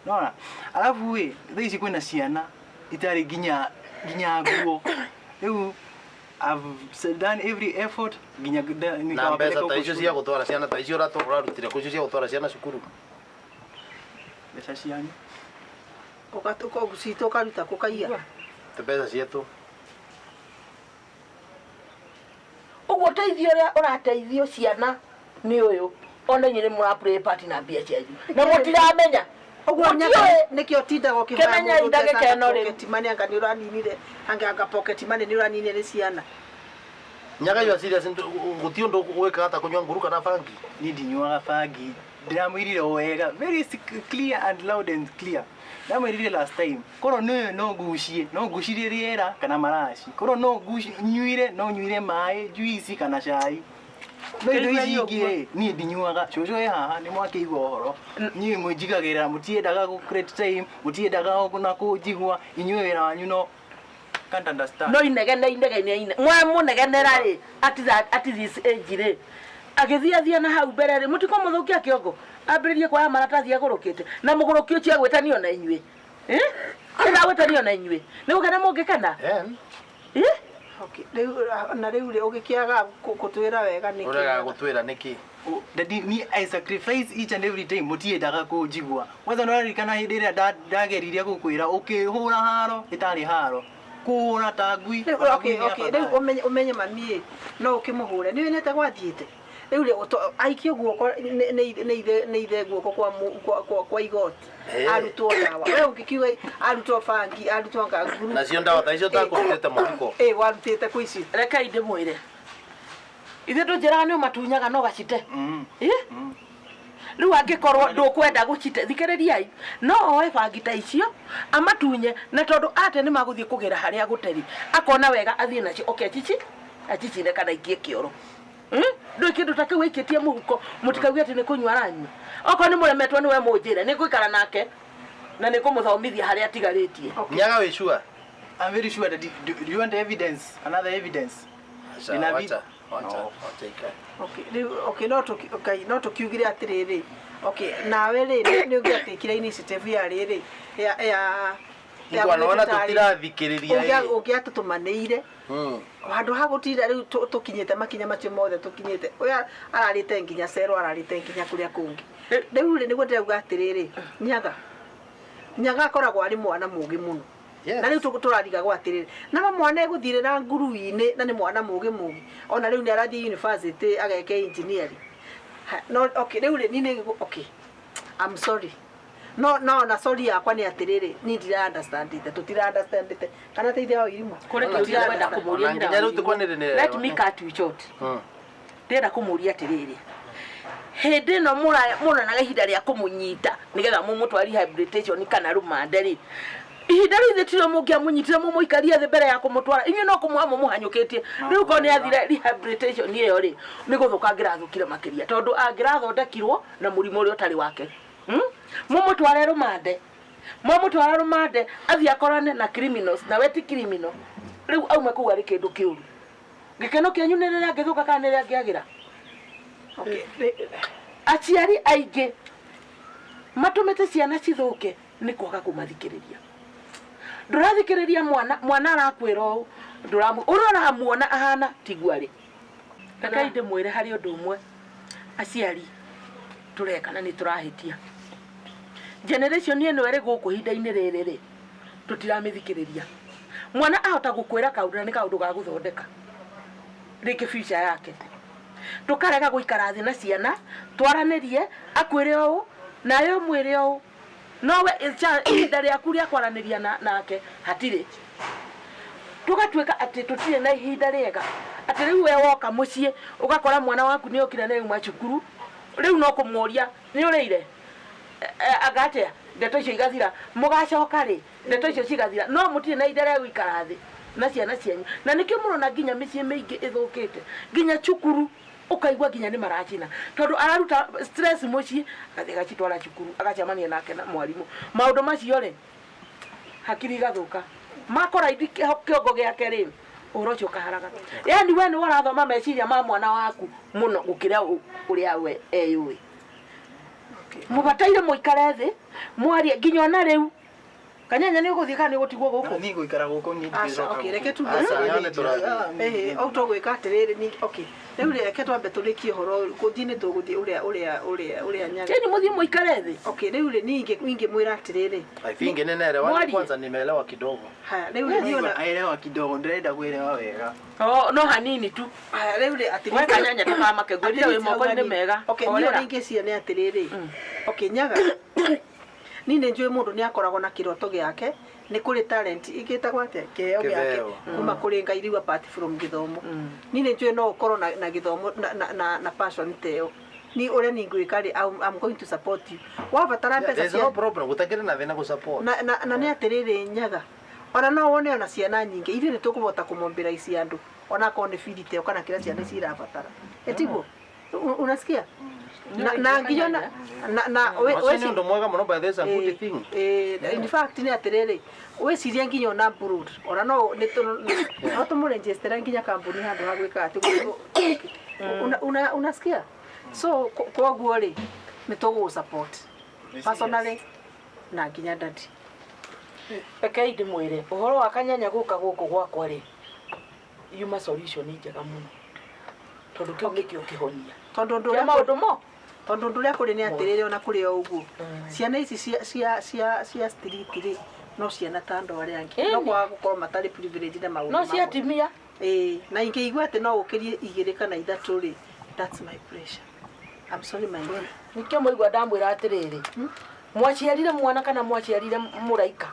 Speaker 7: nona alafu ĩ thaa ici kwĩna ciana itarĩ nginya nginya nguo rĩu I've done every effort nginya
Speaker 1: Na
Speaker 7: nikawapeleka
Speaker 1: mbeca ta
Speaker 7: huko
Speaker 1: icio cia gũtwara ciana ta icio ũrarutire kũ icio cia gũtwara ciana cukuru?
Speaker 7: Mbeca cianyu.
Speaker 2: Citũ ũkaruta kũ kaiya?
Speaker 1: Ti mbeca cietũ.
Speaker 13: Ũguo ũteithio ũrĩa ũrateithio ciana nĩ ũyũ ona inyuĩ nĩ mũra play part na mbia cianyu na mũtiramenya.
Speaker 2: Ũguo nyaga nĩkĩo ũtindaga ũkĩhoya
Speaker 13: Kĩmenyei
Speaker 2: mũndũ
Speaker 13: ndagĩka
Speaker 2: mbeca
Speaker 13: ĩno rĩu.
Speaker 2: pocket money anga nĩ ũraninire anga anga pocket money nĩ ũraninire nĩ ciana.
Speaker 1: Nyaga you are serious gũtirĩ ũndũ wĩkaga ta kũnyua nguru kana bangi?
Speaker 7: Niĩ ndinyuaga bangi ndĩramwĩrire o wega very clear and loud and clear ndamwĩrire last time korwo nĩ no ngucie no ngucirie rĩera kana maraci korwo no nyuire no nyuire maĩ juice kana cai no indo ici ingĩ ĩ, niĩ ndinyuaga cũcũ ĩ haha nĩ mwakĩigua ũhoro niĩ mwĩnjigagĩrĩra mũtiendaga gũ create time mũtiendaga na kũnjigua inyuĩ wĩra wanyu no can't understand
Speaker 13: no inegene inegene ine mwamũnegenera rĩ at that at this age rĩ agĩthiĩ athiĩ na hau mbere rĩ mũtikũmũthũkia kĩongo ambĩrĩrie kuoya maratathi agũrũkĩte na mũgũrũki ũcio agwĩtanio na inyuĩ ĩragwĩtanio na inyuĩ nĩ gũkena mũngĩkena
Speaker 2: Okay, rĩu na rĩu rĩ ũgĩkĩaga gũtwĩra wega nĩkĩ?
Speaker 1: Ũregaga gũtwĩra nĩkĩ?
Speaker 7: Daddy, ni I sacrifice each and every time mũtiendaga kũnjigua kwanza nĩũraririkana hĩndĩ ĩrĩa ndageririe gũkwĩra ũkĩhũra haro ĩtarĩ haro kũhũra ta ngui
Speaker 2: Rĩu okay, okay, rĩu ũmenye ũmenye mami ĩ no ũkĩmũhũre nĩ wonete gwathiĩte rĩu rĩ aikio guoko nĩ ithe guoko kwa kwa kwa igoti arutwo ndawa we ũngĩkiuga arutwo bangi arutwo nganguru
Speaker 1: Nacio ndawa ta icio takũrutĩte mũhuko.
Speaker 2: Ĩ warutĩte kwĩ icio.
Speaker 13: Rekei ndĩmwĩre ithe ndũnjĩraga nĩ ũmatunyaga no gacite rĩu angĩkorwo ndũkwenda gũcite thikĩrĩriai no oe bangi ta icio amatunye na tondũ ate nĩ magũthiĩ kũgĩra harĩa gũteri akona wega athiĩ nacio oke acici acicine kana ikie kĩoro ndũĩ kĩndũ ta kĩu aikĩtie mũhuko mũtikauge atĩ nĩ kũnyua aranyua okorwo nĩ mũremetwo nĩwe mũnjĩre nĩ ngũikara nake na nĩ ngũmũthomithia harĩa atigarĩtie
Speaker 1: Nyaga wĩ sure?
Speaker 7: I'm very sure that do you want evidence, another evidence?
Speaker 1: Acha,
Speaker 7: Nina
Speaker 1: wacha, wacha, wacha ikae.
Speaker 2: Okay, rĩu okay no tũki okay no tũkiugire atĩrĩrĩ. Okay, nawe rĩ nĩ ũngĩatĩkire initiative ya rĩrĩ ya ya
Speaker 1: Nĩkwa nĩwona tũtirathikĩrĩria ĩ.
Speaker 2: Ũngĩatũtũmanĩire handũ ha gũtinda rĩu tũkinyĩte makinya macio mothe tũkinyĩte ũyũ ararĩte nginya cero ararĩte nginya kũrĩa kũngĩ rĩu rĩ nĩguo ndĩrauga atĩrĩrĩ nyaga nyaga akoragwo arĩ mwana mũgĩ mũno na rĩu tũrarigagwo atĩrĩrĩ na mwana egũthire na nguru-inĩ na nĩ mwana mũgĩ mũgĩ ona rĩu nĩ arathiĩ university ageke engineering. No okay rĩu rĩ niĩ nĩ okay I'm sorry no no na sorry yakwa nĩ atĩrĩrĩ niĩ ndira understandĩte tũtira understandĩte kana teithia wa irimũ.
Speaker 13: Kũrĩ kĩũria ngwenda kũmũria
Speaker 1: Ona nginya rĩu tũkwanĩrĩra.
Speaker 13: Let me cut you short. Ndĩrenda kũmũria atĩrĩrĩ, hĩndĩ ĩno mũronaga ihinda rĩa kũmũnyita nĩgetha mũmũtware rehabilitation kana rũmande rĩ, ihinda rĩu ithuĩ tirio mũngĩamũnyitire mũmũikarie thĩ mbere ya kũmũtwara, inyuĩ no kũmũha mũmũhanyũkĩtie. Rĩu korwo nĩ athire rehabilitation ĩyo rĩ, nĩ gũthũka angĩrathũkire makĩria, tondũ angĩrathondekirwo na mũrimũ ũrĩa ũtarĩ wake. Mũmũtware rũmande, mwamũtwara rũmande athiĩ akorane na criminals, nawe ti criminal, rĩu aume kũu arĩ kĩndũ kĩũru. Gĩkeno kĩanyu nĩ rĩrĩa angĩthũka kana nĩ rĩrĩa angĩagĩra? Aciari aingĩ matũmĩte ciana cithũke nĩ kwaga kũmathikĩrĩria. Ndũrathikĩrĩria mwana, mwana arakwĩra ũũ, ũrĩa ũramuona ahana tiguo arĩ. Rekei ndĩmwĩre harĩ ũndũ ũmwe aciari tũreka na nĩ tũrahĩtia. Generation ĩno ĩrĩ gũkũ ihinda-inĩ rĩrĩ rĩ, tũtiramĩthikĩrĩria. Mwana ahota gũkwĩra kaũndũ na nĩ kaũndũ ga gũthondeka rĩngĩ future yake. Tũkarega gũikara thĩ na ciana twaranĩrie, akwĩre ũũ nawe ũmwĩre ũũ, nowe ihinda rĩaku rĩa kwaranĩria nake hatirĩ. Tũgatuĩka atĩ tũtirĩ na ihinda rĩega, atĩ rĩu we woka mũciĩ ũgakora mwana waku nĩ okire nĩ auma cukuru, rĩu no kũmũria nĩ ũrĩire, anga atĩa, ndeto icio igathira, mũgacoka rĩ, ndeto icio cigathira, no mũtirĩ na ihinda rĩa gũikara thĩ na ciana cianyu. Na nĩkĩo mũrona nginya mĩciĩ mĩingĩ ĩthũkĩte, nginya cukuru ũkaigua nginya nĩ maracina, tondũ araruta stress mũciĩ agathiĩ agacitwara cukuru agacemania nake na mwarimũ. Maũndũ macio rĩ, hakiri igathũka, makora ithi kĩongo gĩake rĩ, ũhoro ũcio ũkaharaga. Yani we nĩwe ũrathoma meciria ma mwana waku mũno gũkĩra ũrĩa we eyũĩ. Mũbataire mũikare thĩ mwarie nginya ona rĩu. Kanyanya nĩ ũgũthiĩ kana nĩ ũgũtigwo gũkũ?
Speaker 7: Niĩ ngũikara gũkũ niĩ
Speaker 2: Aca,
Speaker 7: ndigĩcoka
Speaker 2: okay,
Speaker 7: gũkũ.
Speaker 2: reke tuge
Speaker 7: Aca,
Speaker 2: atĩrĩrĩ.
Speaker 7: nĩ tũrathiĩ.
Speaker 2: Ĩhĩ, au tũgwĩka atĩrĩrĩ, ni okay. Rĩu reke twambe tũrĩkie ũhoro ũyũ, gũthiĩ nĩ tũgũthiĩ ũrĩa ũrĩa ũrĩa ũrĩa nyaga.
Speaker 13: Jeni mũthiĩ mũikare thĩ.
Speaker 2: Okay, rĩu rĩ niĩ ingĩmwĩra atĩrĩrĩ.
Speaker 1: I think nĩ
Speaker 2: Mwarie.
Speaker 1: kwanza nimeelewa kidogo.
Speaker 2: Haya, rĩu rĩ niĩ ona
Speaker 7: Aelewa kidogo, ndĩrenda kuelewa wega.
Speaker 13: Oh, no hanini tu.
Speaker 2: Haya, rĩu rĩ atĩ
Speaker 13: We Kanyanya ndũkamake, ngwĩrire wĩ moko-inĩ mega.
Speaker 2: Okay, niĩ
Speaker 13: Horera.
Speaker 2: ũrĩa ingĩciria nĩ atĩrĩrĩ. Okay, nyaga. Niĩ nĩ njũĩ mũndũ nĩ akoragwo na kĩroto gĩake, nĩ kũrĩ talent ĩgĩtagwo atĩa, kĩheo gĩake
Speaker 1: Kĩheo.
Speaker 2: kuma kũrĩ Ngai rĩu apart from gĩthomo. Niĩ nĩ njũĩ no ũkorwo na gĩthomo na passion ta ĩyo. Niĩ ũrĩa niĩ ngwĩka rĩ, I'm going to support you. Wabatara mbeca
Speaker 1: There's
Speaker 2: cia
Speaker 1: no problem, gũtakĩrĩ na thĩna gũ-support.
Speaker 2: na nĩ atĩrĩrĩ nyaga, ona no wone ona ciana nyingĩ, ithuĩ nĩ tũkũhota kũmobilize andũ ona akorwo nĩ bithi ta ĩyo kana kĩrĩa ciana ici irabatara. Ĩtiguo? Unasikia? Na nginya na
Speaker 1: Ũcio nĩ ũndũ mwega mũno, by the way, it's a good thing.
Speaker 2: In fact nĩ atĩrĩrĩ, wĩcirie nginya ona abroad, ona no nĩ no tũmũregister nginya kambuni handũ ha gwĩka atĩ unasikia? So koguo rĩ, nĩ tũgũ support personally na nginya daddy.
Speaker 13: Rekei ndĩmwĩre ũhoro wa Kanyanya gũka gũkũ gwakwa rĩ, yuma solution njega mũno, tondũ kĩu nĩkĩo kĩhonia.
Speaker 2: Tondũ ũndũ
Speaker 13: Kĩa
Speaker 2: ũrĩa
Speaker 13: maũndũ mo
Speaker 2: tondũ ũndũ ũrĩa kũrĩ nĩ atĩrĩrĩ, ona kũrĩ o ũguo ciana ici cia street rĩ, no ciana ta andũ arĩa angĩ, no kwaga gũkorwo matarĩ privilege na maũndũ
Speaker 13: No
Speaker 2: mamwe.
Speaker 13: cia atumia.
Speaker 2: Ĩĩ, na ingĩigua atĩ no ũkĩrie igĩrĩ kana ithatũ rĩ, that's my pressure. I'm sorry my dear.
Speaker 13: Nĩkĩo mũigua ndamwĩra atĩrĩrĩ, mwaciarire mwana kana mwaciarire mũraika,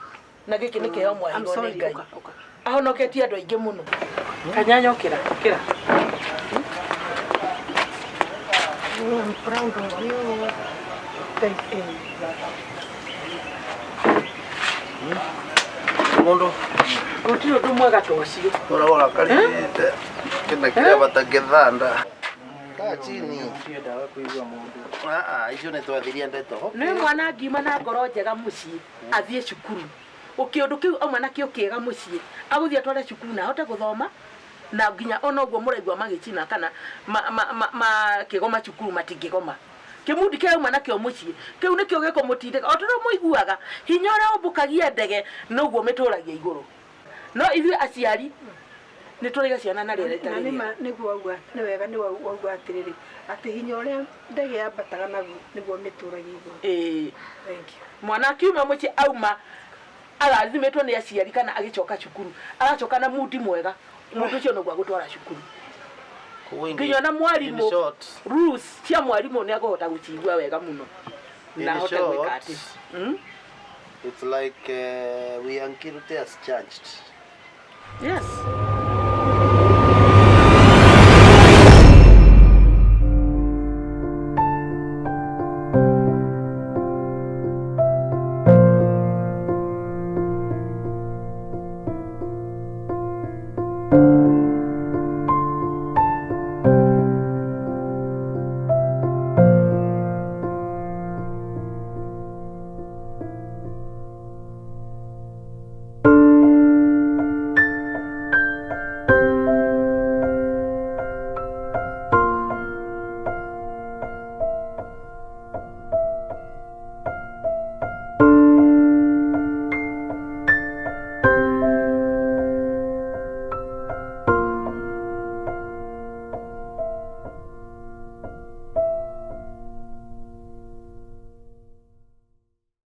Speaker 13: na gĩkĩ nĩ kĩheo
Speaker 2: I'm
Speaker 13: mwaheirwo nĩ
Speaker 2: sorry,
Speaker 13: Ngai.
Speaker 2: ũka, ũka.
Speaker 13: Ahonoketie andũ aingĩ mũno. Kanyanya ũkĩra, ũkĩra.
Speaker 2: I'm proud of you. Thank you.
Speaker 1: Mũndũ
Speaker 13: Gũtirĩ ũndũ mwega ta ũcio.
Speaker 1: ũragwo ũrakarĩte kĩna kĩrĩa bata gĩthanda. Kaa chini.
Speaker 7: Ndiendaga kũigua mũndũ.
Speaker 1: Ah, icio nĩ twathirie ndeto.
Speaker 13: Nĩ mwana angiuma na ngoro njega mũciĩ athiĩ cukuru. Kĩũndũ kĩu auma nakĩo kĩega mũciĩ agũthiĩ atware cukuru na ahote gũthoma na nginya ona ũguo mũraigua magĩchina kana makĩgoma cukuru matingĩgoma. Kĩmundi kĩrĩa auma nakĩo mũciĩ kĩu nĩkĩo gĩkũmũtindĩka. O ta ũrĩa mũiguaga hinya ũrĩa ũmbũkagia ndege noguo mĩtũragia igũrũ. No ithuĩ aciari nĩ tũraiga ciana na rĩera
Speaker 2: Na
Speaker 13: rĩtarĩ
Speaker 2: nĩ
Speaker 13: rĩega.
Speaker 2: ma nĩguo wauga nĩ wega nĩ wauga atĩrĩrĩ atĩ hinya ũrĩa ndege yambataga naguo nĩguo mĩtũragia igũrũ.
Speaker 13: Ĩĩ.
Speaker 2: Thank you.
Speaker 13: Mwana akiuma mũciĩ auma arathimĩtwo nĩ aciari kana agĩcoka cukuru aracoka na mundi mwega mũndũ ũcio noguo agũtwara cukuru
Speaker 1: Koguo in-
Speaker 13: nginya na mwarimũ
Speaker 1: in short,
Speaker 13: rules cia mwarimũ nĩ akũhota gũcigua wega mũno
Speaker 1: In
Speaker 13: na ahote gwĩka
Speaker 1: short,
Speaker 13: atĩ Mm?
Speaker 1: It's like we are guilty as charged.
Speaker 13: Yes.